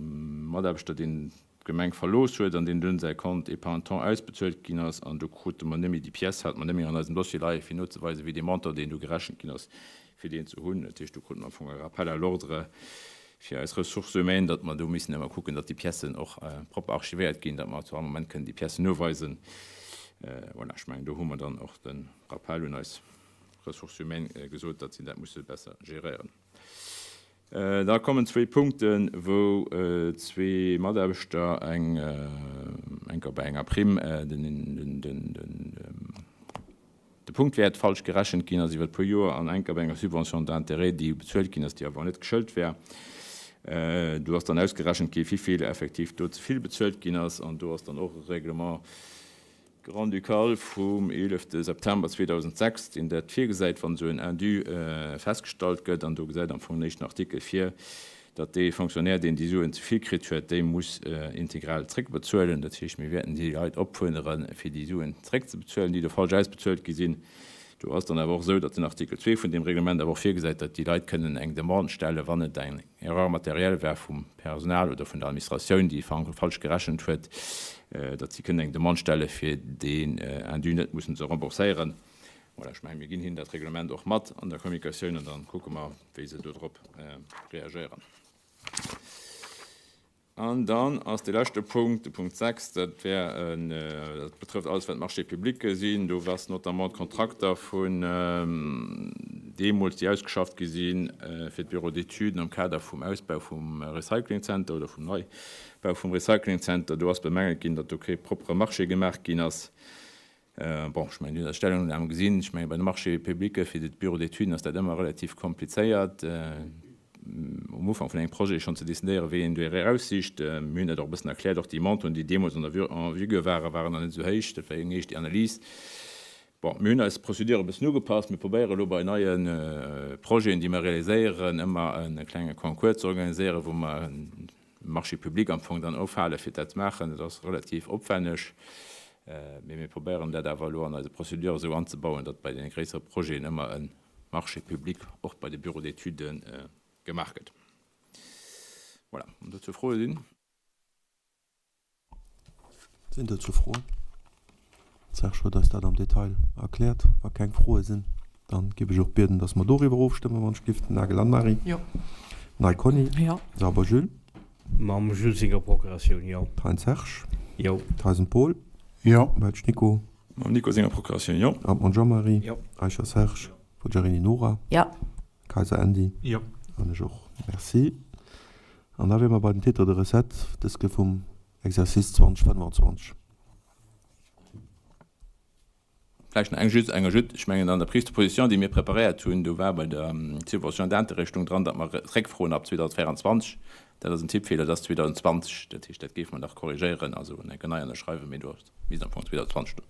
Speaker 6: Mataarbechter, deen d'Gemeng verlooss huet an deen dunn säi Compte épargne temps ausbezuelt ginn ass. An do krute mer net méi déi Pièce, hate mer net méi an eisem Dossier leien, fir nozeweisen, wéi dee Montant, deen do gerechent ginn ass, fir deen ze hunn. Dat heescht, do krute mer am Fong e Rappel à l'ordre fir eis Ressources humaines, datt mer do missen ëmmer kucken, datt déi Piècen och propper archivéiert ginn, datt mer zu all Moment kënnen déi Piècen noweisen. Voilà, ech mengen, do hu mer dann och de Rappel un eis Ressources humaines gesot, datt si dat musse besser géréieren. Da kommen zwéi Punkten, wou zwee Mataarbechter eng enker bei enger Primm den, den, De Punktwäert falsch gerechent ginn ass iwwer e puer Joer an enker bei enger Subvention d'intérêt, déi bezuelt ginn ass, déi awer net geschëlt war. Do ass dann ausgerechent gi wivill effektiv do ze vill bezuelt ginn ass an do ass dann och e Règlement grand-ducal vum 11 September 2006, deen dat virgesäit, wann esou en Indu festgestallt gëtt. An do gesäit am Fong den éischten Artikel vir, datt dee Fonctionnaire, deen déi Suen ze vill kritt huet, déi muss integral zréckbezuelen. Dat heescht, mir wäerten déi Leit opfuerderen, fir déi Suen zréckzebezuelen, déi do falsch ausbezuelt gi sinn. Do ass dann awer och esou, datt den Artikel 2 vun deem Reglement awer och virgesäit, datt déi Leit kënnen eng Demande stellen, wann et eng Erreur matérielle war vum Personal oder vun der Administratioun, déi falsch gerechent huet, datt si kënnen eng Demande stelle fir deen Indu net mussen ze rembourséieren. Voilà, ech mengen, mir ginn hinnen dat Reglement och mat an der Kommunikatioun an da kucke mer, wéi se dodrop reagéieren. An dann ass dee leschte Punkt, de Punkt 6, dat wär en, dat betrëfft alles, wat Marchés publics sinn. Do ass notamment d'Kontrakter vun deemools, déi ausgeschafft gi si fir d'Bureaux d'études am Kader vum Ausbau vum Recyclingzenter oder vum Neibau vum Recyclingzenter. Do ass bemängelt ginn, datt do kee proppere Marché gemaach ginn ass. Bon, ech mengen, Dir hutt eis Stellungnahme gesinn. Ech mengen, bei de Marchés publics fir de Bureau d'études ass dat ëmmer relativ komplizéiert, um Ufank vun engem Projet schonn ze decidéieren, wéi een do eraussicht. Mir hunn dat och e bëssen erkläert. Och déi Montanten, déi deemools an der en vigueur waren, waren nach net esou héich. Dat war eng éischt Analys. Bon, mir hunn eis Procédure e bëssen ugepasst. Mir probéieren elo bei neie Projeten, déi mer realiséieren, ëmmer e klenge Concours ze organiséieren, wou mer Marché public am Fong dann ofhale fir dat ze maachen. Dat ass relativ opwenneg, mee mir probéieren dat awer elo an eise Procédure esou anzebauen, datt bei deene gréissere Projeten ëmmer e Marché public och bei de Bureaux d'études gemaach gëtt. Voilà, wann dozou Froe sinn.
Speaker 1: Sinn dozou Froen? D'Serge huet eis dat am Detail erkläert. Wa keng Froe sinn, dann géif ech och bieden, dass mer doriwwer ofstëmmen, wann ech giff. Nagel Anne-Marie.
Speaker 5: Jo.
Speaker 1: Nei Conny.
Speaker 5: Jo.
Speaker 1: Sauber Jules.
Speaker 4: Mam Jules senger Procuratioun, jo.
Speaker 1: Thein Serge.
Speaker 4: Jo.
Speaker 1: Theisen Paul.
Speaker 7: Jo.
Speaker 1: Welsch Nico.
Speaker 6: Mam Nico senger Procuratioun, jo.
Speaker 1: Hartmann Jean-Marie.
Speaker 4: Jo.
Speaker 1: Eicher Serge. Forgiarini Nora.
Speaker 9: Jo.
Speaker 1: Kayser Andy.
Speaker 2: Jo.
Speaker 1: An ech och. Merci. An da wiere mer bei den Titres de recettes, dës Kéier vum Exercice 2025.
Speaker 6: Vläicht nach eng just eng Ajoute. Ech mengen, an der Prise de position, déi mir preparéiert hunn, do war bei der Subvention d'interrichtung dran, datt mer zréckfroen ab 2024. Dat ass en Tippfeeler, dat ass 2020. Dat heescht, dat géife mer nach korrigéieren, also eng Kéier nei ënnerschreiwen, mee do misst am Fong 2020 stoen.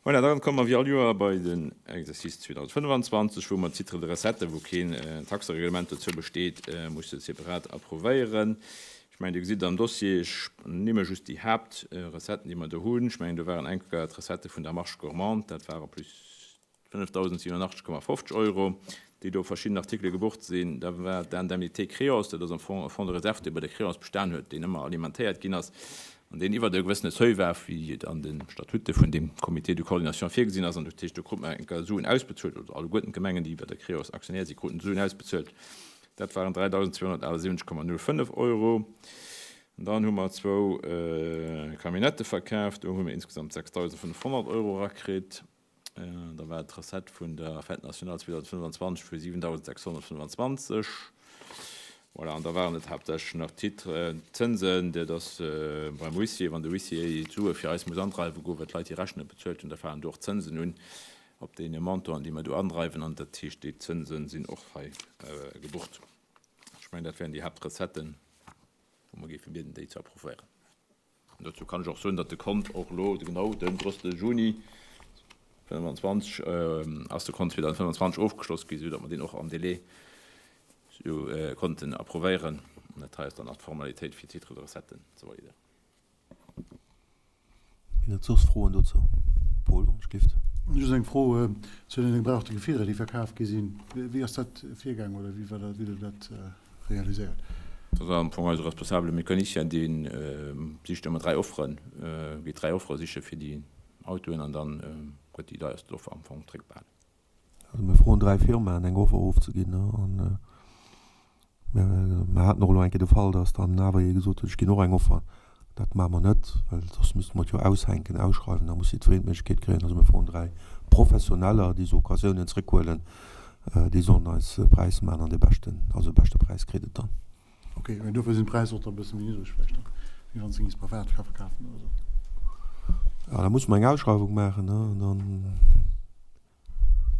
Speaker 6: Voilà, dann komme mer wéi all Joer bei den Exercice 2025, wou mer d'Titres de recettes, wou keen Taxereglement dozou besteet, musse separat approuvéieren. Ech mengen, Dir gesitt am Dossier, ech ernimme just déi Haaptrecetten, déi mer do hunn. Ech mengen, do waren eng Kéier d'Recettë vun der Marche gourmande, dat ware plus 5.087,50 Euro, déi do op verschidden Artikele gebucht sinn. Da war d'Indemnité Créance, dat ass am Fong e Fonds de réserve, dee bei der Créance bestan huet, deen ëmmer alimentéiert ginn ass an deen iwwert e gewëssene Seuil war, wéi et an de Statute vun deem Comité de coordination virgesinn ass. An dat heescht, do krut mer eng Kéier Suen ausbezuelt, oder alleguerten d'Gemengen, déi bei der Créance Aktionär sinn, kruten Suen ausbezuelt. Dat waren 3.278,05 Euro. An dann hu mer zwou Camionnettë verkaaft, do hu mir insgesamt 6.500 Euro erakritt. Da war d'Recette vun der Fête nationale 2025 vu 7.625. Voilà, an da waren et haaptsächlech nach d'Titre, d'Zënsen, dat ass beim Huissier, wann de Huissier d'Sue fir eis muss andreiwe goen, well d'Leit déi Rechnung net bezuelt hunn, da falen do och d'Zënsen un op deene Montanten, déi mer do andreiwen. An dat heescht, déi Zënse sinn och hei gebucht. Ech mengen, dat wären déi Haaptrecetten, wou mer géife bieden, déi ze approuvéieren. An dozou kann ech och soen, datt de Kont och elo genau den 30 Juni 2025 ass de Kont 2025 ofgeschloss ginn, esou datt mer deen och am Délai esou konnten approuvéieren. An dat hei ass dann nach d'Formalitéit fir d'Titres de recetten ze validéieren.
Speaker 1: Ginn et soss Froen dozou? Paul, wann ech gelift.
Speaker 7: Just eng Fro zu deene gebrauchte Gefierer, déi verkaf gi sinn. Wéi ass dat virgaang oder wéi war dat, wéi hutt Der dat realiséiert?
Speaker 6: Dat ass am Fong eise responsabele Mecanicien, dee sicht ëmmer 3 Offeren, geet 3 Offere siche fir déi Autoen an dann huet déi deierst Offer am Fong zréckbehalen.
Speaker 1: Also mir froen 3 Firmaen eng Offer ofzeginn an mir haten och elo eng Kéier de Fall, datt dann awer ee gesot huet, ech ginn och eng Offer. Dat maache mer net, well soss misste mer et jo aushänken, ausschreiwen, da muss jiddwereen d'Méiglechkeet kréien. Also mir froen 3 Professioneller, déi esou Occasiounen zréckhuelen, déi sollen eis e Präis maachen an dee beschten, also de beschte Präis kritt et dann.
Speaker 7: Ok, mee dofir sinn d'Präisser och da e bësse méi niddreg vläicht dann, wéi wann s de géings privat ka verkafen oder esou.
Speaker 1: Jo, da musse mer eng Ausschreiwung maachen, ne, an dann.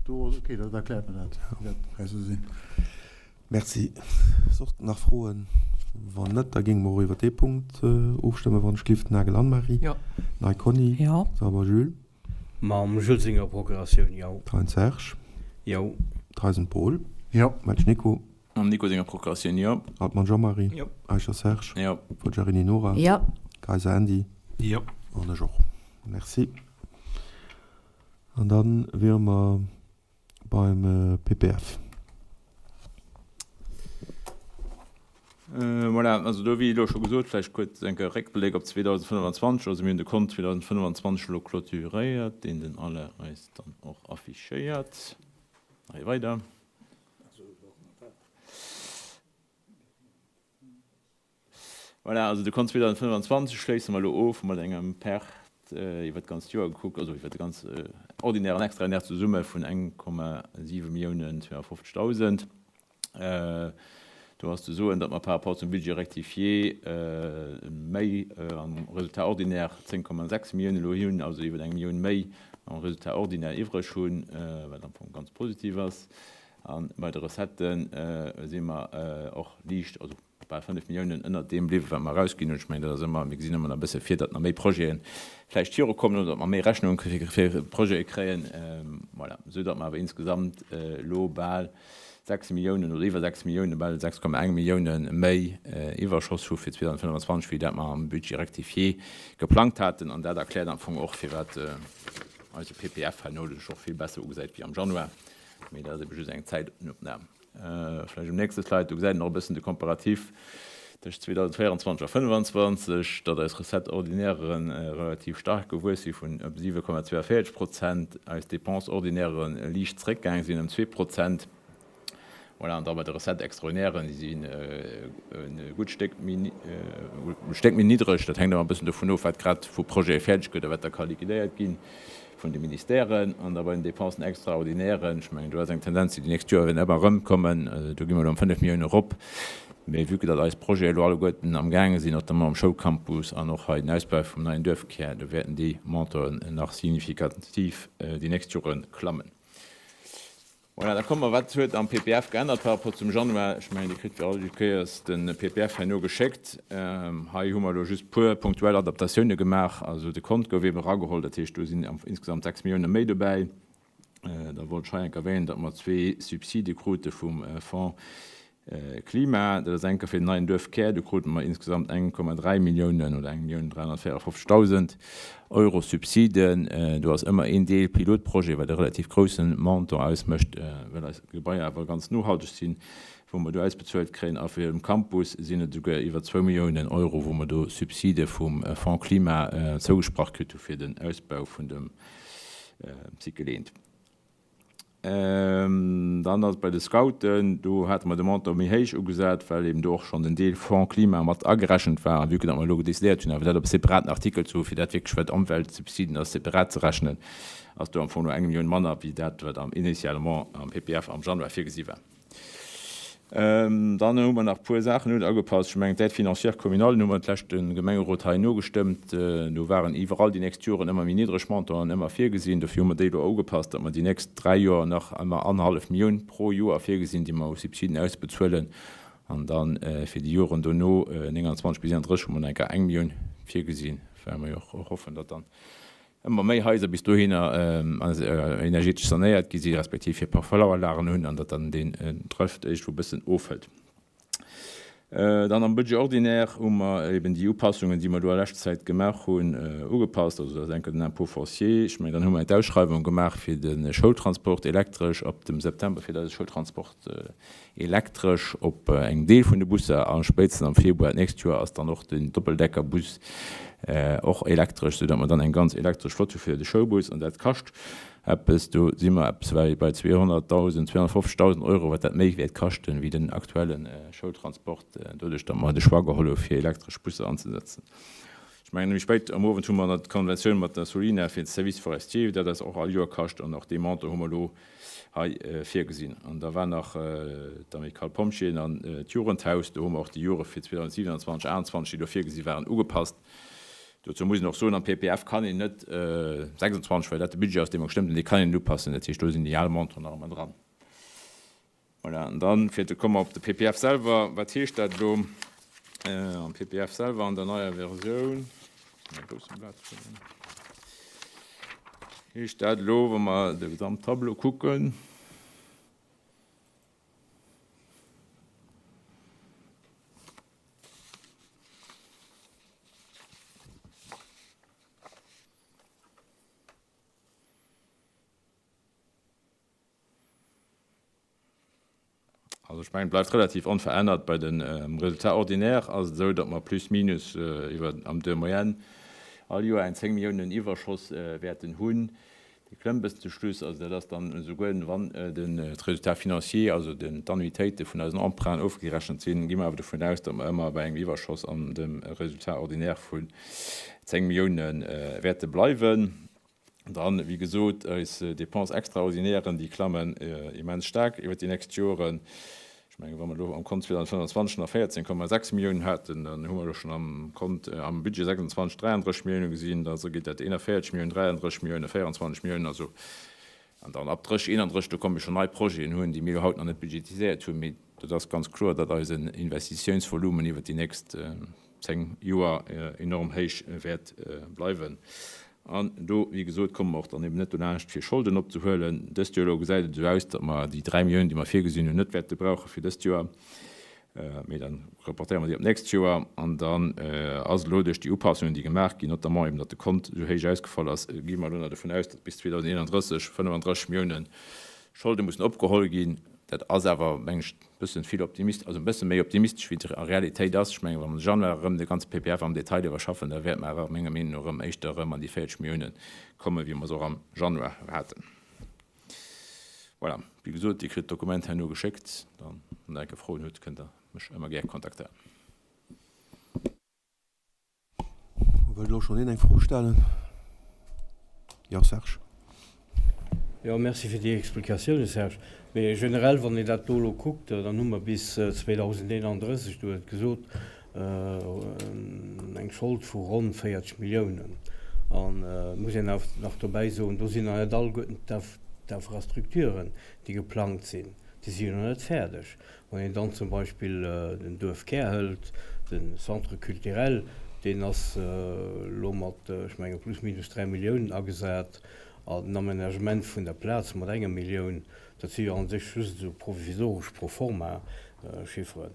Speaker 7: Do, ok, dat erkläert mir dat, wéi dat d'Präisser sinn.
Speaker 1: Merci. Soss nach Froen? Wann net, da géinge mer och iwwer dee Punkt ofstëmmen, wann ech gelift. Nagel Anne-Marie.
Speaker 5: Jo.
Speaker 1: Nei Conny.
Speaker 5: Jo.
Speaker 1: Sauber Jules.
Speaker 4: Mam Jules senger Procuratioun, jo.
Speaker 1: Thein Serge.
Speaker 4: Jo.
Speaker 1: Theisen Paul.
Speaker 7: Jo.
Speaker 1: Welsch Nico.
Speaker 6: Mam Nico senger Procuratioun, jo.
Speaker 1: Altmann Jean-Marie.
Speaker 6: Jo.
Speaker 1: Eicher Serge.
Speaker 6: Jo.
Speaker 1: Forgiarini Nora.
Speaker 9: Jo.
Speaker 1: Kayser Andy.
Speaker 11: Jo.
Speaker 1: An ech och. Merci. An da wiere mer beim PPF.
Speaker 6: Voilà, also do, wéi elo scho gesot, vläicht kuerz enke Réckbléck op 2025. Also mir hunn de Kont 2025 elo clôturéiert, deen den Alain eis dann och affichéiert. Nach ee weider. Voilà, also de Kont 2025 schléisse mer elo of mat engem Perte iwwer d'ganzt Joer gekuckt, also iwwer de ganz Ordinaire an Extraordinaire zesumme vun 1,7 Milliounen 250.000. Do ass ze soen, datt mer par rapport zum Budget rectifié méi am Résultat ordinaire 10,6 Milliounen elo hunn, also iwwer eng Millioun méi am Résultat ordinaire iwwreg hunn, wat am Fong ganz positiv ass. A bei de Recettë si mer och liicht, also bal 5 Milliounen ënnert deem bliwwen, wat mer erausginn hunn. Ech mengen, dat ass ëmmer, mir gesinn ëmmer nach e bësse vir, datt nach méi Projete vläicht virukommen oder datt mer méi Rechnunge fir Projete kréien. Voilà, esou datt mer awer insgesamt elo bal 6 Milliounen oder iwwer 6 Milliounen, bal 6,1 Millioune méi Iwwerschoss hu fir 2025, wéi dat mer am Budget rectifié geplangt haten. An dat erkläert am Fong och, firwat eise PPF herno sech och vill besser ugesäit wéi am Januar. Mee dat ass ebe just eng Zäitopnam. Vläicht um nächste Slide, do gesäit een och e bëssen de Comparatif tëscht 2024 a 2025, datt eis Recettes ordinairen relativ staark gewuess si vun ëm 7,42 Prozent, eis Dépenses ordinairen liicht zeréckgaange sinn ëm 2 Prozent. Voilà, an da bei de Recettes extraordinairen, déi sinn e gutt Stéck méi, e Stéck méi niddreg. Dat hänkt ëmmer e bëssen dovun of, wat grad vu Projete fäerdeg gëtt a wat da ka liquidéiert ginn. vun de Ministèren an da bei den Dépensen extraordinairen, ech mengen, do ass eng Tendenz, déi déi nächst Joer wäert ëmmer erëmkommen, do gi mer elo ëm 5 Milliounen erop. Mee vue que datt eis Projete elo alleguerten amgaange sinn, notamment am Schoulcampus an och hei den Ausbau vum neien Duerfkär, do wäerten déi Montanten nach signifikativ déi nächst Jore klammen. Voilà, da komme mer, wat huet am PPF geännert par rapport zum Januar? Ech mengen, Dir kritt wéi all Kéiers de PPF herno geschéckt. Hei hu mer elo just puer punktuell Adaptatioune gemaach. Also de Kont gouf eeben erageholl, dat heescht, do sinn insgesamt 6 Millioune méi dobäi. Da wollt ech hei enk erwänen, datt mer zwee Subside krute vum Fonds Klima, dat ass enker fir den neien Duerfkär, do krute mer insgesamt 1,3 Milliounen oder 1.354.000 Euro Subsiden. Do ass ëmmer een Deel Pilotprojet, wat e relativ grousse Montant ausmécht, well eis Gebaier awer ganz nohalteg sinn, wou mer do ausbezuelt kréien. A fir dem Campus sinn et esouguer iwwer zwou Milliounen Euro, wou mer do Subside vum Fonds Klima zougesprach kritt hu fir den Ausbau vun dem Cycle eent. Dann ass et bei de Scouten, do hate mer de Montant méi héich ugesat, well eben do och schonn den Deel Fonds Klima mat agerechent war. A vue que datt mer elo decidéiert hunn, awer dat op e separaten Artikel ze hu fir dat wierklech, wat Ëmweltsubsiden ass, separat ze rechnen, ass do am Fong no eng Millioun manner wéi dat, wat am initialement am PPF am Januar virgesi war. Dann hu mer nach e puer Saachen un agepasst. Ech mengen, d'Aide financière communale hu mer d'leschte Gemengerot hei nogestëmmt. Do waren iwwerall déi nächst Joren ëmmer méi niddreg Montanten ëmmer virgesinn. Dofir hu mer déi elo ugepasst, datt mer déi nächst dräi Joer nach ëmmer annerhallef Millioun pro Joer virgesinn, déi mer u Subsiden ausbezuelen. An da fir déi Joren dono, 29 bis 31, hu mer nach eng Kéier eng Millioun virgesinn, well mer jo och hoffen, datt dann ëmmer méi Haiser bis dohinner energetesch sanéiert gi si respektiv hir PV-Anlagen hunn an datt dann deen Drëft iergendwou e bëssen ofhëlt. Dann am Budget ordinaire hu mer eben déi Upassungen, déi mer do a leschter Zäit gemaach hunn, ugepasst. Also dat ass enker den Impôt foncier. Ech mengen, dann hu mer d'Ausschreiwung gemaach fir de Schoultransport elektresch ab dem September fir eise Schoultransport Elektresch op engem Deel vun de Busser a spéitstens am Februar d'nächst Joer ass dann och den Doppeldeckerbus och elektresch, soudatt mer dann eng ganz elektresch Flott hu fir de Schoulbus. An dat kascht eppes, do si mer eppes wei bei 200.000, 250.000 Euro, wat dat méi wäert kaschten, wéi den aktuelle Schoultransport, doduerch datt mer de Choix geholl hu fir elektresch Busser anzesetzen. Ech mengen, méi spéit am Owend hu mer nach d'Konventioun mat der Solina fir de Service forestier, dat eis och all Joer kascht an och dee Montant hu mer elo hei virgesinn. An da war nach d'Amicale Pompjeeën an d'Jugendhaus. Do hu mer och déi Jore fir 2027, 2028, déi do virgesi waren, ugepasst. Dozou muss een och soen, am PPF kann een net 26, well dat de Budget ass, dee mer gestëmmt hunn, dee kann een net upassen. Dat heescht, do sinn déi al Montanten nach ëmmer dran. Voilà, an dann, fir ze komme op de PPF selwer, wat heescht dat elo am PPF selwer an der neier Versioun? Heescht dat elo, wa mer de Gesamttableau kucken? Also ech mengen, et bleift relativ onverännert. Bei de Résultat ordinaire ass et esou, datt mer plus minus iwwer am de Moyenne all Joer eng 10 Milliounen Iwwerschoss wäerten hunn. Dee klëmmt e bëssen zu Schluss. Also dat ass dann esouguer wann den Résultat financier, also den d'Annuitéite vun eisen Emprunten ofgerechent sinn, gi mer awer dovun aus, datt mer ëmmer bei engem Iwwerschoss an dem Résultat ordinaire vun 10 Millioune wäerte bleiwen. Dann, wéi gesot, eis Dépenses extraordinairen, déi klammen immens staark iwwert déi nächst Joren. Ech mengen, wa mer elo am Kont 2025 nach 14,6 Milliounen haten, dann hu mer elo schonn am Kont, am Budget 26 33 Milliounen gesinn, da geet dat 41 Milliounen, 33 Milliounen, 24 Milliounen, also an dann ab 30, 31, do komme schonn nei Projeten hunn, déi mir elo haut nach net budgetiséiert hunn. Mee dat ass ganz kloer, datt eisen Investitiounsvolumen iwwert déi nächst 10 Joer enorm héich wäert bleiwen. An do, wéi gesot, komme mer och dann eben net dolaanscht, fir Scholden opzehuelen. Dëst Joer elo gesäit et esou aus, datt mer déi 3 Milliounen, déi mer virgesinn hunn, net wäerte brauche fir dëst Joer, mee da reportéiere mer déi op d'nächst Joer. An dann ass elo duerch déi Upassungen, déi gemaach ginn, notamment eben, datt de Kont esou héich ausgefall ass, gi mer elo nach dovun aus, datt bis 2031 35 Milliounen Scholde mussen opgeholl ginn. Dat ass awer, meng ech, e bëssen vill optimist, also e bësse méi optimistesch, wéi et a Realitéit ass. Ech mengen, wa mer de Januar erëm de ganze PPF am Detail iwwerschaffen, da wäerte mer awer menger Meenung no erëm éischter erëm an déi 40 Milliounen kommen, wéi mer se och am Januar haten. Voilà, wéi gesot, Dir kritt d'Dokument herno geschéckt. Dann, wann Der enke Froen hutt, kënnt Der mech ëmmer gär kontaktéieren.
Speaker 1: Wëllt elo schonn een eng Fro stellen? Jo, Serge.
Speaker 4: Jo, merci fir déi Explikatiounen, Serge. Mee generell, wann een dat do elo kuckt, dann hu mer bis 2031, du hues et gesot, eng Schold vu ronn 40 Milliounen. An et muss een awer nach dobäi soen, do sinn nach net alleguerten d'Infrastrukturen, déi geplangt sinn, déi si jo nach net fäerdeg. Wann een dann zum Beispill den Duerfkär hëlt, de Centre culturel, deen ass elo mat, ech menge plus minus 3 Milliounen agesat, an den Aménagement vun der Plaz mat enger Millioun, dat si jo a sech just esou provisoresch pro forma Chifferen.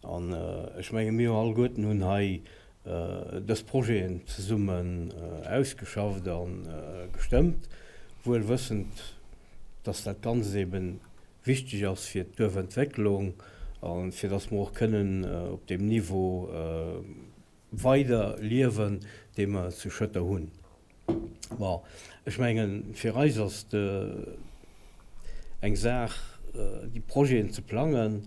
Speaker 4: An ech menge mir alleguerten hunn hei dës Projeten zesummen ausgeschafft a gestëmmt, wuel wëssend, dass dat Ganzt eben wichteg ass fir d'Duerfentwécklung a fir dass mer och kënnen op deem Niveau weider liewen, dee mer zu Schëtter hunn. Bon, ech mengen, fir eis ass et eng Saach, déi Projeten ze plangen.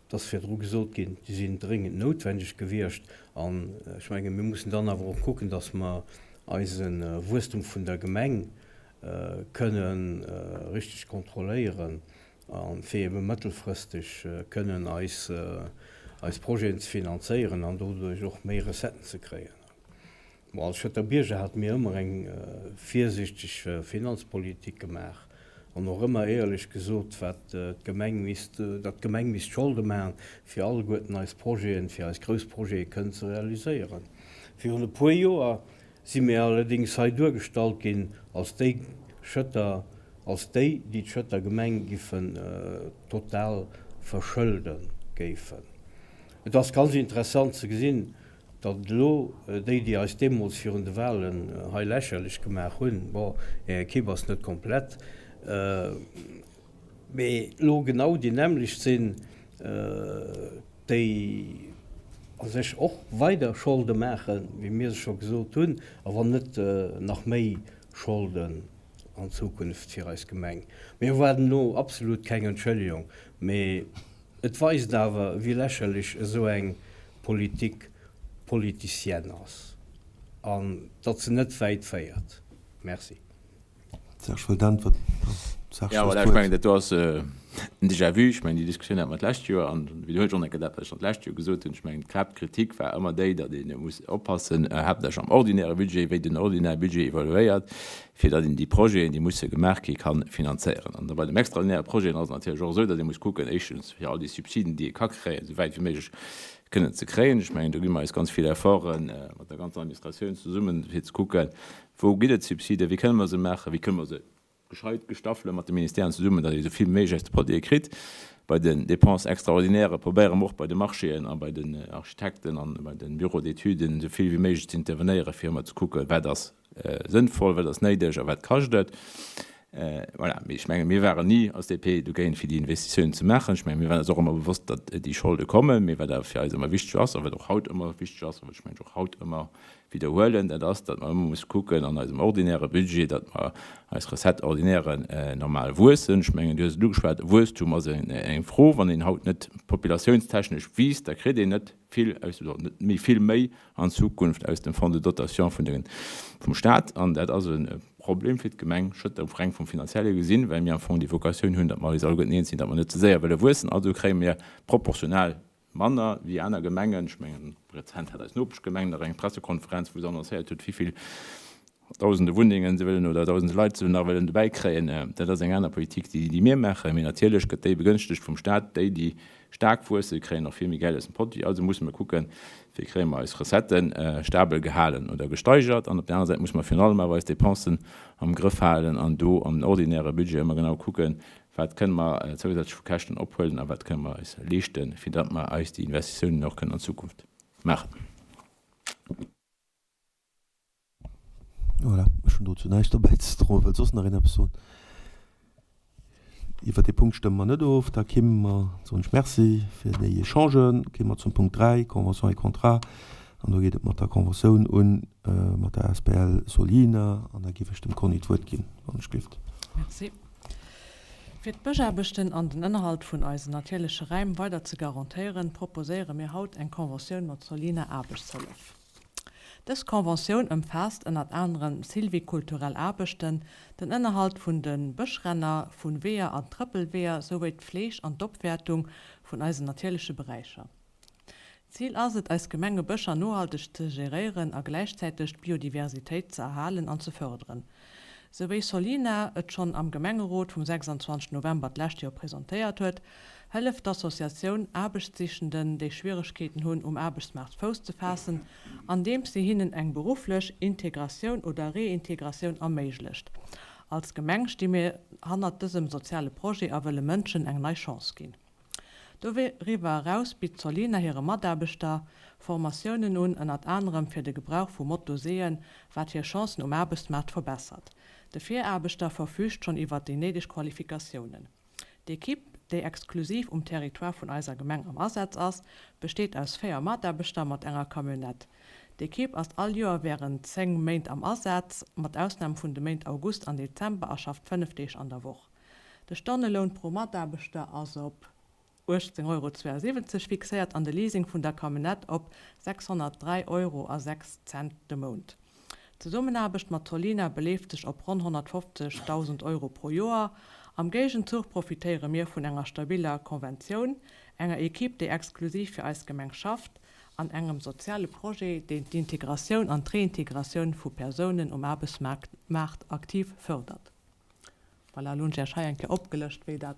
Speaker 4: Et ass virdru gesot ginn, déi sinn dréngend noutwendeg gewiescht. An ech mengen, mir mussen dann awer och kucken, dass mer eise Wuesstum vun der Gemeng kënne richteg kontrolléieren a fir ebe mëttelfristeg kënnen eis Projeten ze finanzéieren an doduerch och méi Recetten ze kréien. Bon, als Schëtter Bierger hate mir ëmmer eng virsichteg Finanzpolitik gemaach an och ëmmer éierlech gesot, wat d'Gemeng misst, datt d'Gemeng misst Scholde maachen, fir alleguerten eis Projeten, fir eis grouss Projete kënnen ze realiséieren. Virun e puer Joer si mir allerdéngs hei duergestallt ginn als déi Schëtter, als déi, déi d'Schëtter Gemeng giffen total verschëlde géifen. Et ass ganz interessant ze gesinn, Datt elo déi, déi eis deemools virun de Wahlen hei lächerlech gemaach hunn, bon, är Ekipp ass net komplett, mee elo genau déi nämmlecht sinn, déi a sech och weider Scholde maachen, wéi mir se scho gesot hunn, a wann net nach méi Scholden an Zukunft fir eis Gemeng. Mir erwaarden elo absolut keng Entschëllegung, mee Et weist awer, wéi lächerlech esou eng Politique politicienne ass an datt se net wäit féiert. Merci.
Speaker 1: Serge wëllt äntwerten.
Speaker 6: Serge, du hues d'Wuert. Ech mengen, dat do ass en Déjà-vu. Ech mengen, déi Diskussioun hate mer d'lescht Joer an widderhuelen ech och nach eng Kéier dat, wat ech schonn d'lescht Joer gesot hunn. Ech mengen, d'Haaptkritik war ëmmer déi, datt ee muss oppassen, haaptsächlech am ordinäre Budget, wéi den ordinäre Budget evoluéiert, fir datt een déi Projeten, déi musse gemaach gi kann finanzéieren. An da bei dem extraordinäre Projeten ass et natierlech och esou, datt ee muss kucken, éischtens fir all déi Subsiden, déi ee ka kréien, esou wäit wéi méiglech kënnen ze kréien. Ech mengen, do gi mer eis ganz vill Efforte mat der ganzer Administratioun zesummen, fir ze kucken, wou ginn et Subsiden, wéi kënne mer se maachen, wéi kënne mer se gescheit gestaffele mat de Ministèren zesummen, datt ee esou vill wéi méiglech aus de Produite kritt. Bei den Dépenses extraordinaires probéiere mer och bei de Marchéen a bei den Architekten an bei de Bureaux d'études esou vill wéi méiglech ze intervenéieren, fir ëmmer ze kucken, wat ass sënnvoll, wat ass néideg a wat kascht et. Voilà, mee ech mengen, mir waren ni als DP dogéint, fir déi Investitiounen ze maachen. Ech mengen, mir waren eis och ëmmer bewosst, datt déi Scholde kommen. Mee wat awer fir eis ëmmer wichteg ass a wat och haut ëmmer wichteg ass a wat ech mengen ech och haut ëmmer widderhuelen, dat ass, datt mer ëmmer musse kucken an eisem ordinäre Budget, datt mer eis Recettes-ordinairen normal wuessen. Ech mengen, du hues et ugeschwat, Wuesstum ass eng Fro. Wann een haut net populatiounstechnesch wiisst, da kritt een net vill aus, oder net méi vill méi an Zukunft aus dem Fonds de dotation vun de, vum Stat. An dat ass e Problem fir d'Gemeng Schëtter, reng vum Finanzielle gesinn, well mir am Fong déi Vocatioun hunn, datt mer eis alleguerten eens sinn, datt mer net ze séier wëlle wuessen. Also kréie mir proportional manner wéi aner Gemengen. Ech mengen, rezent hat eis Nopeschgemeng nach eng Pressekonferenz, wou se annoncéiert huet, wéi vill Dausende Wunnengen se wëllen oder dausende Leit se nach wëllen dobäi kréien. Dat ass eng aner Politik, déi déi mir maachen. Mee natierlech gëtt déi begënschtegt vum Staat. Déi, déi staark wuessen, kréien och vill méi Geld aus dem Pott. Also musse mer kucken, wéi kréie mer eis Recettë stabel gehalen oder gesteigert. An op där anerer Säit musse mer virun allem awer eis Dépensen am Grëff halen an do am ordinäre Budget ëmmer genau kucken, wat kënne mer zousätzlech vu Käschten ophuelen a wat kënne mer eis leeschten, fir datt mer eis déi Investitiounen och kënnen an Zukunft maachen.
Speaker 1: Voilà, ech hunn dozou näischt derbäizedroen. Wëllt soss nach een eppes soen? Iwwer dee Punkt stëmme mer net of. Da kimme mer, soen ech Merci fir déi Echangen, kimme mer zum Punkt 3, Convention et contrat. An do geet et mat der Conventioun un mat der asbl Solina. An da géif ech dem Conny d'Wuert ginn, wann ech gelift.
Speaker 5: Merci. Fir d'Bëschaarbechten an den Ënnerhalt vun eisen natierleche Räim weider ze garantéieren, proposéiere mir haut eng Conventioun mat Solina Aarbechtshëllef. Dës Conventioun ëmfaasst ënnert anerem sylvikulturell Aarbechten, den Ënnerhalt vun de Bëschränner, vu Weeër an Trëppelweeër souwéi d'Fleeg an d'Opwäertung vun eisen natierleche Beräicher. Zil ass et, eis Gemengebëscher nohalteg ze geréieren a gläichzäiteg d'Biodiversitéit ze erhalen an ze fërderen. Sou wéi Solina et schonn am Gemengerot vum 26 November d'lescht Joer presentéiert huet, hëlleft d'Associatioun Aarbechtssichenden, déi Schwieregkeeten hunn, um Aarbechtsmaart Fouss ze faassen, andeems si hinnen eng berufflech Integratioun oder Reintegratioun erméiglecht. Als Gemeng sti mir hannert dësem soziale Projet a wëlle Mënschen eng nei Chance ginn. Doriwwer eraus bitt d'Solina hire Mataarbechter Formatiounen un, ënnert anerem fir de Gebrauch vu Motoseeën, wat hir Chancen um Aarbechtsmaart verbessert. De Viraarbechter verfüügt schonn iwwert déi néideg Qualifikatiounen. D'Ekipp, déi exklusiv um Territoire vun eiser Gemeng am Asaz ass, besteet aus 4 Mataarbechter mat enger Camionnette. D'Ekipp ass all Joer wärend 10 Méint am Asaz, mat Ausnam vun de Méint August an Dezember a schafft 5 Deeg an der Woch. De Stonneloun pro Mataarbechter ass op 18,72 Euro fixéiert an de Leasing vun der Camionnette op 603 Euro a 6 Cent de Mount. D'Zesummenaarbecht mat Solina beleeft sech op ronn 150.000 Euro pro Joer. Am Géigenzuch profitéiere mir vun enger stabiller Konventioun, enger Equipe, déi exklusiv fir eis Gemeng schafft, an engem soziale Projet, deen d'Integratioun an d'Reintegratioun vu Persounen um Aarbechtsmaart aktiv fërdert. Voilà, elo hunn ech Iech hei eng Kéier opgelëscht, wéi dat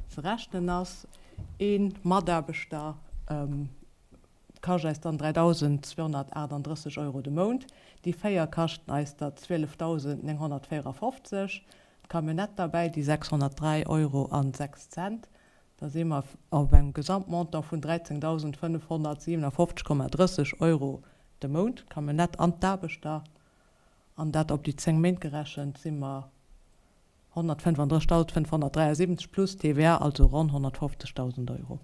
Speaker 5: ze rechnen ass. Ee Mataarbechter kascht eis dann 3.238 Euro de Mount, déi 4 kaschten eis der 12.954, d'Camionnette derbäi déi 603 Euro an 6 Cent. Da si mer op engem Gesamtmontant vun 13.557,30 Euro de Mount, d'Camionnette an d'Aarbechter. An dat op déi 10 Méint gerechent si mer 135.573 plus TVA, also ronn 150.000 Euro.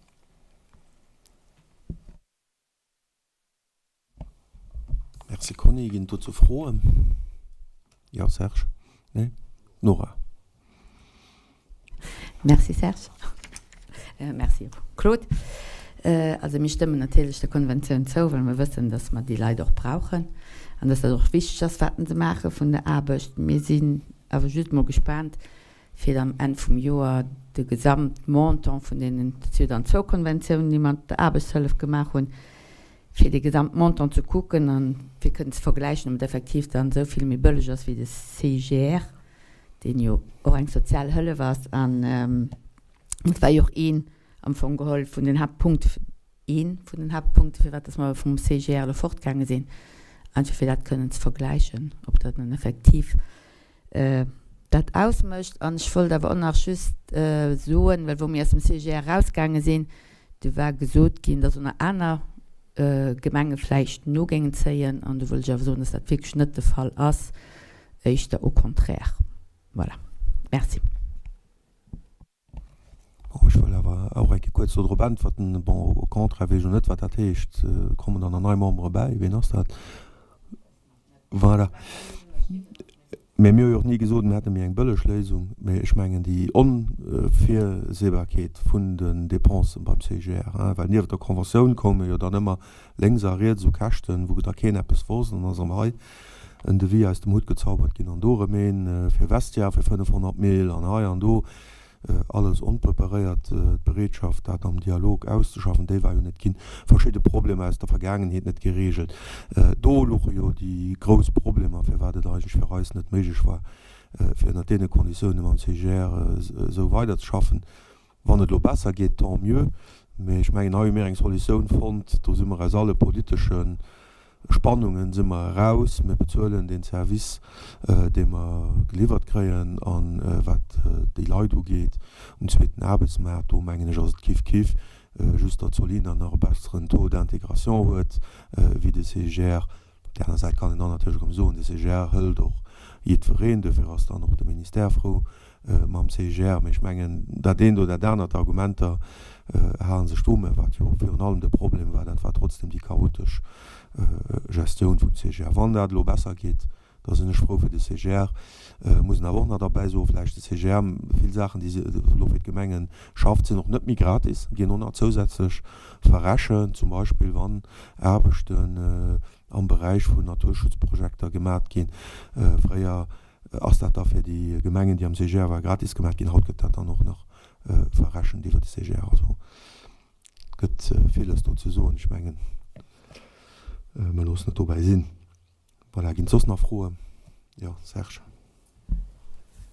Speaker 1: Merci Conny. Ginn et dozou Froen? Jo Serge? Nee? Nora.
Speaker 11: Merci Serge. Merci och Claude. Also mir stëmmen natierlech der Konventioun zou, well mer wëssen, dass mer déi Leit och brauchen an dass dat och wichteg ass, wat se maache vun der Aarbecht. Mir sinn awer just mol gespaant, fir am Enn vum Joer de Gesamtmontant vun deenen, dat si jo dann zwou Konventiounen, déi mer mat der Aarbechtshëllef gemaach hunn, fir de Gesamtmontant ze kucken a fir kënnen ze vergläichen, ob et effektiv dann esou vill méi bëlleg ass wéi de CIGR. deen jo och eng sozial Hëllef ass, an dat war jo och een am Fong geholl vun den Haaptpunkte, ee vun den Haaptpunkte firwat dass mer vum CGR elo fortgaange sinn, einfach fir dat kënnen ze vergläichen, ob dat dann effektiv dat ausmécht. An ech wollt awer och nach just soen, well wou mir aus dem CGR erausgaange sinn, do war gesot ginn, dass och nach aner Gemenge vläicht no géingen zéien, an do wëll ech awer soen, dass dat wierklech net de Fall ass. Éischter au contraire. Voilà. Merci.
Speaker 1: Bon, ech wëll awer och eng Kéier kuerz do drop äntwerten. Bon, au contraire weess ech och net, wat dat heescht. Kommen dann nach nei Membere bäi? Wien ass dat? Voilà. Mä mir hu jo och ni gesot, mir hätte méi eng bëlleg Léisung. Mä ech mengen, déi Onvirsebarkeet vun den Dépensen beim CGR, hein, well nieft der Conventioun koume jo dann ëmmer lénks a riets esou Käschten, wou da keen eppes wosst, an dann ass erëm hei en Devis aus dem Hutt gezaubert ginn an do erëm een fir Vestiaire fir 500 Mille an hei an do. Alles onpreparéiert. D'Bereetschaft, dat am Dialog auszeschaffen, déi war jo net ginn. Verschidde Problemer aus der Vergaangenheet net geregelt. Do louche jo déi grouss Problemer, firwat et eigentlech fir eis net méiglech war, fir ënnert deene Konditioune mam CGR esou weiderzeschaffen. Wann et elo besser geet, tant mieux. Mee ech mengen, hei hu mir eng Solutioun fonnt, do si mer aus alle politesche Spannungen si mer eraus. Mir bezuelen deen Service, dee mer geliwwert kréien. A wat déi Leit ugeet um zweeten Aarbechtsmaart, do mengen ech ass et kif-kif, just datt Solina nach e besseren Taux d'intégration huet wéi de CGR. Op där aner Säit kann een dann natierlech erëm soen, de CGR hëlt och jiddwereen, duerfir ass dann och de Ministère frou mam CGR. Mee ech mengen, dat eent oder dat anert Argumenter hale sech do. Mä wat jo virun allem de Problem war, dat war trotzdem déi chaotesch Gestioun vum CGR. Wann dat elo besser geet, da sinn ech frou fir de CGR. Muss een awer och nach derbäi soen, vläicht de CGR, vill Saachen, déi se elo fir d'Gemenge schafft, sinn och net méi gratis, ginn och nach zousätzlech verrechent, zum Beispill wann Aarbechten am Beräich vun Naturschutzprojekter gemat ginn. Fréier ass dat da fir déi Gemengen, déi am CGR waren, gratis gemat ginn. Haut gëtt dat dann och nach verrechent iwwer de CGR. Also et gëtt villes do ze soen. Ech mengen, mer loossen et dobäi sinn. Voilà, ginn et soss nach Froen? Jo, Serge.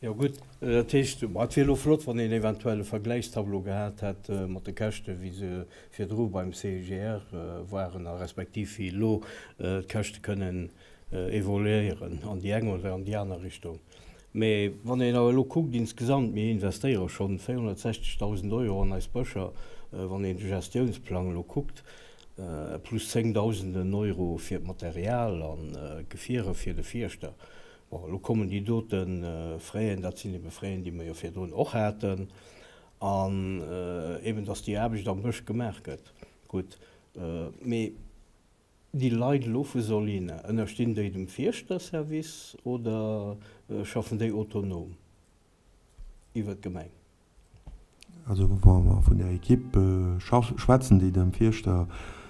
Speaker 4: Jo gutt, dat heescht, et wier elo flott, wann een eventuell e Vergläichstableau gehat hätt mat de Käschte wéi se virdru beim CIGR waren a respektiv wéi elo d'Käschte kënnen evoluéieren an déi eng oder an déi aner Richtung. Mee wann een awer elo kuckt insgesamt, mir investéiere schonn 460.000 Euro an eis Bëscher, wann een de Gestiounsplang elo kuckt, plus zéngdausenden Euro fir d'Material an d'Gefiere fir de Fierschter. Bon, elo kommen déi dote Fräen, dat sinn ebe Fräen, déi mer jo virdrun och haten, an eben datt déi Aarbecht am Bësch gemaach gëtt. Gutt, mee déi Leit elo vu Solina, ënnerstinn déi dem Fierschterservice oder schaffen déi autonom iwwert d'Gemeng?
Speaker 1: Also wa mer vun där Equipe schwätzen, déi dem Fierschter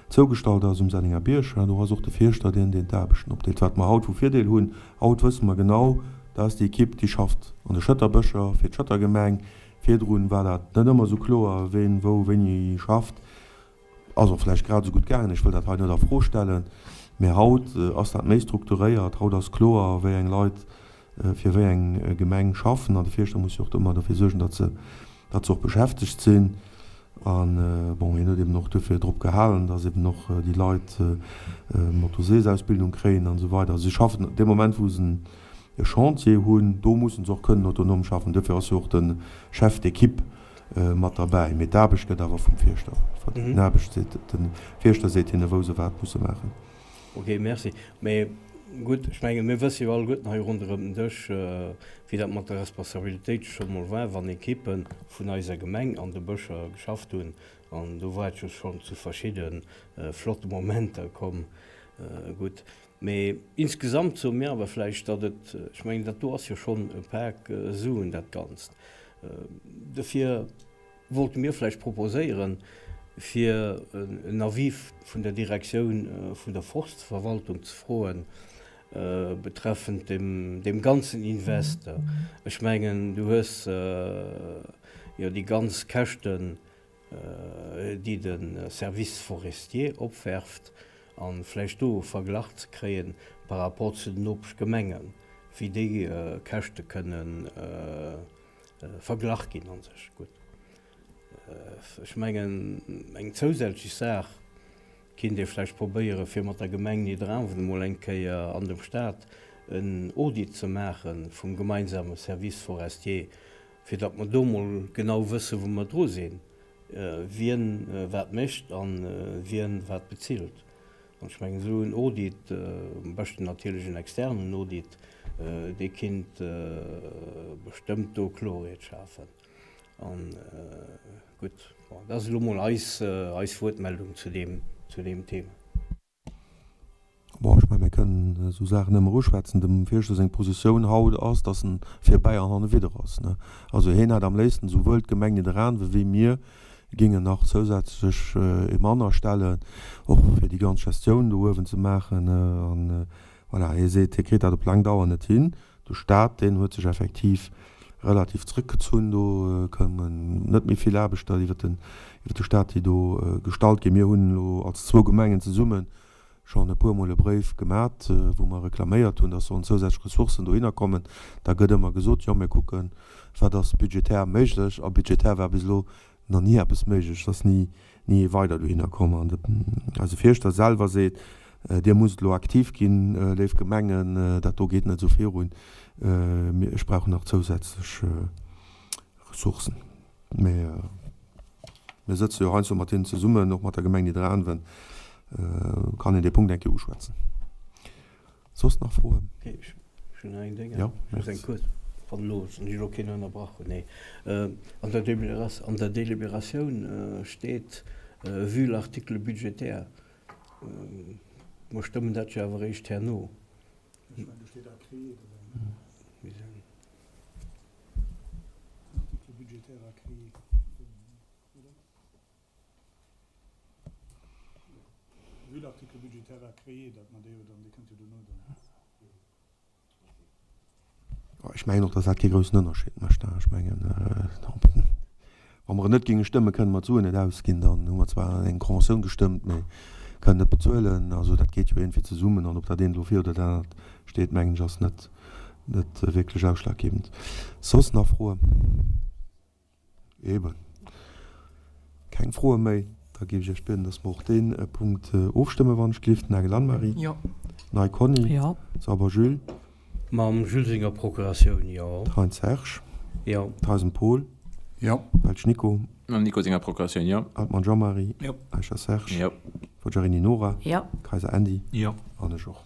Speaker 1: zougestallt ass um Sennenger Bierg, do ass och de Fierschter deen, deen d'Aarbechten opdeelt. Wat mer haut vu Virdeel hunn, haut wësse mer genau, dat ass déi Equipe, déi schafft an de Schëtterbëscher fir d'Schëttergemeng. Virdrun war dat net ëmmer esou kloer, ween wou wéini schafft. Ass och vläicht grad esou gutt gaangen, ech wëll dat hei net a Fro stellen, mä haut ass dat méi strukturéiert, haut ass kloer, wéi eng Leit fir wéi eng Gemeng schaffen an de Fierschter muss jo och ëmmer dofir suergen, datt se, datt se och beschäftegt sinn. A bon, hien huet eben och duerfir drop gehalen, datt eben och déi Leit Motoseesausbildung kréien an esou weider. Also si schaffen dee Moment, wou se e Chantier hunn, do mussen se och kënnen autonom schaffen. Duerfir ass jo och de Chef d'équipe mat derbäi, mee d'Aarbecht gëtt awer vum Fierschter verdéngt. Den Aarbecht seet, de Fierschter seet hinne wou se wat musse maachen.
Speaker 4: Ok, merci. Mee gutt, ech menge mir wësse jo alleguerten hei ronderëm den Dësch, wéi dat mat der Responsabilitéit scho mol war, wann Ekippe vun eiser Gemeng an de Bëscher geschafft hunn. An do war et jo schonn zu verschidde flotte Momenter komm. Gutt, Mee insgesamt soe mir awer vläicht, datt et, ech mengen, dat do ass jo schonn e Pak Suen, dat Ganzt. Dofir wollte mir vläicht proposéieren, fir en Avis vun der Direktioun vun der Forstverwaltung ze froen, betreffend deem ganzen Invest. Ech mengen, du hues jo déi ganz Käschten, déi de Service forestier opwerft, a vläicht do e Verglach ze kréie par rapport zu den Nopeschgemengen, wéi déi Käschte kënne verglach ginn a sech. Gutt, ech mengen, eng zousätzlech Saach kéint ee vläicht probéieren, fir mat der Gemeng Nidderaanwen emol eng Kéier an dem Stat en Audit ze maache vum gemeinsame Service forestier, fir datt mer do mol genau wësse wou mer dru sinn, wien wat mécht a wien wat bezilt. An ech mengen esou en Audit, am beschten natierlech en externen Audit, Dee kinnt bestëmmt do Klorheet schafen. An gutt, bon, dat ass elo mol eis, eis Wuertmeldung zu deem, zu deem Thema.
Speaker 1: Bon, ech mengen, mir kënnen esou Saachen ëmmer uschwätzen. Dem Fierschter seng Positioun haut ass, datt en virbäi an hannewidder ass. Also hien hätt am léifsten esouwuel d'Gemeng Nidderaanwen wéi mir géingen nach zousätzlech ee Mann astellen, och fir déi ganz Gestioun do uewen ze maachen. An voilà, hie seet, hie kritt dat op laang Dauer net hin. De Staat, deen huet sech effektiv relativ zrëckgezunn. Do kommen net méi vill Aarbechter iwwer de Staat, déi do gestallt ginn. Mir hunn elo als zwou Gemengen zesummen schonn e puer Mol e Bréif gemat, wou mer reklaméiert hunn, dass sollen zousätzlech Ressourcen dohinner kommen. Da gëtt ëmmer gesot, jo mir kucken, wat ass budgetär méiglech. A budgetär war bis elo nach ni eppes méiglech, et ass ni ni ee weider dohinner komm. An eise Fierschter selwer seet, Dir musst elo aktiv ginn, léif Gemengen, dat do geet net esou virun, ech brauch nach zousätzlech Ressourcen. Mee mir sëtze jo heiansdo mat hinnen zesummen, och mat der Gemeng Nidderaanwen, kann een dee Punkt eng Kéier uschwätzen. Soss nach Froen?
Speaker 4: Ech hunn nach eng Déng.
Speaker 1: Jo,
Speaker 4: merci. Eng kuerz, wann elo ech elo keen ënnerbrach hunn. Nee, an der an der Deliberatioun steet, vu l'article budgétaire. Mer stëmmen dat jo awer eréischt herno.
Speaker 7: Ech mengen, do steet à créer dobäi, ne? Article budgétaire à créer, oder? Vu l'article budgétaire à créer, dat mer déi jo dann, déi kënnt jo dono dann.
Speaker 1: Ech mengen och, dass dat kee groussen Ënnerscheed mécht. Ech mengen, wa mer et net géinge stëmmen, kënne mer d'Suen net ausginn. Dann hu mer zwar eng Conventioun gestëmmt, mee kënnen net bezuelen. Also dat geet jo iergendwéi zesummen. An ob dat eent elo vir oder dat anert steet, mengen ech, ass net net wierklech ausschlaggebend. Soss nach Froen? Eben. Keng Froe méi. Da géif ech Iech bieden, dass mer och dee Punkt ofstëmmen, wann ech gelift. Nagel Anne-Marie.
Speaker 5: Jo.
Speaker 1: Ney Conny.
Speaker 5: Jo.
Speaker 1: Sauber Jules.
Speaker 4: Mam Jules senger Procuratioun, jo.
Speaker 1: Thein Serge.
Speaker 4: Jo.
Speaker 1: Theisen Paul.
Speaker 7: Jo.
Speaker 1: Welsch Nico.
Speaker 6: Mam Nico senger Procuratioun, jo.
Speaker 1: Altmann Jean-Marie.
Speaker 6: Jo.
Speaker 1: Eicher Serge.
Speaker 6: Jo.
Speaker 1: Forgiarini Nora.
Speaker 11: Jo.
Speaker 1: Kayser Andy.
Speaker 6: Jo.
Speaker 1: An ech och.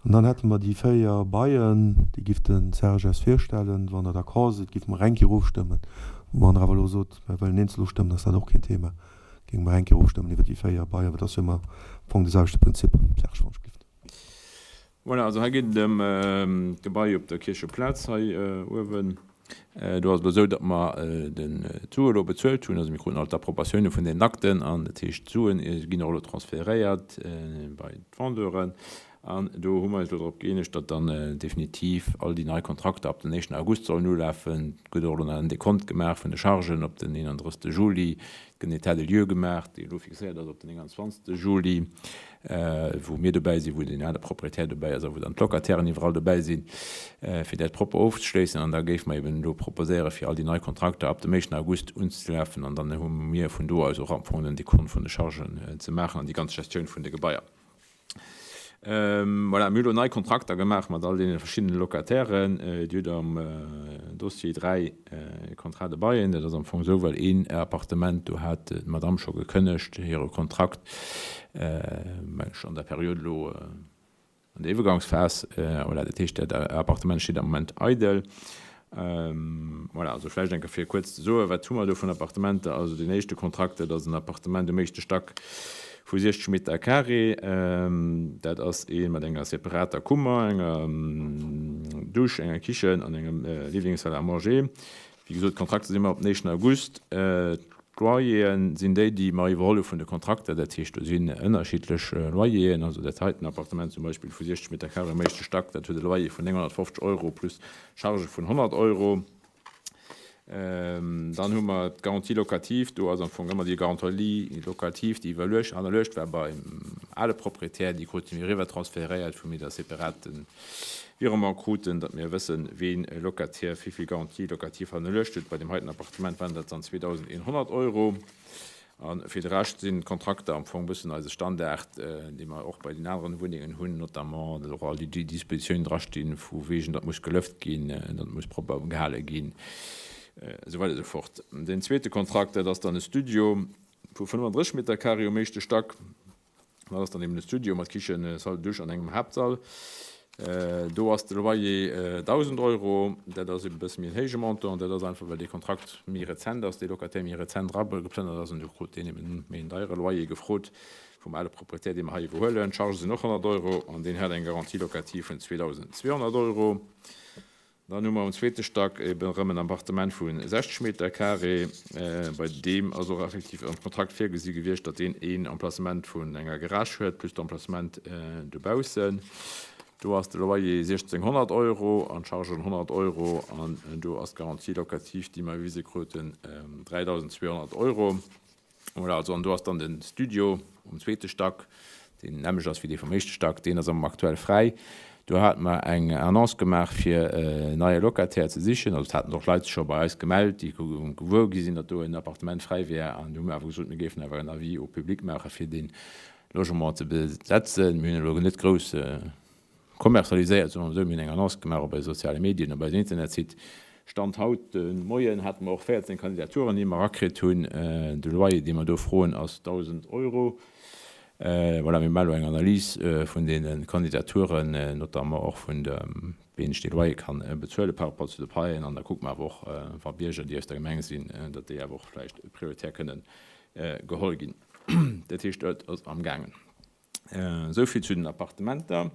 Speaker 1: An dann hätte mer déi 4 Baien, déi giff de Serge eis virstellen. Wann Der d'accord sidd, giffe mer eng Kéier ofstëmmen. Wann Der awer elo sot, mer wëllen eenzel ofstëmmen, ass dat och keen Thema. Géinge mer eng Kéier ofstëmmen iwwer déi 4 Baien, well dat ass jo ëmmer am Fong de selwechte Prinzip. Serge, wann ech gelift.
Speaker 6: Voilà, also hei geet et ëm d'Gebai op der Kiercheplaz hei uewen. Do ass et elo esou, datt mer d'Sue elo bezuelt hunn. Also mir kruten all d'Approbatioune vun den Akten an dat heescht d'Suen ginn och elo transferéiert bei d'Vendeuren. An do hu mer eis elo drop gëeenegt, datt dann definitiv all déi nei Kontrakter ab den éischten August sollen ulafen. Et gëtt och elo nach en Dekont gemaach vun de Chargen op den 31. Juli. Et gëtt en État des lieux gemaach, dee elo fixéiert ass op den 29. Juli. wou mir dobäi sinn, wou deen anere Proprietär dobäi ass a wou dann d'Locatairen iwwerall dobäi sinn, fir dat propper ofzeschléissen. An da géife mer eben elo proposéieren, fir all déi nei Kontrakter ab dem éischten August unzelafen. An dann hu mir vun do aus och am Fong den Dekont vun de Chargen ze maachen an déi ganz Gestioun vun de Gebaier. Voilà, mir hu elo nei Kontrakter gemaach mat all deene verschiddene Locatairen. Dir hutt am Dossier 3 Contrat de bail. Dat ass am Fong esou, well een Appartement, do hat d'Madame scho gekënnegt hire Kontrakt, meng ech, an der Period elo an der Iwwergangsphas. Voilà, dat heescht, dat Appartement steet am Moment eidel. Voilà, also vläicht eng Kéier fir kuerz ze soen, wat hu mer do vun Appartementer? Also deen éischte Kontrakt, dat ass en Appartement um éischte Stack vu 60 Meter carré. Dat ass ee mat enger separater Kummer, enger Dusch, enger Kichen an engem Living, Salle à manger. Wéi gesot, d'Kontrakter si mer op den éischten August. D'Loyeren sinn déi, déi mer iwwerholl hu vun de Kontrakter. Dat heescht, do sinn ënnerschiddlech Loyeren. Also dat heiten Appartement zum Beispill vu 60 Meter carré um éischte Stack, dat huet e Loyer vun 950 Euro plus Chargë vun 100 Euro. Dann hu mer d'Garantie locative. Do ass am Fong ëmmer déi Garantie locative, déi iwwerluecht, hannerluecht war beim ale Proprietär. Déi krute mir eriwwer transferéiert, wou mir da separat de Virement kruten, datt mir wëssen, ween Locataire wéi vill Garantie locative hannerluecht huet. Bei deem heiten Appartement waren dat dann 2.100 Euro. A fir de Rescht sinn d'Kontrakter am Fong e bëssen eise Standard, dee mer och bei den aneren Wunnengen hunn, notamment datt och all déi Dispositiounen drastinn, vu wegen, datt muss gelëft ginn, datt muss propper gehale ginn, esou weider esou fort. Deen zweete Kontrakt, dat ass dann e Studio vu 35 Meter carré um éischte Stack. Dat ass dann eben e Studio mat Kichen, Salle de Douche an engem Haaptsall. Do ass de Loyer 1.000 Euro. Dat ass eben e bësse méi en héije Montant. Dat ass einfach, well dee Kontrakt méi rezent ass, dee Locataire méi rezent erageplënnert ass an du krut deen eben méi en deiere Loyer gefrot vum ale Proprietär, dee mer hei iwwerhuelen. D'Chargë sinn och 100 Euro an deen hat eng Garantie locative vun 2.200 Euro. Dann hu mer um zweete Stack eben erëm en Appartement vu 60 Meter carré. Bei deem ass och effektiv am Kontrakt virgesi gewiescht, datt deen een Emplacement vun enger Garage huet, plus d'Emplacement dobaussen. Do ass de Loyer 1.600 Euro an d'Chargen 100 Euro an do ass d'Garantie locative, déi mer iwwise kruten, 3.200 Euro. Voilà, also an do ass dann de Studio um zweete Stack, deen nämmlecht ass wéi dee vum éischte Stack, deen ass am aktuell fräi. Do hate mer eng Annonce gemaach fir en neie Locataire ze sichen. Also et haten och Leit sech scho bei eis gemellt, déi gewuer gi sinn, datt do en Appartement fräi wär. An du hu mer awer gesot, mir géifen awer en Avis au public maache fir dee Logement ze besetzen. Mir hunn elo net grouss Kommerzialiséiert, soe mer esou. Mir hunn eng Annonce gemaach op eise soziale Medien, op eisem Internetsite. Stand haut de Moien hate mer och 14 Kandidaturen, déi mer erakritt hunn. De Loyer, dee mer do froen, ass 1.000 Euro. Voilà, mir maache elo eng Analys vun deene Kandidaturen, notamment och vun dem, ween ech dee Loyer kann bezuele par rapport zu de Paien. An da kucke mer awer och, wa Bierger, déi aus der Gemeng sinn, datt déi awer och vläicht prioritär kënnen geholl ginn. Dat heescht, et ass amgaangen. Esou vill zu den Appartementer.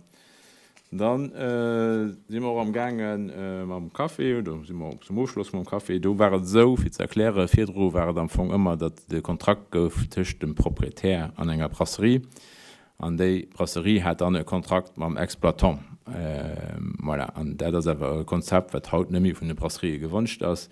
Speaker 6: Dann si mer och am gaange mam Café, do si mer zum Ofschloss mam Café. Do war et esou, fir ze erklären, virdru war et am Fong ëmmer, datt de Kontrakt gouf tëscht dem Proprietär an enger Brasserie an déi Brasserie hat dann e Kontrakt mam Exploitant. Voilà, an dat ass awer e Konzept, wat haut net méi vun de Brasserië gewënscht ass.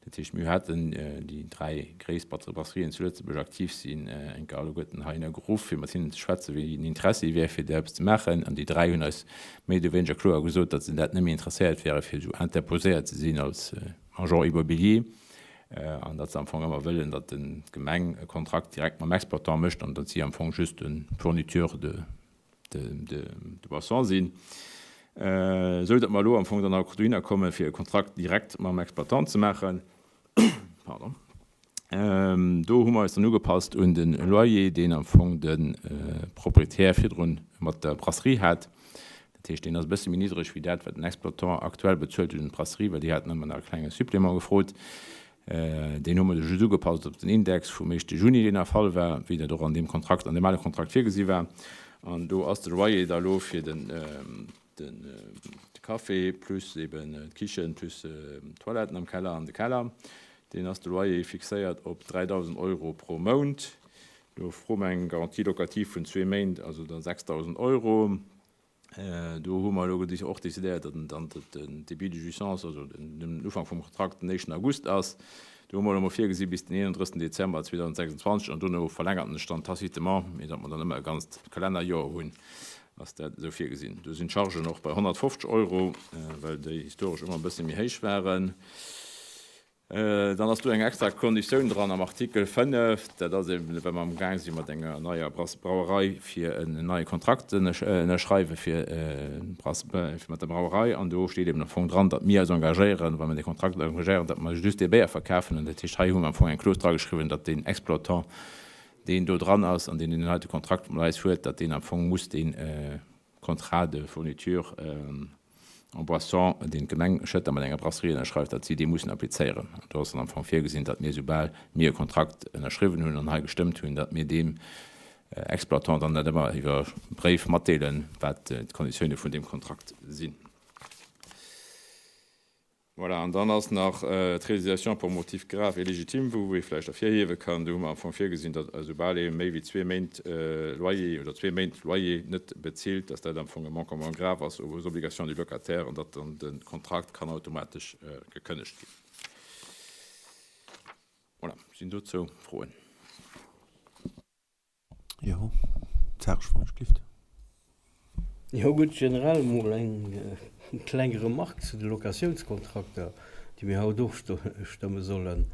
Speaker 6: Dat heescht, mir haten déi 3 gréisst Brasserien zu Lëtzebuerg aktiv sinn, enker alleguerten heihinner geruff, fir mat hinnen ze schwätzen, wéi den Interessi wär, fir do eppes ze maachen. An déi 3 hunn eis méi oder wéineger kloer gesot, datt se dat net méi interesséiert wären, fir esou interposéiert ze sinn als Agent immobilier, an datt se am Fong ëmmer wëllen, datt d'Gemeng e Kontrakt direkt mam Exploitant mécht an datt si am Fong just de Fourniture de de Boisson sinn, esou datt mer elo am Fong dann och dohinner kommen, fir e Kontrakt direkt mam Exploitant ze maachen. Pardon. Do hu mer eis dann ugepasst un de Loyer, deen am Fong de Proprietär virdrun mat der Brasserie hat. Dat heescht, deen ass e bësse méi niddreg wéi dat, wat den Exploitant aktuell bezuelt huet un d'Brasserie, well déi haten ëmmer nach e klenge Supplément gefrot. Deen hu mer du just ugepasst op den Index vum éischte Juni, deen erfall war, wéi dat och an deem Kontrakt, an deem ale Kontrakt virgesi war. An do ass de Loyer da elo fir den Café plus eben d'Kichen plus d'Toiletten am Keller an de Keller, deen ass de Loyer fixéiert op 3.000 Euro pro Mount. Do froe mer eng Garantie locative vun zwee Méint, also da 6.000 Euro. Do hu mer elo och decidéiert, datt dann den Début de jouissance, also den Ufank vum Kontrakt, den éischten August ass. Do hu mer elo emol virgesi bis den 31. Dezember 2026 an dono verlängert en sech dann tacitement, mee datt mer dann ëmmer e ganzt Kalennerjoer hunn, ass dat esou virgesinn. Do sinn d'Chargen och bei 150 Euro, well déi historesch ëmmer e bësse méi héich waren. Dann ass do eng extra Konditioun dran am Artikel 5, dat ass eben, well mer amgaang si mat enger neier Brauerei fir en neie Kontrakt ze ënnerschreiwe fir mat der Brauerei. An do steet eben am Fong dran, datt mir eis engagéieren, wa mir dee Kontrakt engagéieren, datt mer just dee Béier verkafen. An dat heescht, hei hu mer am Fong eng Clause drageschriwwen, datt deen Exploitant, deen do dran ass an deen deen heite Kontrakt mat eis huet, datt deen am Fong muss dee Contrat de fourniture en boisson, deen d'Gemeng Schëtter mat enger Brasserie ënnerschreift, datt si dee mussen applizéieren. An do ass dann am Fong virgesinn, datt mir, soubal mir e Kontrakt ënnerschriwwen hunn an hei gestëmmt hunn, datt mir deem Exploitant dann dat ëmmer iwwer Bréif matdeelen, wat d'Konditioune vun deem Kontrakt sinn. Voilà, an dann ass nach d'Résiliation pour motif grave et légitime, wou ee vläicht ervirhiewe kann, do hu mer am Fong virgesinn, datt esoubal ee méi wéi zwee Méint Loyer oder zwee Méint Loyer net bezilt, datt dat am Fong e Manquement grave ass aux obligations du locataire an datt dann de Kontrakt kann automatesch gekënnegt ginn. Voilà, sinn dozou Froen?
Speaker 1: Jo, Serge wann ech gelift.
Speaker 4: Jo gutt, generell emol eng kleng Remarque zu de Locatiounskontrakter, déi mir haut ofstëmme sollen.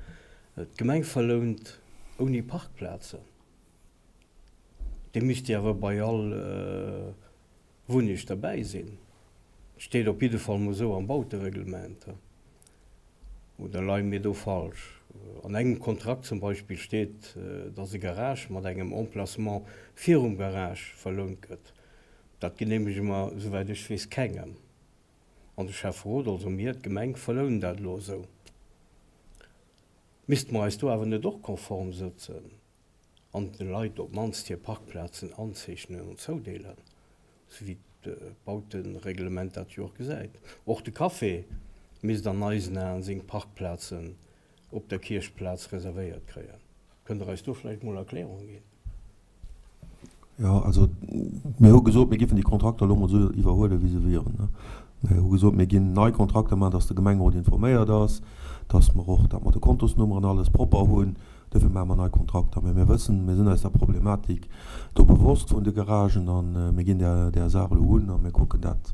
Speaker 4: D'Gemeng verlount ouni Parkplazen. Déi misst jo awer bei all Wunnecht derbäi sinn. Steet op jidde Fall mol esou am Bautereglement. Oder leie mir do falsch? An engem Kontrakt zum Beispill steet, dass e Garage mat engem Emplacement virum Garage verlount gëtt. Dat geneemege mer, souwäit ech weess, kengem. An de Schäfferot, also mir, d'Gemeng, verlounen dat elo esou. Misste mer eis do awer net och konform sëtzen an de Leit op d'mannst hir Parkplazen anzeechnen an zoudeelen, esou wéi d'Bautereglement dat jo och gesäit? Och de Café misst an eisen Aen seng Parkplazen op der Kierchplaz reservéiert kréien. Kënnt Der eis do vläicht mol Erklärung ginn?
Speaker 1: Jo, also mir hu gesot, mir géifen déi Kontrakter elo emol esou iwwerhuelen, wéi se wieren. Mir hu gesot, mir ginn nei Kontrakter maachen, dass de Gemengerot informéiert ass, dass mer och dat mat de Kontosnummeren alles propper hunn. Dofir maache mer nei Kontrakter. Mä mir wëssen, mir sinn eis der Problematik do bewosst vun de Garagen a mir ginn där där Saach elo un a mir kucken dat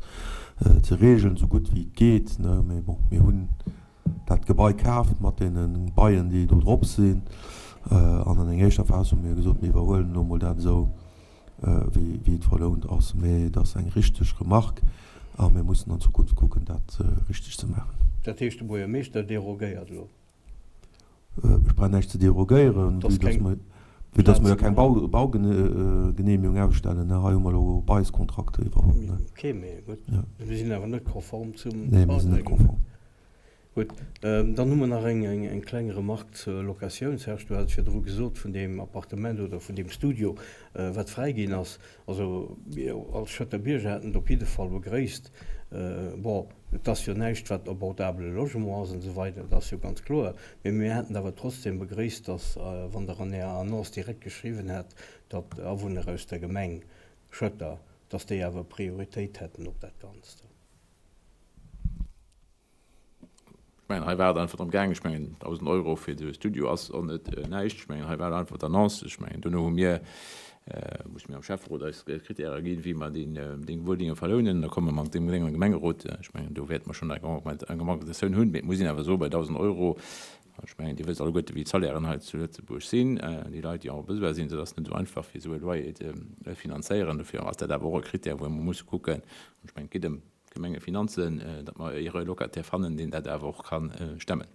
Speaker 1: ze regeln, esou gutt wéi et geet. Mee bon, mir hunn dat Gebai kaaft mat deene Baien, déi do drop sinn. An an enger éischter Phas hu mir gesot, mir iwwerhuelen elo emol dat esou, wéi et verlount ass. Mee et ass eng richteg Remarque a mir mussen an Zukunft kucken, dat richteg ze maachen.
Speaker 4: Dat heescht, de Buergermeeschter derogéiert elo?
Speaker 1: Ech brauch näischt ze derogéieren, vue dass mer jo keng Baugeneemegung ausstellen. Hei hu mer elo Bailskontrakter iwwerholl.
Speaker 4: Ok, mee gutt, mir sinn awer net konform zum
Speaker 1: Nee, mir sinn net konform.
Speaker 4: Gutt, dann hu mer nach eng kleng Remark zur Locatioun. Serge, du has virdru gesot vun deem Appartement oder vun deem Studio, wat fräi ginn ass. Also mir als Schëtter Bierger hätten et op jidde Fall begréisst. Bon, et ass jo näischt, wat abordabele Logement ass an esou weider, dat ass jo ganz kloer. Mee mir hätten et awer trotzdem begréisst, dass, wann Der an Ärer Annonce direkt geschriwwen hätt, datt Awunner aus der Gemeng Schëtter, dass déi awer Prioritéit hätten op dat Ganzt.
Speaker 6: Ech mengen, hei war et einfach drëm gaangen, ech mengen, 1.000 Euro fir de Studio ass och net näischt. Ech mengen, hei war et einfach d'Annonce. Ech mengen, dono hu mir, musse mir am Schäfferot eis Kritäre ginn, wéi mer déi Wunnenge verlounen. Da komme mer mat deem Gemengen Gemengerot. Ech mengen, do wäerte mer schonn eng Augmentatioun hunn. Mee et muss een awer soen, bei 1.000 Euro, ech mengen, Dir wësst alleguerte wéi d'Salairen hei zu Lëtzebuerg sinn, déi Leit, déi en besoin sinn, dat ass net esou einfach, fir esou e Loyer ze finanzéieren. Dofir ass dat awer och e Kritär, wou mer musse kucken. An ech mengen, et geet ëm D'Gemengefinanzen, datt mer e Locataire fannen, deen dat awer och ka stemmen.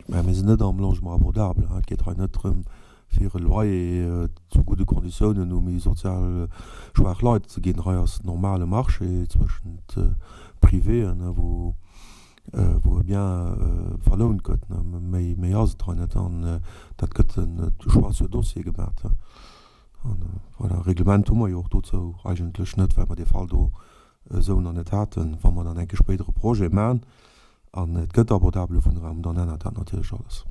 Speaker 1: Mä mir sinn net am Logement abordable. Et geet hei net drëm, fir e Loyer zu gudde Konditiounen u méi sozial schwaach Leit ze ginn. Hei ass normale Marché zwëschent Privéen, wou e Bien verlount gëtt. Méi ass et hei net. An dat gëtt en Choix sur dossier gemaach. An voilà, Reglement hu mer jo och dozou eigentlech net, well mer dee Fall do esou nach net haten. Wa mer dann enke spéider e Projet man an et gëtt abordabele Wunnraum, dann ännert dat natierlech alles.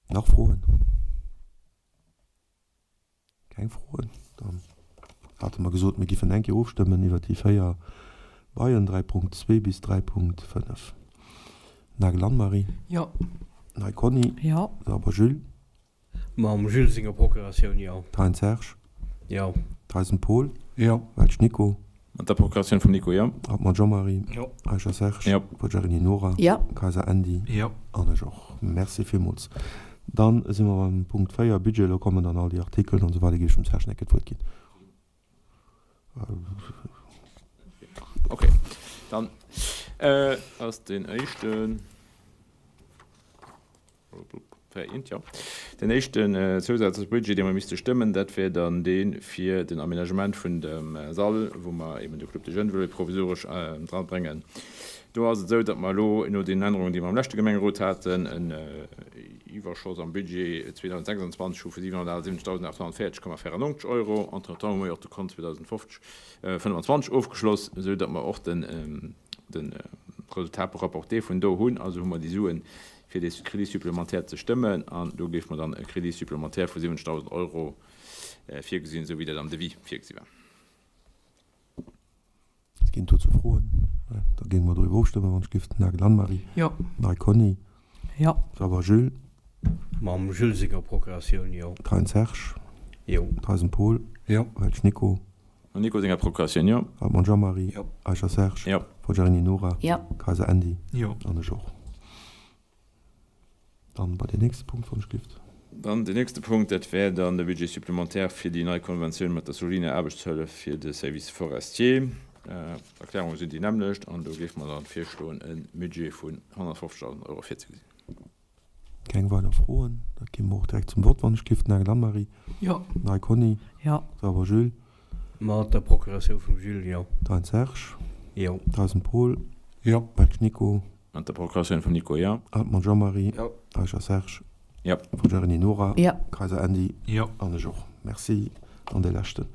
Speaker 1: Nach Froen? Keng Froen? Dann hate mer gesot, mir giffen eng Kéier ofstëmmen iwwert déi 4 Baien, 3.2 bis 3.5. Nagel Anne-Marie?
Speaker 5: Jo.
Speaker 1: Ney Conny?
Speaker 5: Jo.
Speaker 1: Sauber Jules?
Speaker 4: Mam Jules senger Procuratioun, jo.
Speaker 1: Thein Serge.
Speaker 4: Jo.
Speaker 1: Theisen Paul.
Speaker 7: Jo.
Speaker 1: Welsch Nico.
Speaker 6: Mat der Procuratioun vum Nico, jo.
Speaker 1: Hartmann Jean-Marie.
Speaker 7: Jo.
Speaker 1: Eicher Serge.
Speaker 6: Jo.
Speaker 1: Poggiarini Nora.
Speaker 11: Jo.
Speaker 1: Kayser Andy.
Speaker 7: Jo.
Speaker 1: An ech och. Merci villmools. Dann si mer beim Punkt 4, Budget. Elo kommen dann all déi Artikelen an esou weider. Géif ech dem Serge Neckel d'Wuert ginn.
Speaker 6: Okay, dann ass deen éischten. Den éischten zousätzleche Budget, dee mer misste stëmmen, dat wär dann dee fir den Aménagement vun dem Sall, wou mer eben de Club des Jeunes wëlle provisoresch drabréngen. Do ass et esou, datt mer elo no deenen Ännerungen, déi mer am leschte Gemengerot haten, en Iwwerschoss am Budget 2026 hu vu 778.840,94 Euro. Entretemps hu mer jo och de Kont 2025 ofgeschloss, esou datt mer och den Resultat rapporté vun do hunn. Also hu mer déi Suen, fir dee Crédit supplémentaire ze stëmmen. An do géife mer dann e Crédit supplémentaire vu 70.000 Euro virgesinn, esou wéi dat am Devis virgesi war.
Speaker 1: Ginn et dozou Froen? Da géinge mer doriwwer ofstëmmen, wann ech géif. Nagel Anne-Marie.
Speaker 5: Jo.
Speaker 1: Ney Conny.
Speaker 5: Jo.
Speaker 1: Sauber Jules.
Speaker 4: Mam Jules senger Procuratioun, jo.
Speaker 1: Thein Serge.
Speaker 4: Jo.
Speaker 1: Theisen Paul.
Speaker 7: Jo.
Speaker 1: Welsch Nico.
Speaker 6: Mam Nico senger Procuratioun, jo.
Speaker 1: Hartmann Jean-Marie.
Speaker 7: Jo.
Speaker 1: Eicher Serge.
Speaker 6: Jo.
Speaker 1: Forgiarini Nora.
Speaker 11: Jo.
Speaker 1: Kayser Andy.
Speaker 7: Jo.
Speaker 1: An ech och. Dann bei deen nächste Punkt, wann ech gelift.
Speaker 6: Dann den nächste Punkt, dat wär dann de Budget supplémentaire fir déi nei Konventioun mat der Solina Aarbechtshëllef fir de Service forestier. D'Erklärunge sinn déi nämmlecht an do géife mer dann virschloen, e Budget vun 150.000 Euro virzegesinn.
Speaker 1: Keng weider Froen? Da gi mer och direkt zum Vott, wann ech gelift. Nagel Anne-Marie.
Speaker 5: Jo.
Speaker 1: Ney Conny.
Speaker 5: Jo.
Speaker 1: Sauber Jules.
Speaker 4: Mat der Procuratioun vum Jules, jo.
Speaker 1: Thein Serge.
Speaker 4: Jo.
Speaker 1: Theisen Paul.
Speaker 7: Jo.
Speaker 1: Welsch Nico.
Speaker 6: Mat der Procuratioun vum Nico, jo.
Speaker 1: Altmann Jean-Marie.
Speaker 8: Jo.
Speaker 1: Eicher Serge.
Speaker 6: Jo.
Speaker 1: Forgiarini Nora.
Speaker 11: Jo.
Speaker 1: Kayser Andy.
Speaker 7: Jo.
Speaker 1: An ech och. Merci. An dee leschten.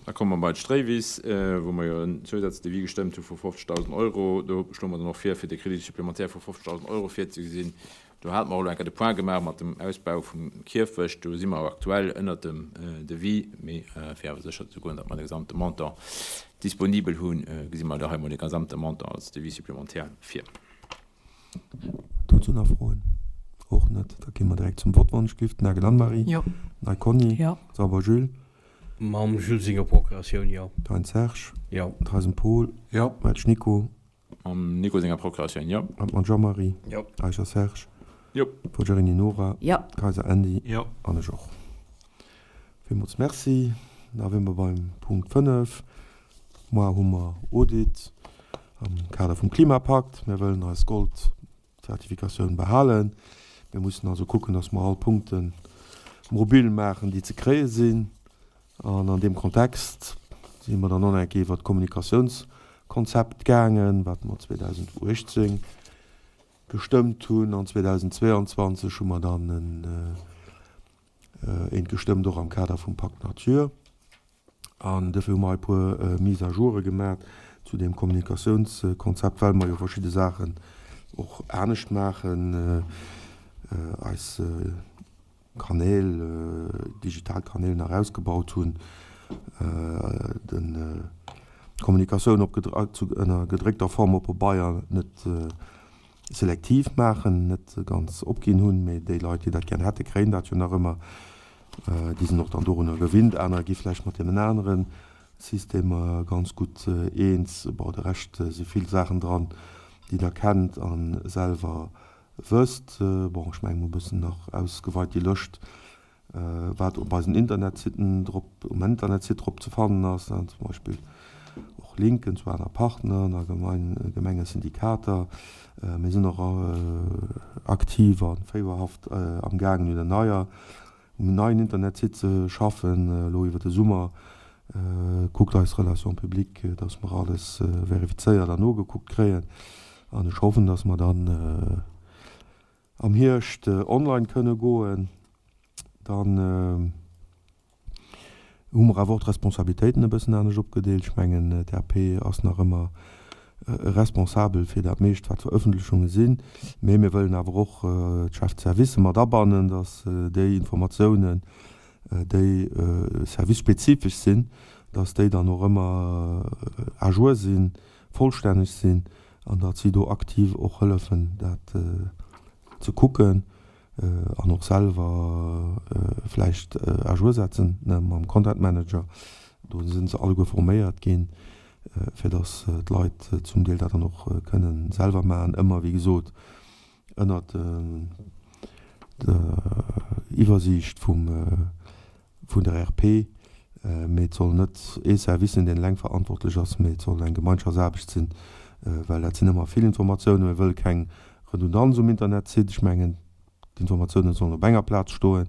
Speaker 6: Da komme mer bei d'Stréiwiss, wou mer jo en Zousazdevis gestëmmt hu vu 50.000 Euro. Do schloe mer dann och vir, fir de Crédit supplémentaire vu 50.000 Euro virzegesinn. Do hate mer och elo eng Kéier de Point gemaach mat dem Ausbau vum Kierfecht. Do si mer aktuell ënnert dem Devis, mee fir awer sécher ze goen, datt mer de gesamte Montant disponibel hunn, gesi mer da hei emol de gesamte Montant als Devis supplémentaire vir.
Speaker 1: Dozou nach Froen? Och net. Da gi mer direkt zum Vott, wann ech gelift. Nagel Anne-Marie.
Speaker 5: Jo.
Speaker 1: Ney Conny.
Speaker 5: Jo.
Speaker 1: Sauber Jules.
Speaker 4: Mam Jules senger Procuratioun, jo.
Speaker 1: Thein Serge.
Speaker 4: Jo.
Speaker 1: Theisen Paul.
Speaker 7: Jo.
Speaker 1: Welsch Nico.
Speaker 6: Mam Nico senger Procuratioun, jo.
Speaker 1: Hartmann Jean-Marie.
Speaker 8: Jo.
Speaker 1: Eicher Serge.
Speaker 6: Jo.
Speaker 1: Forgiarini Nora.
Speaker 11: Jo.
Speaker 1: Kayser Andy.
Speaker 7: Jo.
Speaker 1: An ech och. Villmools Merci. Da wier mer beim Punkt 5. Moar hu mer Audit am Kader vum Klimapakt. Mir wëllen eis Gold-Zertifikatioun behalen. Mir mussen also kucken, dass mer all Punkte mobil maachen, déi ze kréie sinn. An an deem Kontext si mer dann och nach eng Kéier iwwert d'Kommunikatiounskonzept gaangen, wat mer 2018 gestëmmt hunn. An 2022 hu mer dann eent gestëmmt, och am Kader vum Pacte Nature. An dofir hu mer hei e puer Mise-à-joure gemaach zu deem Kommunikatiounskonzept, well mer jo verschidde Saachen och anescht maachen, eis Kanäl, digital Kanäl nach ausgebaut hunn, d'Kommunikatioun op ënner gedréckter Form op Pabeier net selektiv maachen, net ganz opginn hunn, mee déi Leit, déi dat gär hätte, kréien dat jo nach ëmmer. Déi sinn och dann dorunner gewinnt. Anerer gi vläicht mat deenen anere Systemer ganz gutt eens. Bon, de Rescht si vill Saachen dran, déi Der kennt a selwer wësst. Bon, ech mengen, mir hu e bëssen nach ausgeweit déi Lëscht, wat op eisen Internetsitten drop, um Internetsite drop ze fannen ass, zum Beispill och Linken zu aner Partner a Gemengesyndikater. Mir sinn och aktiv a féiwerhaft am gaangen un der neier, um neien Internetsite ze schaffen. Elo iwwer de Summer kuckt eis Relation publique, dass mer alles verifizéiert an nogekuckt kréien. An ech hoffen, dass mer dann am Hierscht online kënne goen. Dann hu mer awer och d'Responsabilitéiten e bëssen anescht opgedeelt. Ech mengen, d'RP ass nach ëmmer responsabel fir dat meescht, wat Verëffentlechunge sinn. Mee mir wëllen awer och d'Chefs de service mat abannen, dass déi Informatiounen, déi service-spezifesch sinn, dass déi dann och ëmmer à jour sinn, vollstänneg sinn an datt si do aktiv och hëllefen, dat ze kucken an och selwer vläicht à jour setzen mam Content Manager. Do si se alleguer forméiert ginn, fir datt d'Leit zum Deel dat dann och kënne selwer maachen. Ëmmer, wéi gesot, ënnert der Iwwersiicht vum vun der RP, mee et soll net ee Service sinn, deen eleng verantwortlech ass, mee et soll eng Gemeinschaftsaarbecht sinn, well dat sinn ëmmer vill Informatiounen. Mir wëlle keng Redundanz um Internetsite. Ech mengen, d'Informatiounen sollen op enger Plaz stoen,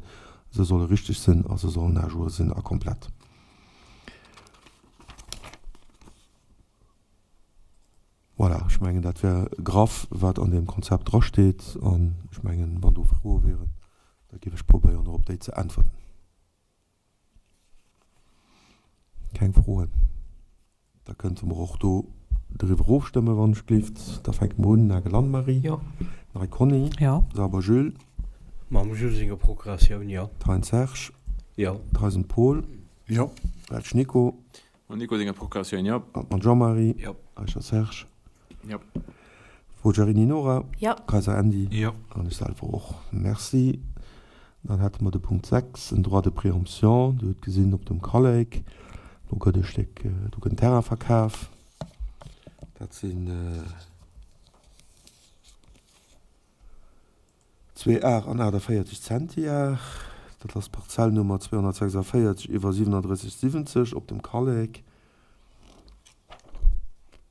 Speaker 1: se solle richteg sinn a se sollen à jour sinn a komplett. Voilà, ech mengen, dat wär graff, wat an deem Konzept drasteet. An ech mengen, wann do Froe wieren, da géif ech probéieren, och op déi ze äntwerten. Keng Froen? Da kënnte mer och do driwwer ofstëmmen, wann ech gleeft. Da fänke mer un, Nagel Anne-Marie.
Speaker 5: Jo.
Speaker 1: Ney Conny.
Speaker 5: Jo.
Speaker 1: Sauber Jules.
Speaker 4: Mam Jules senger Procuratioun, jo.
Speaker 1: Thein Serge.
Speaker 4: Jo.
Speaker 1: Theisen Paul.
Speaker 7: Jo.
Speaker 1: Welsch Nico.
Speaker 6: Mam Nico senger Procuratioun, jo.
Speaker 1: Hartmann Jean-Marie.
Speaker 4: Jo.
Speaker 1: Eicher Serge.
Speaker 6: Jo.
Speaker 1: Forgiarini Nora.
Speaker 11: Jo.
Speaker 1: Kayser Andy.
Speaker 7: Jo.
Speaker 1: An ech selwer och. Merci. Dann hätte mer de Punkt 6, en Droit de préemption. Dir hutt gesinn op dem Kallek, do gëtt e Stéck, do gëtt en Terrain verkaf. Dat sinn. 2 Ar an 48 Zentiar, dat ass d'Parzell Nummer 246 iwwer 37 70 op dem Kallek.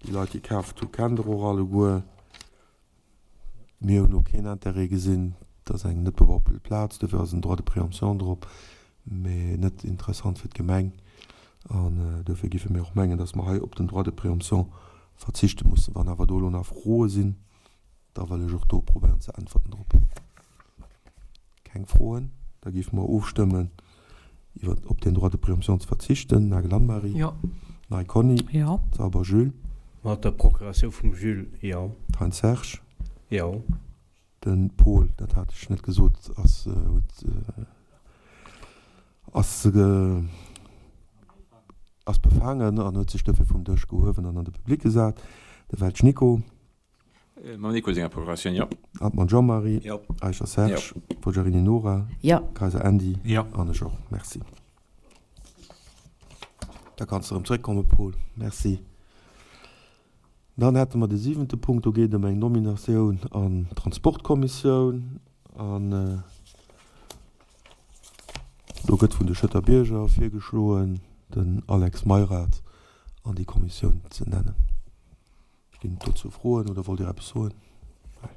Speaker 1: Déi Leit, déi kaaft hu kennt der och alleguer. Mir hunn do keen Intérêt gesinn, et ass eng net bebaubel Plaz, dofir ass en Droit de préemption drop, mee net interessant fir d'Gemeng. An duerfir géife mir och mengen, dass mer hei op den Droit de préemption verzichte mussen. Wann awer do elo nach Froe sinn, da wëll ech och do probéieren ze äntwerten drop. Keng Froen? Da géife mer ofstëmmen iwwer op den Droit de préemption ze verzichten. Nagel Anne-Marie?
Speaker 5: Jo.
Speaker 1: Ney Conny?
Speaker 5: Jo.
Speaker 1: Sauber Jules?
Speaker 4: Mat der Procuratioun vum Jules, jo.
Speaker 1: Thein Serge?
Speaker 4: Jo.
Speaker 1: De Paul, dat hat ech net gesot, ass, huet, ass, ass befaangen an huet sech duerfir vum Dësch gehuewen an an de Public gesat. De Welsch Nico.
Speaker 6: Mam Nico senger Procuratioun, jo.
Speaker 1: Hartmann Jean-Marie.
Speaker 6: Jo.
Speaker 1: Eicher Serge. Jo. Poggiarini Nora.
Speaker 11: Jo.
Speaker 1: Kayser Andy.
Speaker 2: Jo.
Speaker 1: An ech och. Merci. Da kanns de erëm zréckkommen, Paul. Merci. Dann hätte mer de siwente Punkt, do geet et ëm eng Nominatioun an d'Transportkommissioun. An do gëtt vun de Schëtter Bierger virgeschloen, den Alex Meyrath an déi Kommissioun ze nennen. Ginn et dozou Froen oder wollt Dir eppes soen? Nee.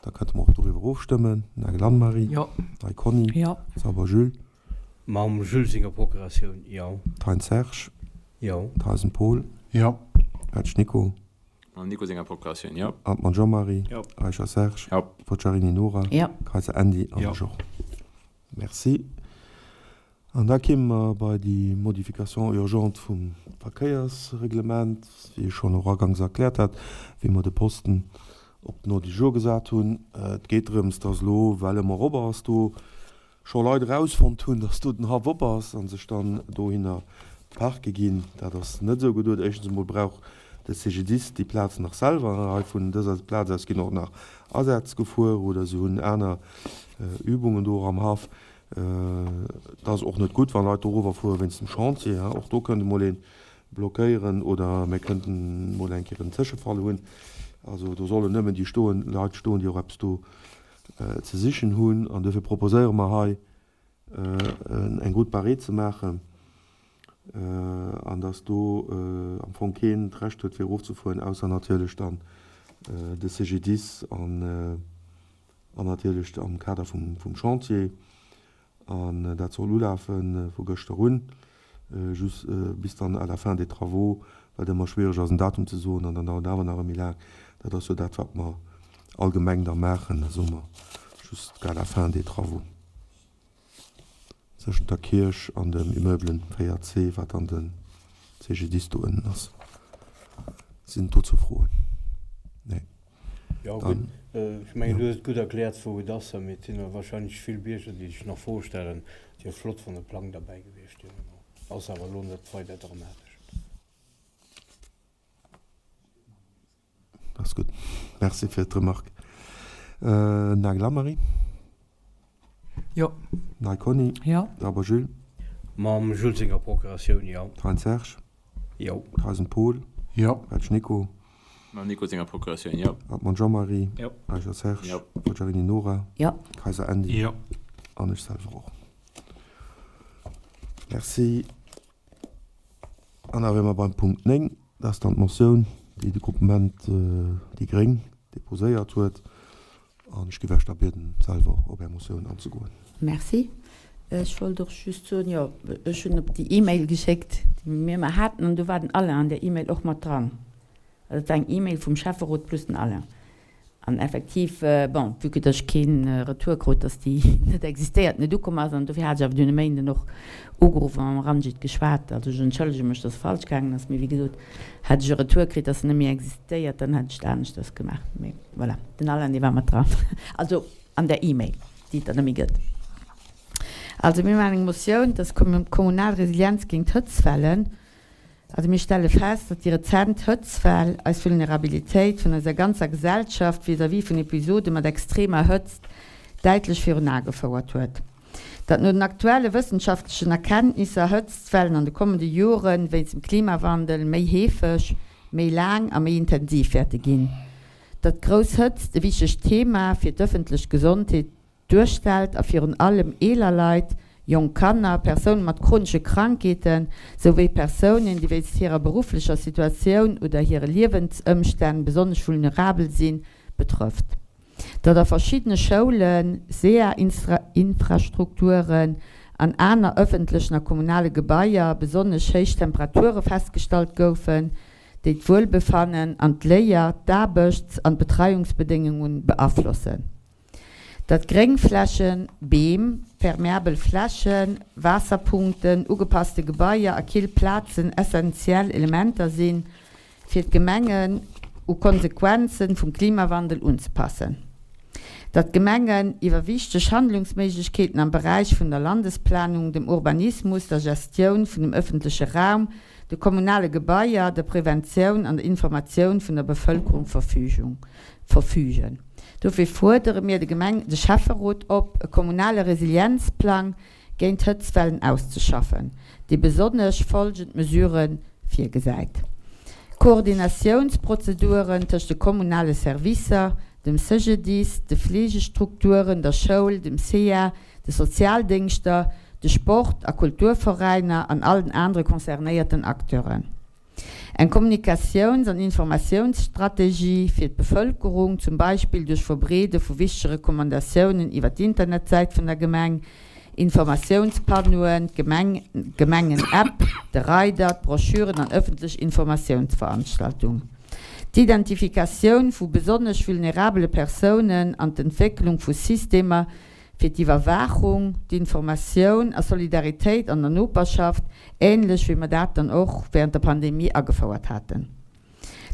Speaker 1: Da kënnte mer och doriwwer ofstëmmen. Nagel Anne-Marie?
Speaker 5: Jo.
Speaker 1: Ney Conny?
Speaker 5: Jo.
Speaker 1: Sauber Jules?
Speaker 4: Mam Jules senger Procuratioun, jo.
Speaker 1: Thein Serge?
Speaker 4: Jo.
Speaker 1: Theisen Paul?
Speaker 7: Jo.
Speaker 1: Welsch Nico?
Speaker 6: Mam Nico senger Procuratioun, jo.
Speaker 1: Hartmann Jean-Marie?
Speaker 6: Jo.
Speaker 1: Eicher Serge?
Speaker 6: Jo.
Speaker 1: Forgiarini Nora?
Speaker 11: Jo.
Speaker 1: Kayser Andy? An
Speaker 2: Jo.
Speaker 1: ech och. Merci. An da kéime mer bei déi Modification urgente vum Verkéiersreglement, wéi ech schonn och aganks erkläert hat, wéi mer de Posten op den Ordre du jour gesat hunn. Et geet drëms, dass elo, well ëmmer op ass, do scho Leit erausfonnt hunn, dass do den Haff op ass a sech dann dohinner parke ginn. Dat ass net esou geduet. Éischtens emol brauch de CGDIS déi Plaz nach selwer. Hei vun dëser Plaz aus ginn och nach Asätz gefuer oder se hunn aner Übungen do och am Haff. Et ass och net gutt, wa Leit dorower fuere wéinst dem Chantier. Och do kënnt emol ee blockéieren oder mir kënnten emol eng Kéier en Tëschefall hunn. Also do sollen nëmmen déi stoen, Leit stoen, déi och eppes do ze sichen hunn. An duerfir proposéiere mer hei, eng Route barrée ze maachen an dass do am Fong keen d'Recht huet, fir erofzefueren, ausser natierlech dann de CGDIS an An natierlech am Kader vum Chantier. An dat soll ulafe vu gëschter un, just bis dann à la fin des travaux, wat ëmmer schwiereg ass en Datum ze soen an dann dauert awer nach méi laang. Dat ass jo dat, wat mer allgemeng da maachen, da soe mer jusqu'à la fin des travaux. Zwëschent der Kierch an dem Immeuble 4C, wat dann de CGDIS do ënnen ass. Sinn et dozou Froen? Nee.
Speaker 4: Jo, gutt. Ech mengen, du hues et gutt erkläert, wou et ass. Mee et sinn der wahrscheinlech vill Bierger, déi sech nach Froe stellen. Et wier flott, wann e Plang derbäi gewiescht wier. Mee bon, ass awer elo net weider dramatesch.
Speaker 1: Ass gutt. Merci fir d'Remark. Nagel Anne-Marie?
Speaker 5: Jo.
Speaker 1: Nei Conny?
Speaker 5: Jo.
Speaker 1: Sauber Jules?
Speaker 4: Mam Jules senger Procuratioun, jo.
Speaker 1: Thein Serge?
Speaker 4: Jo.
Speaker 1: Theisen Paul?
Speaker 7: Jo.
Speaker 1: Welsch Nico?
Speaker 6: Mam Nico senger Procuratioun, jo.
Speaker 1: Hartmann Jean-Marie?
Speaker 6: Jo.
Speaker 1: Eicher Serge?
Speaker 6: Jo.
Speaker 1: Poggiarini Nora?
Speaker 11: Jo.
Speaker 1: Kayser Andy?
Speaker 2: Jo.
Speaker 1: An ech selwer och. Merci. An da wiere mer beim Punkt 9. Dat ass dann d'Motioun, déi de Groupement déi gréng deposéiert huet. An ech géif Iech da bieden, selwer op Är Motioun anzegoen.
Speaker 11: Merci. Ech wollt och just soen, jo, ech hunn op déi E-Mail geschéckt, déi mir ëmmer haten, an do war den Alain an där E-Mail och mat dran. Also et war eng E-Mail vum Schäfferot plus den Alain. An effektiv, bon, vue que dass ech kee Retour krut, dass déi net existéiert, net ukomm ass, an dofir hat ech awer dunn e Méinden och ugeruff a mam Ranjit geschwat. Also ech entschëllege mech, dass se falsch gaangen ass, mee wéi gesot, hätt ech e Retour kritt, dass se net méi existéiert, dann hätt ech et aneschters gemaach. Mee voilà, den Alain, dee war mat dran, also an där E-Mail, déi et dann net méi gëtt. Also mir maachen eng Motioun, dass kommunal Resilienz géint Hëtztwellen, Also mir stelle fest, datt déi rezent Hëtztwell eis Vulnerabilitéit vun eiser ganzer Gesellschaft vis-à-vis vun Episode mat extremer Hëtzt däitlech virun Ae gefouert huet. Datt no den aktuelle wëssenschaftlechen Erkenntnisser Hëtztwellen an de kommende Jore wéinst dem Klimawandel méi heefeg, méi laang a méi intensiv wäerte ginn. Datt grouss Hëtzt e wichtegt Thema fir d'ëffentlech Gesondheet duerstellt a virun allem eeler Leit, jonk Kanner, Persoune mat chronesche Krankheeten, souwéi Persounen, déi wéinst hirer berufflecher Situatioun oder hire Liewensëmstänn besonnesch vulnerabel sinn, betrëfft. Datt a verschiddene Schoulen, SEA-Infrastrukturen. an aner ëffentlechen a kommunale Gebaier besonnesch héich Temperature festgestallt goufen, déi d'Wuelbefannen an d'Léier-, d'Aarbechts an d'Betreiungsbedéngunge beaflossen. Datt Gréngflächen, Beem, permeabel Flächen, Waasserpunkten, ugepasste Gebaier a kill Plazen essenziell Elementer sinn, fir d'Gemengen u Konsequenze vum Klimawandel unzepassen. Datt d'Gemengen iwwer wichteg Handlungsméiglechkeeten am Beräich vun der Landesplanung, dem Urbanismus, der Gestioun vun dem ëffentleche Raum, de kommunale Gebaier, der Preventioun an der Informatioun vun der Bevëlkerung verfügen. Dofir fuerdere mir de Gemeng de Schäfferot op, e kommunale Resilienzplang géint Hëtztwellen auszeschaffen, dee besonnesch folgend Mesurë virgesäit, Koordinatiounsprozeduren tëscht de kommunale Servicer, dem CGDIS, de Fleegestrukturen, der Schoul, dem sea, de Sozialdéngschter, de Sport a Kulturveräiner an allen anere concernéierten Acteuren. Eng Kommunikatiouns an Informatiounsstrategie fir d'Bevëlkerung, zum Beispill duerch Verbreede vu wichtege Recommandatiounen iwwer d'Internetsäit vun der Gemeng, Informatiounspannoen, d'Gemeng, d'Gemengen-App, de Reider, d'Broschüren an ëffentlech Informatiounsveranstaltungen. D'Identifikatioun vu besonnesch vulnerabele Persounen an d'Entwécklung vu Systemer, fir d'Iwwerwaachung, d'Informatioun a Solidaritéit an der Noperschaft, änlech wéi mer dat dann och während der Pandemie agefouert haten.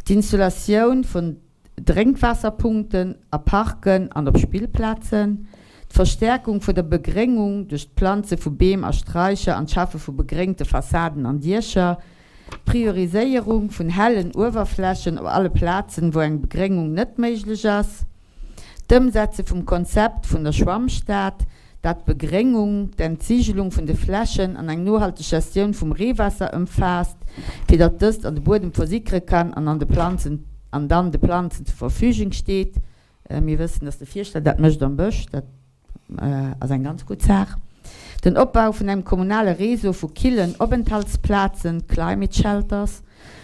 Speaker 11: D'Installatioun vun Drénkwaasserpunkten a Parken an op Spillplazen, d'Verstäerkung vun der Begréngung duerch d'Planze vu Beem a Straicher an d'Schafe vu begréngte Fassaden an Diecher, d'Prioriséierung vun hellen Uewerflächen op alle Plazen, wou eng Begréngung net méiglech ass. D'Ëmsetze vum Konzept vun der Schwammstad, dat d'Begréngung, d'Entsigelung vun de Flächen an eng nohalteg Gestioun vum Reewaasser ëmfaasst, fir datt dëst an de Buedem versickere kann an an de Planzen an dann de Planzen zur Verfügung steet. Mir wëssen, datt de Fierschter dat mécht am Bësch. Dat ass eng ganz gutt Saach. Den Opbau vun engem kommunale Réseau vu killen Openthaltsplazen, Climate Shelters,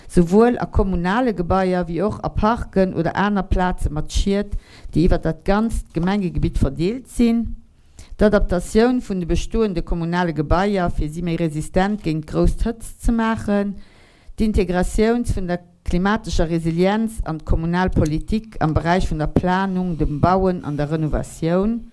Speaker 11: souwuel a kommunale Gebaier wéi och a Parken oder aner Plaze mat Schied, déi iwwer dat ganzt Gemengegebitt verdeelt sinn. D'Adaptatioun vun de bestoende kommunale Gebaier, fir si méi resistent géint grouss Hëtzt ze maachen. D'Integratioun vun der klimatescher Resilienz an d'kommunal Politik am Beräich vun der Planung, dem Bauen an der Renovatioun,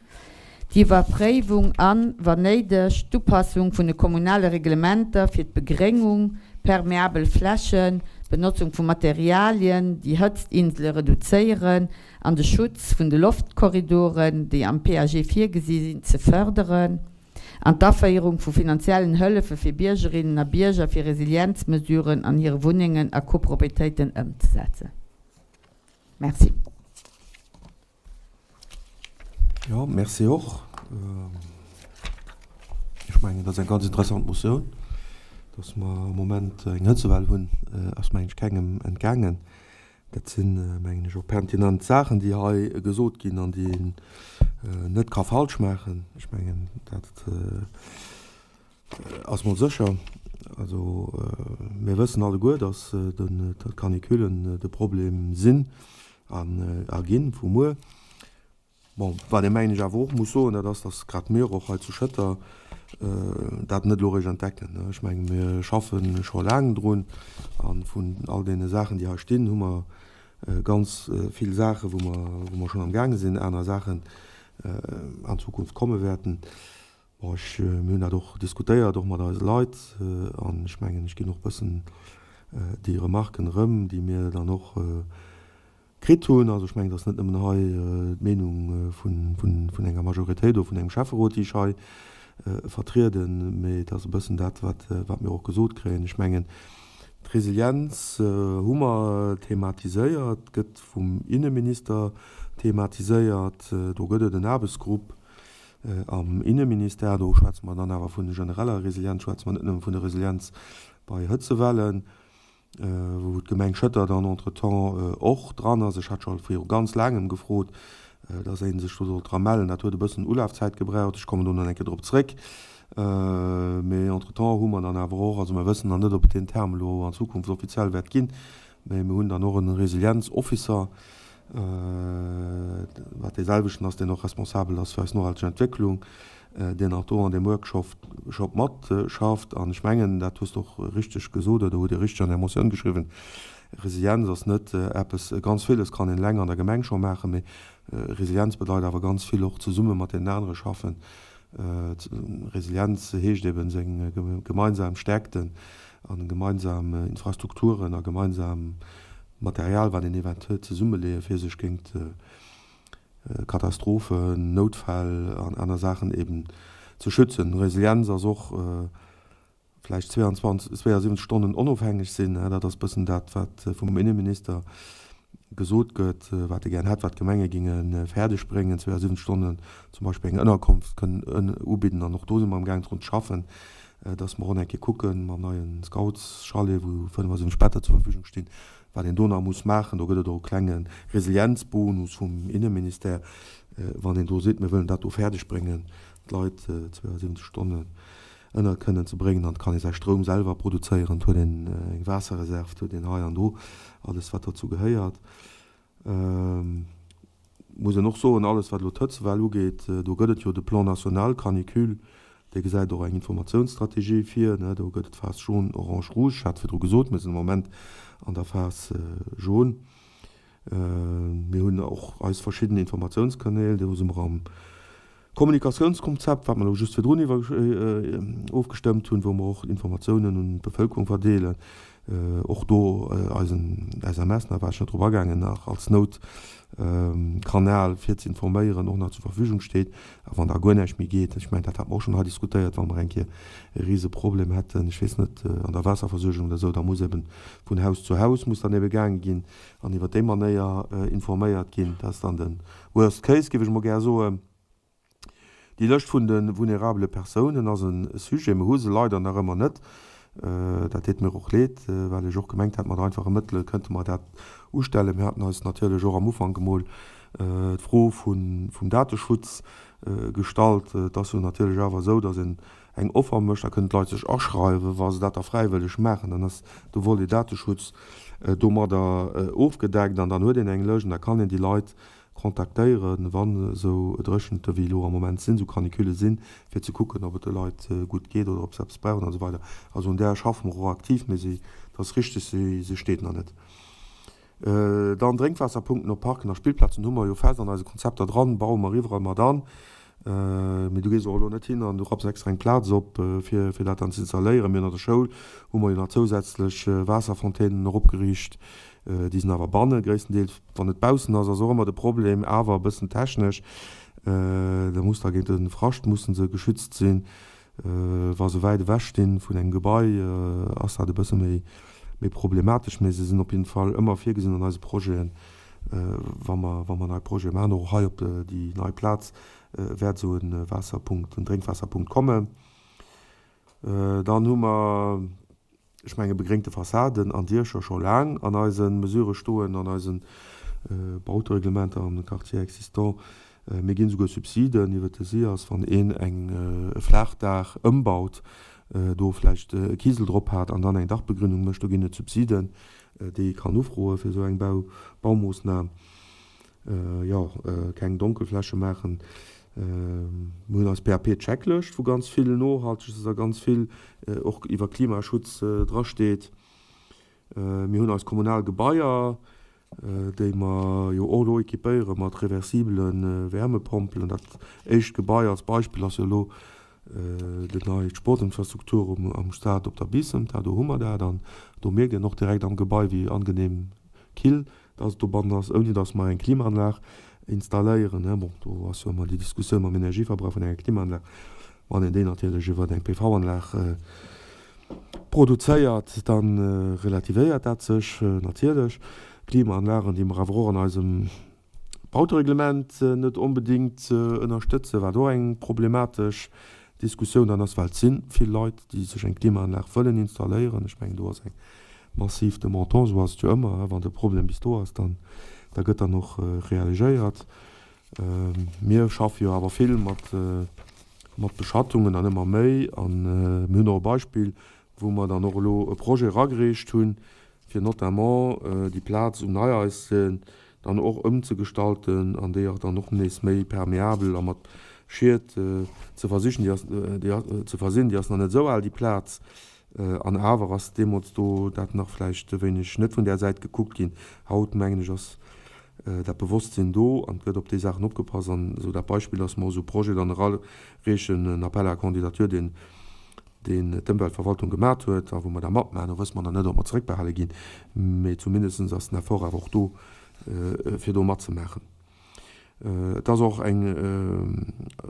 Speaker 11: d'Iwwerpréiwung an, wann néideg, d'Upassung vun de kommunale Reglementer fir d'Begréngung, permeabel Flächen, d'Benotzung vu Materialien, déi Hëtztinsele reduzéieren, an de Schutz vun de Loftkorridoren, déi am PAG virgesi sinn, ze fërderen. An d'Aféierung vu finanziellen Hëllefe fir Biergerinnen a Bierger fir Resilienzmesuren an hire Wunnengen a Koproprietéiten ëmzesetzen. Merci.
Speaker 1: Jo, merci och. Ech mengen, dat ass eng ganz interessant Motioun. Dass mer am Moment eng Hëtzewell hunn, ass, mengen ech, kengem entgaangen. Dat sinn, mengen ech, och pertinent Saachen, déi hei gesot ginn an déi een net ka falsch maachen. Ech mengen, dat ass mol sécher. Also, mir wëssen alleguer, dass d'Canicullen de Problem sinn a ginn vu muer. Bon, wat ee mengen ech awer och muss soen, dat ass, datt grad mir och hei zu Schëtter dat net elo eréischt entdecken. Ech menge mir schaffe scho laang drun a vun all deene Saachen, déi hei stinn, hu mer ganz vill Saache wou mer, wou mer schonn amgaange sinn, aner Saachen an Zukunft komme wäerten. Bon, ech, mir hunn dat och diskutéiert, och mat eise Leit an ech mengen, ech ginn och e bëssen déi Remarken erëm, déi mir dann och Kritt hunn. Also ech mengen, et ass net nëmmen hei d'Meenung vun enger Majoritéit oder vun engem Schäfferot, déi ech hei vertrieden, mee et ass e bëssen dat, wat mir och gesot kréien. Ech mengen, d'Resilienz hu mer thematiséiert, gëtt vum Inneminister thematiséiert. Do gëtt et en Aarbechtsgrupp am Inneministère. Do schwätze mer dann awer vun genereller Resilienz, schwätze mer net nëmme vun der Resilienz bei Hëtzewellen. wou d'Gemeng Schëtter dann entretemps och dran ass. Ech hat scho viru ganz laangem gefrot, dass ee sech do sollt dra mellen. Dat huet e bëssen Ulafzäit gebraucht. Ech kommen do nach eng Kéier drop zréck. Mee entretemps hu mer dann awer och, also mer wëssen nach net, ob et deen Term elo an Zukunft offiziell wäert ginn, mee mir hunn dann och e Resilienzofficer, wat dee selwechten ass, deen och responsabel ass fir eis nohalteg Entwécklung. deen och do an deem Workshop matschafft. An ech mengen, dat hues de och richteg gesot oder hutt Dir richteg an Är Motioun geschriwwen, Resilienz ass net eppes, ganz villes kann een eleng an der Gemeng scho maachen, mee Resilienz bedeit awer ganz vill och zesumme mat deenen anere schaffen. Resilienz heescht eben, seng gemeinsam Stärkten a gemeinsam Infrastrukturen a gemeinsam Material, wat een eventuell huet, zesummeleeën, fir sech géint Katastrophen, Noutfäll an aner Saachen eben ze schützen. Resilienz ass och vläicht 22, 72 Stonnen onofhängeg sinn. Dat ass e bëssen dat, wat vum Inneminister gesot gëtt, wat e gären hätt, wat d'Gemenge géinge fäerdeg bréngen, 72 Stonnen zum Beispill eng Ënnerkonft kënnen ubidden. An och do si mer amgaang drun ze schaffen, dass mer och eng Kéier kucken, mam neie Scoutschalet, wou 75 Better zur Verfügung stinn, wat een do nach muss maachen. Do gëtt et och e klenge Resilienzbonus vum Inneministère, wann een do seet, mir wëllen dat do fäerdeg bréngen, d'Leit 72 Stonnen ënner kënnen ze bréngen. An et kann ee säi Stroum selwer produzéieren, et huet een eng Waasserreserv, et huet een hei an do alles, wat dozou gehéiert. Muss een och soen, alles wat elo d'Hëtzewell ugeet, do gëtt et jo de Plan national canicule, dee gesäit och eng Informatiounsstrategie vir. Do gëtt et Phase jaune, orange, rouge. Ech hat virdru gesot, mir sinn am Moment an der Phase jaune. Mir hunn och eis verschidden Informatiounskanäl, do si mer am Kommunikatiounskonzept, wat mer elo just virdrun iwwer ofgestëmmt hunn, wou mer och Informatiounen un d'Bevëlkerung verdeelen, och do eisen SMS, nach war ech net drop agaangen, nach als Noutkanal fir ze informéieren och nach zur Verfügung steet. A wann da guer näischt méi geet, ech mengen dat hate mer och schonn hei diskutéiert, wa mer eng Kéier e Riseproblem hätten, ech weess net, an der Waasserversuergung oder esou, da muss eben vun Haus zu Haus muss dann ebe gaange ginn an iwwer déi Manéier informéiert ginn. Dat ass dann de Worst case, géif ech emol gär soen. Déi Lëscht vun de vulnerabele Persounen ass e Sujet. Mir hu se leider nach ëmmer net. Dat deet mir och leed, well ech och gemengt hat, mat einfache Mëttele kënnte mer dat ustellen. Mir haten eis natierlech och am Ufank emol d'Fro vum Dateschutz gestallt. Et ass jo natierlech awer esou, datt een eng Offer mécht, da kënnen d'Leit sech aschreiwen. Wa se dat da fräiwëlleg maachen, dann ass de Volet Dateschutz domadder ofgedeckt an dann huet een eng Lëscht an da kann een déi Leit kontaktéieren, wann esou Dréchente wéi elo am Moment sinn, esou Canicule sinn, fir ze kucken, ob et de Leit gutt geet oder ob se eppes brauchen an esou weider. Also un där schaffe mer och aktiv, mee si, et ass richteg, si, se steet nach net. Dann Drénkwaasserpunkten op Parken a Spillplazen hu mer jo fest an eise Konzepter dran, baue mer iwwerall mat an. Mee du gees och elo net hin an du rapps extra eng Plaz op, fir, fir dat dann ze installéieren. Mir hunn an der Schoul hu mer jo nach zousätzlech Waasserfontänen eropgeriicht, déi sinn awer banne gréisstendeels. Wann et baussen ass, ass och ëmmer de Problem, awer e bëssen technesch, da muss da géint de Frascht musse se geschützt sinn. Wa se wäit ewech stinn vun engem Gebai, ass dat e bësse méi méi problematesch. Mee se sinn op jidde Fall ëmmer virgesinn an eise Projeten, wa mer wa mer nei Projete maachen. Och hei op déi nei Plaz wäert esou e Waasserpunkt, en Drénkwaasserpunkt kommen. Dann hu mer Ech menge begréngte Fassaden an Diecher scho laang an eise Mesurë stoen, an eise Bautereglementer am Quartier existant. Mir ginn esouguer Subsiden iwwert de SIAS, wann een eng e Flaachdaach ëmbaut, do vläicht e Kisel drop hat an dann eng Dachbegrünung mécht, do ginn et Subsiden, déi ee kann ufroe fir esou eng Bau Baumoossnam. Jo, keng donkel Fläche maachen. Mir hunn eis PAP-Checklëscht, wou ganz vill Nohalteges a ganz vill och iwwer Klimaschutz drasteet. Mir hunn eis kommunal Gebaier, déi mer jo och elo équipéiere mat reversibele Wärmepompelen. Dat éischt Gebai als Beispill ass jo elo déi nei Sportinfrastruktur am Stade op der Biissemta. Do hu mer dat an do mierkt een och direkt am Gebai, wéi angenehm kill dass et dobannen ass, ouni dass mer eng Klimaanlag installéieren. Bon, do ass jo ëmmer déi Diskussioun mam Energieverbrauch vun enger Klimaanlag. Wann een déi natierlech iwwer eng PV-Anlag produzéiert, da relativéiert dat sech natierlech. Klimaanlagen, déi mer awer och an eisem Bautereglement net onbedéngt ënnerstëtzen, wat och eng problematesch Diskussioun dann ass, well et si vill Leit, déi sech eng Klimaanlag wëllen installéieren. Ech mengen, do ass eng massiv Demande, esou ass et jo ëmmer, wann de Problem bis do ass, dann da gëtt dann och reagéiert. Mir schaffe jo awer vill mat mat Beschattungen an ëmmer méi an mir hunn och e Beispill, wou mer dann och elo e Projet eragereecht hunn, fir notamment déi Plaz um Neieisen dann och ëmzegestalten an déi och dann och nees méi permeabel a mat. Schied ze versichen, déi ass, déi ze versinn, déi ass nach net esou al, déi Plaz. An awer ass deemools do dat nach vläicht e wéineg net vun där Säit gekuckt ginn. Haut, mengen ech, ass dat Bewosstsinn do an et gëtt op déi Saachen opgepasst. An esou dat Beispill, dass mer esou Projet dann erareechen, en Appel à candidature, deen, deen d'Ëmweltverwaltung gemat huet a wou mer da matmaachen. Do wësse mer nach net, ob mer zeréckbehale ginn, mee zumindest ass den Effort awer och do, fir do matzemaachen. Et ass och eng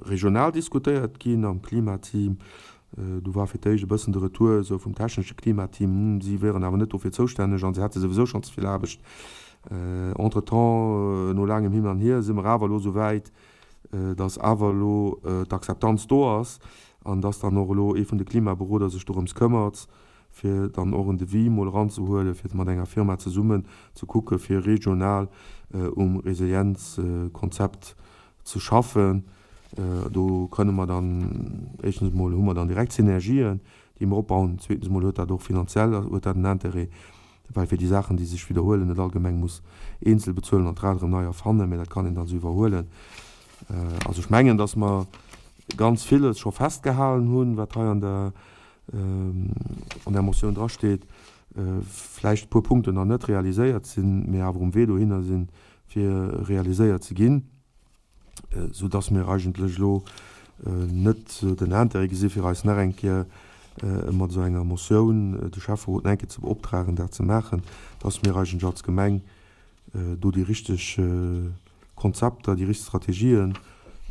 Speaker 1: regional diskutéiert ginn am Klimateam. Do war fir d'éischt e bëssen de Retour esou vum technesche Klimateam, si wieren awer net dofir zoustänneg an se hätte souwisou schonn ze vill Aarbecht. Entretemps, no laangem Hin an Hier, si mer awer elo esou wäit, datt awer elo d'Akzeptanz do ass an datt dann och elo ee vun de Klimaberoder sech dorëms këmmert, fir dann och en Devis mol eranzehuelen, fir mat enger Firma zesummen ze kucke fir regional um Resilienzkonzept ze schaffen. Do kënne mer dann, éischtens emol hu mer dann direkt Synergien, déi mer opbauen, zweetens emol huet dat och finanziell huet dat en Intérêt, well fir déi Saachen, déi sech widderhuelen, net all Gemeng muss eenzel bezuelen an d'Rad erëm nei erfannen, mä dat kann een dann esou iwwerhuelen. Also ech mengen, dass mer ganz villes scho festgehalen hunn, wat hei an der an der Motioun drasteet, vläicht e puer Punkten nach net realiséiert sinn, mee awer um Wee dohinner sinn, fir realiséiert ze ginn, soudass mir eigentlech elo net den Intérêt gesi fir eis nach eng Kéier mat esou enger Motioun de Schäfferot nach eng Kéier ze beoptragen, dat ze maachen, dass mir eigentlech als Gemeng do déi richteg Konzepter, déi richteg Strategien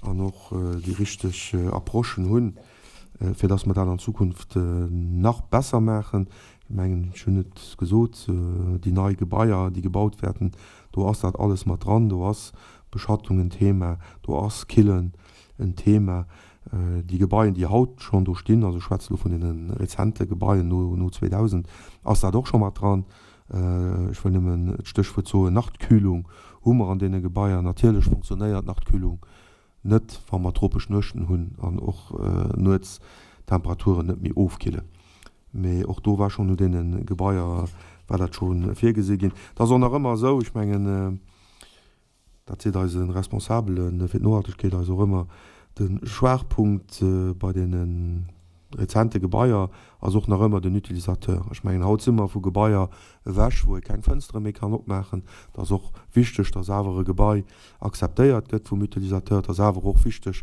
Speaker 1: an och déi richteg Approchen hunn, fir dass mer dat an Zukunft nach besser maachen. Ech mengen, ech hunn et gesot, déi nei Gebaier, déi gebaut wäerten, do ass dat alles mat dran. Do ass Beschattung en Thema, do ass Killen en Thema. Déi Gebaien, déi haut schonn do stinn, also ech schwätze elo vun deene rezente Gebaien no 2000, ass dat och scho mat dran. Ech wëll nëmmen d'Stéchwuert soen, Nachtkühlung hu mer an deene Gebaier. Natierlech funktionéiert d'Nachtkühlung net, wa mer tropesch Nuechten hunn an och nuets d'Temperaturen net méi ofkillen. Mee och do war schonn u deene Gebaier war dat scho virgesi ginn. Et ass och nach ëmmer esou, ech mengen, Dat seet eise Responsabele fir d'Nohaltegkeet eis och ëmmer, de Schwaachpunkt bei deene rezente Gebaier ass och nach ëmmer den Utilisateur. Ech mengen, haut si mer vu Gebaier ewech, wou ee keng Fënstere méi kann opmaachen. Et ass och wichteg, dass awer e Gebai akzeptéiert gëtt vum Utilisateur. Et ass awer och wichteg,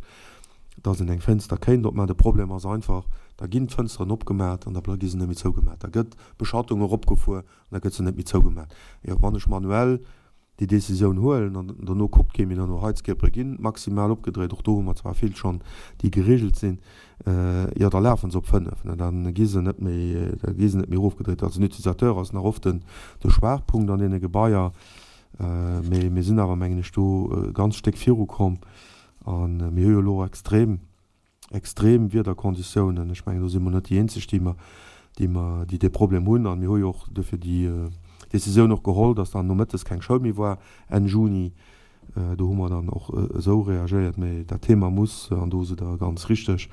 Speaker 1: dass een eng Fënster kéint opmaachen. De Problem ass einfach, da ginn d'Fënsteren opgemaach an da gi se net méi zougemaacht. Da gëtt d'Beschattung eropgefuer an da gëtt se net méi zougemaacht. Jo, wann ech manuell déi Décisioun huelen an dono kuckt kee méi derno, Heizkierpere ginn maximal opgedréit, och do hu mer zwar vill schonn, déi geregelt sinn, jo da lafe se op 5, ne, da gi se net méi, da gi se net méi erofgedréit. Also den Utilisateur ass nach oft den de Schwaachpunkt an deene Gebaier, mee mir sinn awer, mengen ech, do e ganz Stéck virukomm a mir hu jo elo och extrem Extrem Wiederkonditiounen, ech mengen do si mer net déi eenzeg, déi mer, déi mer, déi dee Problem hunn. A mir hu jo och duerfir déi Décisioun och geholl, dass dann nomëttes keng Schoul méi war Enn Juni. Do hu mer dann och esou reagéiert. Mä dat Thema muss, an do sidd Der ganz richteg,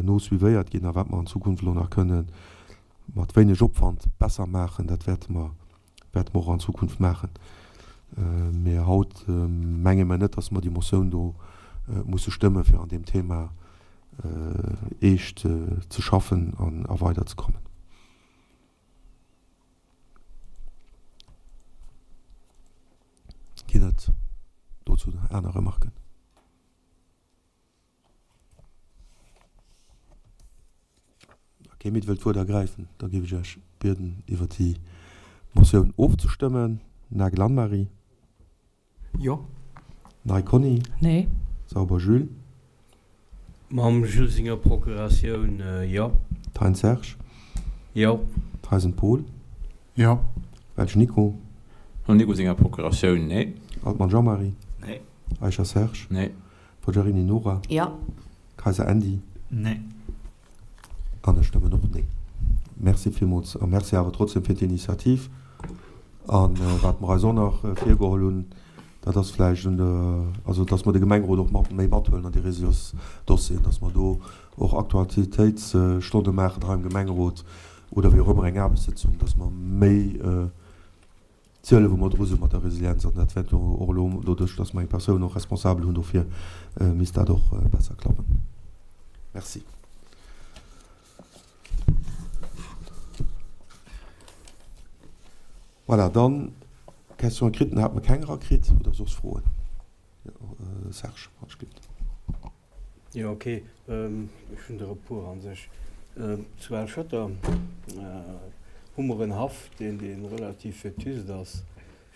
Speaker 1: no suivéiert ginn. A wat mer an Zukunft elo nach kënnen mat wéineg Opwand besser maachen, dat wäerte mer Wäerte mer och an Zukunft maachen. Mee haut menge mer net, dass mer déi Motioun do musse stëmmen, fir an deem Thema eescht ze schaffen an a weiderzekommen. Ginn et dozou aner Remarken? Wa kee méi wëllt d'Wuert ergräifen, da géif ech Iech bieden, iwwer déi Motioun ofzestëmmen. Nagel Anne-Marie.
Speaker 5: Jo.
Speaker 1: Ney Conny.
Speaker 5: Nee.
Speaker 1: Sauber Jules.
Speaker 4: Mam Jules senger Procuratioun, jo.
Speaker 1: Thein Serge.
Speaker 4: Jo.
Speaker 1: Theisen Paul.
Speaker 7: Jo.
Speaker 1: Welsch Nico.
Speaker 6: Mam Nico senger Procuratioun, nee.
Speaker 1: Altmann Jean-Marie.
Speaker 6: Nee.
Speaker 1: Eicher Serge.
Speaker 6: Nee.
Speaker 1: Poggiarini Nora.
Speaker 11: Jo.
Speaker 1: Kayser Andy.
Speaker 2: Nee.
Speaker 1: An ech stëmmen och Nee. Merci villmools a Merci awer trotzdem fir d'Initiativ. A wat mer eis och nach virgeholl hunn, dat ass vläicht un der, also dass mer de Gemengerot och mat méi mathuelen an déi Réseausdossieren, dass mer do och Aktualitéitsstonne maachen hei am Gemengerot oder wéi och ëmmer eng Aarbechtssëtzung, dass mer méi. Ziele wou mer dru si mat der Resilienz an dat wäert jo och elo doduerch, datt mer eng Persoun och responsabel hunn dofir, misst dat och besser klappen. Merci. Voilà, dann Question écrite hate mer keng erakritt oder soss Froen? Serge, wann ech gelift.
Speaker 4: Jo, ok. Ech hunn der e puer a sech. Zu Al-Schëtter hu mer en Haff, deen dee relativ vétuste ass,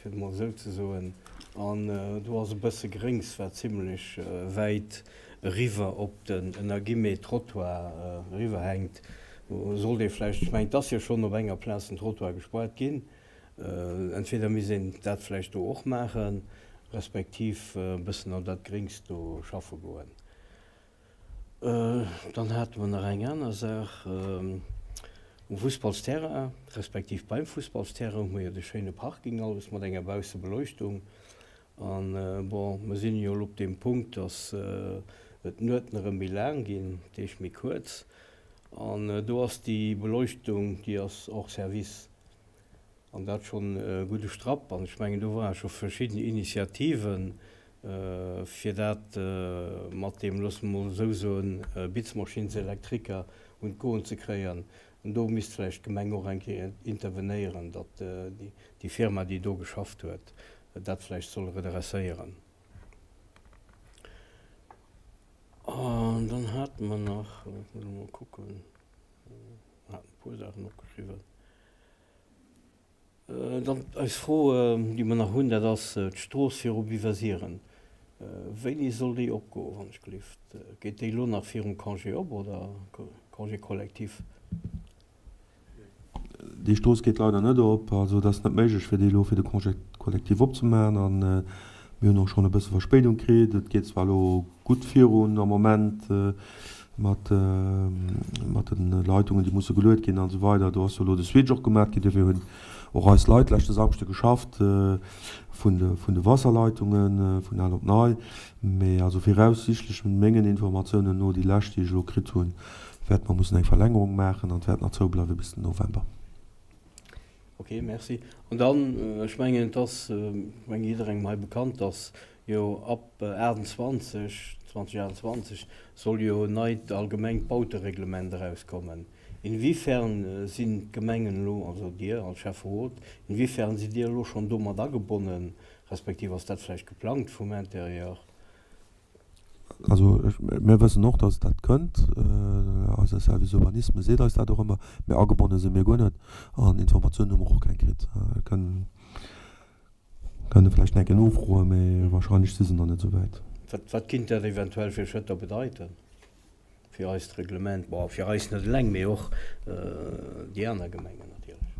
Speaker 4: fir et emol esou ze soen. An do ass e bësse Gréngs, wat zimlech wäit eriwwer op den, ënner Guillemets, Trottoir eriwwerhänkt. Do sollt ee vläicht, ech mengen, et ass jo schonn op enger Plaz den Trottoir gespuart ginn, entweder misst een dat vläicht do och maachen, respektiv e bëssen an dat Gréngs do schaffe goen. Dann hate mer nach eng aner Saach, Um Fussballsterrain, respektiv beim Fussballsterrain hu mer jo de schéine Parking alles mat enger Baussebeleuchtung. An, bon, mer sinn jo elo op deem Punkt, dass et d'Nueten erëm méi laang ginn, d'Deeg méi kuerz. An do ass déi Beleuchtung, déi ass hors service. An dat schonn e gudde Strapp. An ech mengen, do ware scho verschidden Initiativen, fir dat mat deem, loosse mer mol esou soen, Bitzmaschinselektriker un d'Goen ze kréien. An do misst vläicht d'Gemeng och eng Kéier intervenéieren, datt déi Firma, déi do geschafft huet, dat vläicht soll redresséieren. An dann hate mer nach, ech muss emol kucken, mer haten e puer Saachen opgeschriwwen. Dann eis Fro, déi mer nach hunn, dat ass d'Strooss viru Biwer-Siren. Wéini soll déi opgoen, wann ech gelift? Geet déi elo nach virum Congé op oder Congé collectif?
Speaker 1: Déi Strooss geet leider net op. Also et ass net méiglech, fir déi elo fir de Congé collectif opzemaachen. A mir hunn och schonn e bësse Verspéidung kritt. Et geet zwar elo gutt virun am Moment mat mat de Leitungen, déi musse geluet ginn an esou weider. Do ass jo elo de Switch och gemaach ginn. Dofir hunn och eis Leit leschte Samschde geschafft vun de vun de Wasserleitungen, vun al op nei. Mee also viraussichtlech mengen Informatiounen no, déi lescht, déi ech elo kritt hunn, wäerte mer mussen eng Verlängerung maachen an et wäert nach zoubleiwe bis den November.
Speaker 4: Ok, merci. An dann, ech mengen, et ass, ech mengen, jidderengem hei bekannt, dass jo ab 28, 2028 soll jo en neit allgemengt Bautereglement erauskommen. Inwiefern sinn d'Gemengen elo, also Dir als Schäfferot, inwiefern sidd Dir elo schonn do mat agebonnen, respektiv ass dat vläicht geplangt vum Interieur?
Speaker 1: Also mir wëssen och, dass dat kënnt. Eise Service Urbanisme seet eis dat och ëmmer. Mä agebonne si mir guer net an Informatiounen hu mer och keng kritt. Kënne vläicht nach eng Kéier nofroen, mä wahrscheinlech si se nach net esou wäit.
Speaker 4: Wat kinnt dat eventuell fir Schëtter bedeiten, fir eist Reglement? Bon, fir eis net eleng, mee och déi aner Gemengen natierlech.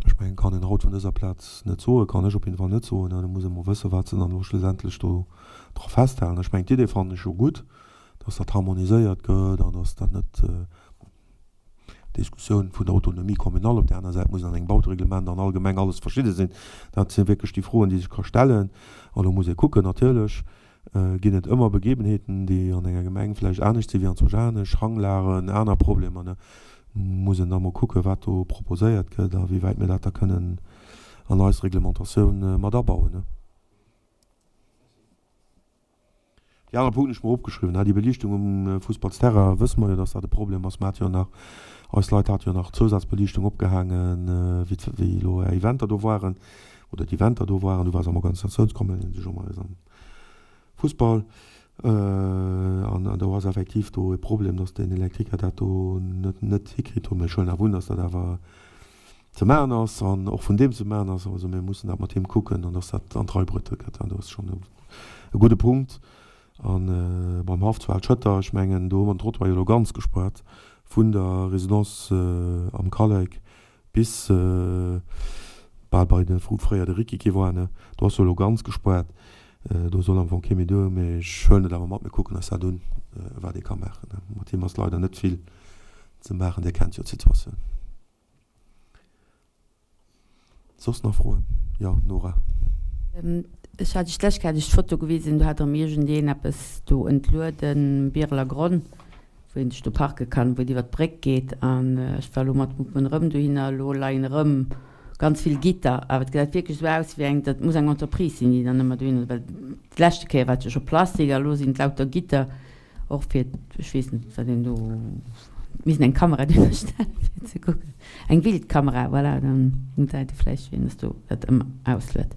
Speaker 1: Ech mengen, kann een haut vun dëser Plaz net soen, kann ech op jidde Fall net soen. Da muss ee mol wëssen, wat se dann elo schlussendlech do dra festhalen. Ech mengen, d'Idee fannen ech jo gutt, dass dat harmoniséiert gëtt an dass dat net, D'Diskussioun vun der Autonomie communale op där aner Säit, muss an engem Bautereglement an all Gemeng alles verschidde sinn? Dat si wierklech déi Froen, déi sech ka stellen. An do muss ee kucken, natierlech ginn et ëmmer Begebenheeten, déi an enger Gemeng vläicht anescht si wéi anzwousch anescht, Hanglagen, aner Problemer. Da muss een da mol kucken, wat do proposéiert gëtt a wéi wäit mir dat da kënnen an eis Reglementatioun mat abauen. Déi aner Punkten hu ech mer opgeschriwwen. Déi Beliichtung um Fussballsterrain wësse mer jo, dass dat e Problem ass. Mer hate jo nach, eis Leit hate jo nach Zousazbeliichtung opgehaangen, wéi wéi elo Är Eventer do waren oder d'Eventer do waren. Do war se am Organisatiounscomité, sech ëm eis am Fussball. An do ass effektiv do e Problem, dass den Elektriker dat do net net hikritt huet. Mä ech huelen awer un, dass dat awer ze maachen ass an och vun deem ze maachen ass. Also mir mussen dat mat him kucken an dass dat an d'Rei bruet gëtt. Dat ass schonn e gudde Punkt. A beim Haff zu Al-Schëtter, ech mengen do hu mer den Trottoir jo elo ganz gespuert vun der Résidence am Kallek bis bal bei de wou fréier de Rikiki war, ne. Do ass jo elo ganz gespuert. Do soll am Fong kee méi duer, mee ech huelen et awer mat, mir kucken eis dat un, wat ee ka maachen. Mat him ass leider net vill ze maachen, Dir kennt jo d'Situatioun. Soss nach Froen? Jo, Nora.
Speaker 11: Ech hat iech d'lescht Kéier hat ech d'Foto gewisen, do hat erëm iergendeen eppes do entlueden, Bireler Gronn, wou een sech do parke kann, wou et iwwer d'Bréck geet. An ech war elo mat Muppen erëm dohinner, elo leien erëm. Ganz vill Gitter, awer et gesäit wierklech esou aus wéi eng, dat muss eng Entreprise sinn, déi dann ëmmer dohinner, well d'leschte Kéier war et jo scho Plastik a lo sinn et lauter Gitter, och fir, ech weess net, wat een do, et misst een eng Kamera dohinner stellen, fir ze kucken, eng Wildkamera, voilà, dann gesäit ee vläicht, wien dass do dat ëmmer ausluet.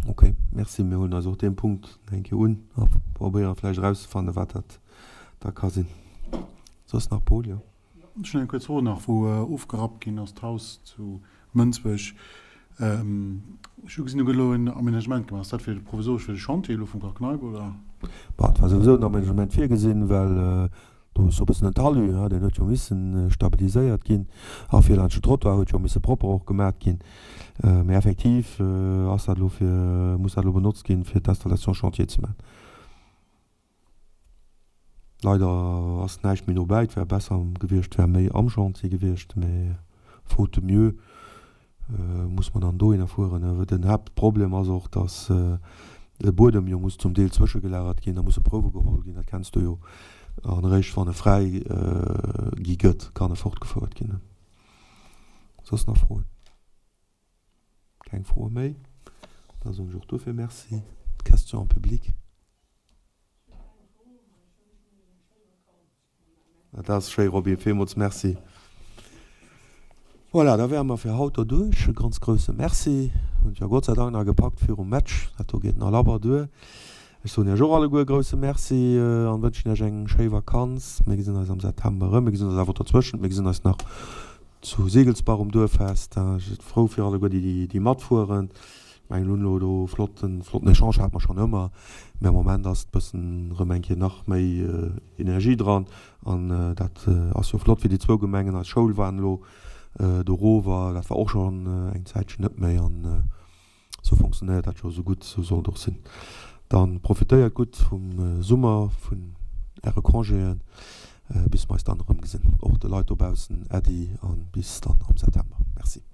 Speaker 1: Ok, merci. Mir huelen eis och dee Punkt nach eng Kéier un a probéiere vläicht erauszefannen, wat dat da ka sinn. Soss nach, Paul? Jo.
Speaker 7: Ech hunn eng kuerz Fro nach, wou ofgerappt ginn ass, d'Haus zu Mënsbech. Ech hu gesinn, do gëtt elo en Aménagement gemaach. Ass dat fir provisoresch fir de Chantier elo vum Park Kneip, oder?
Speaker 1: Bon, et war souwisou en Aménagement virgesinn, well do ass jo e bëssen en Talus, hein, deen huet jo misse stabiliséiert ginn. A fir laanscht den Trottoir huet jo misse propper och gemat ginn. Mee effektiv ass dat elo fir, muss dat elo benotzt ginn, fir d'Installation chantier ze maachen. Leider ass näischt méi nobäi, et wär besser gewiescht, wär méi am Chantier gewiescht, mee faute de mieux muss mer dann dohinner fueren. Den Haaptproblem ass och, dass de Buedem jo muss zum Deel zwëschegelagert ginn, da musse Prouwe geholl ginn, dat kenns du jo, an eréischt wann e fräi gi gëtt, kann e fortgefouert ginn. Soss nach Froen? Keng Froe méi? Da soen ech och dofir Merci. D'Question en public. Dat ass schéi, Roby. Villmools Merci. Voilà, da wäre mer fir haut doduerch. E ganz grousse Merci. Hunn et jo Gott sei Dank nach gepackt virum Match. Dat do geet nach labber duer. Ech soen Iech och alleguer e grousse Merci an wënschen Iech eng schéi Vakanz. Mir gesinn eis am September erëm. Mir gesinn eis awer dozwëschent. Mir gesinn eis nach zu Seegelsbach um Duerffest. Ech si frou fir alleguer déi, déi matfueren. Ech mengen, hunn elo do flotten, flotten Echange hate mer schonn ëmmer, mä am Moment ass et bëssen erëm eng Kéier nach méi Energie dran an dat ass jo flott fir déi zwou Gemengen. Eis Schoul waren elo dorower, dat war och schonn eng Zäitchen net méi an esou fonctionnéiert dat jo esou gutt, esou soll et och sinn. Dann profitéiert gutt vum Summer, vun Äre Congéen, bis mer eis dann erëm gesinn. Och de Leit dobaussen Äddi an bis dann am September. Merci.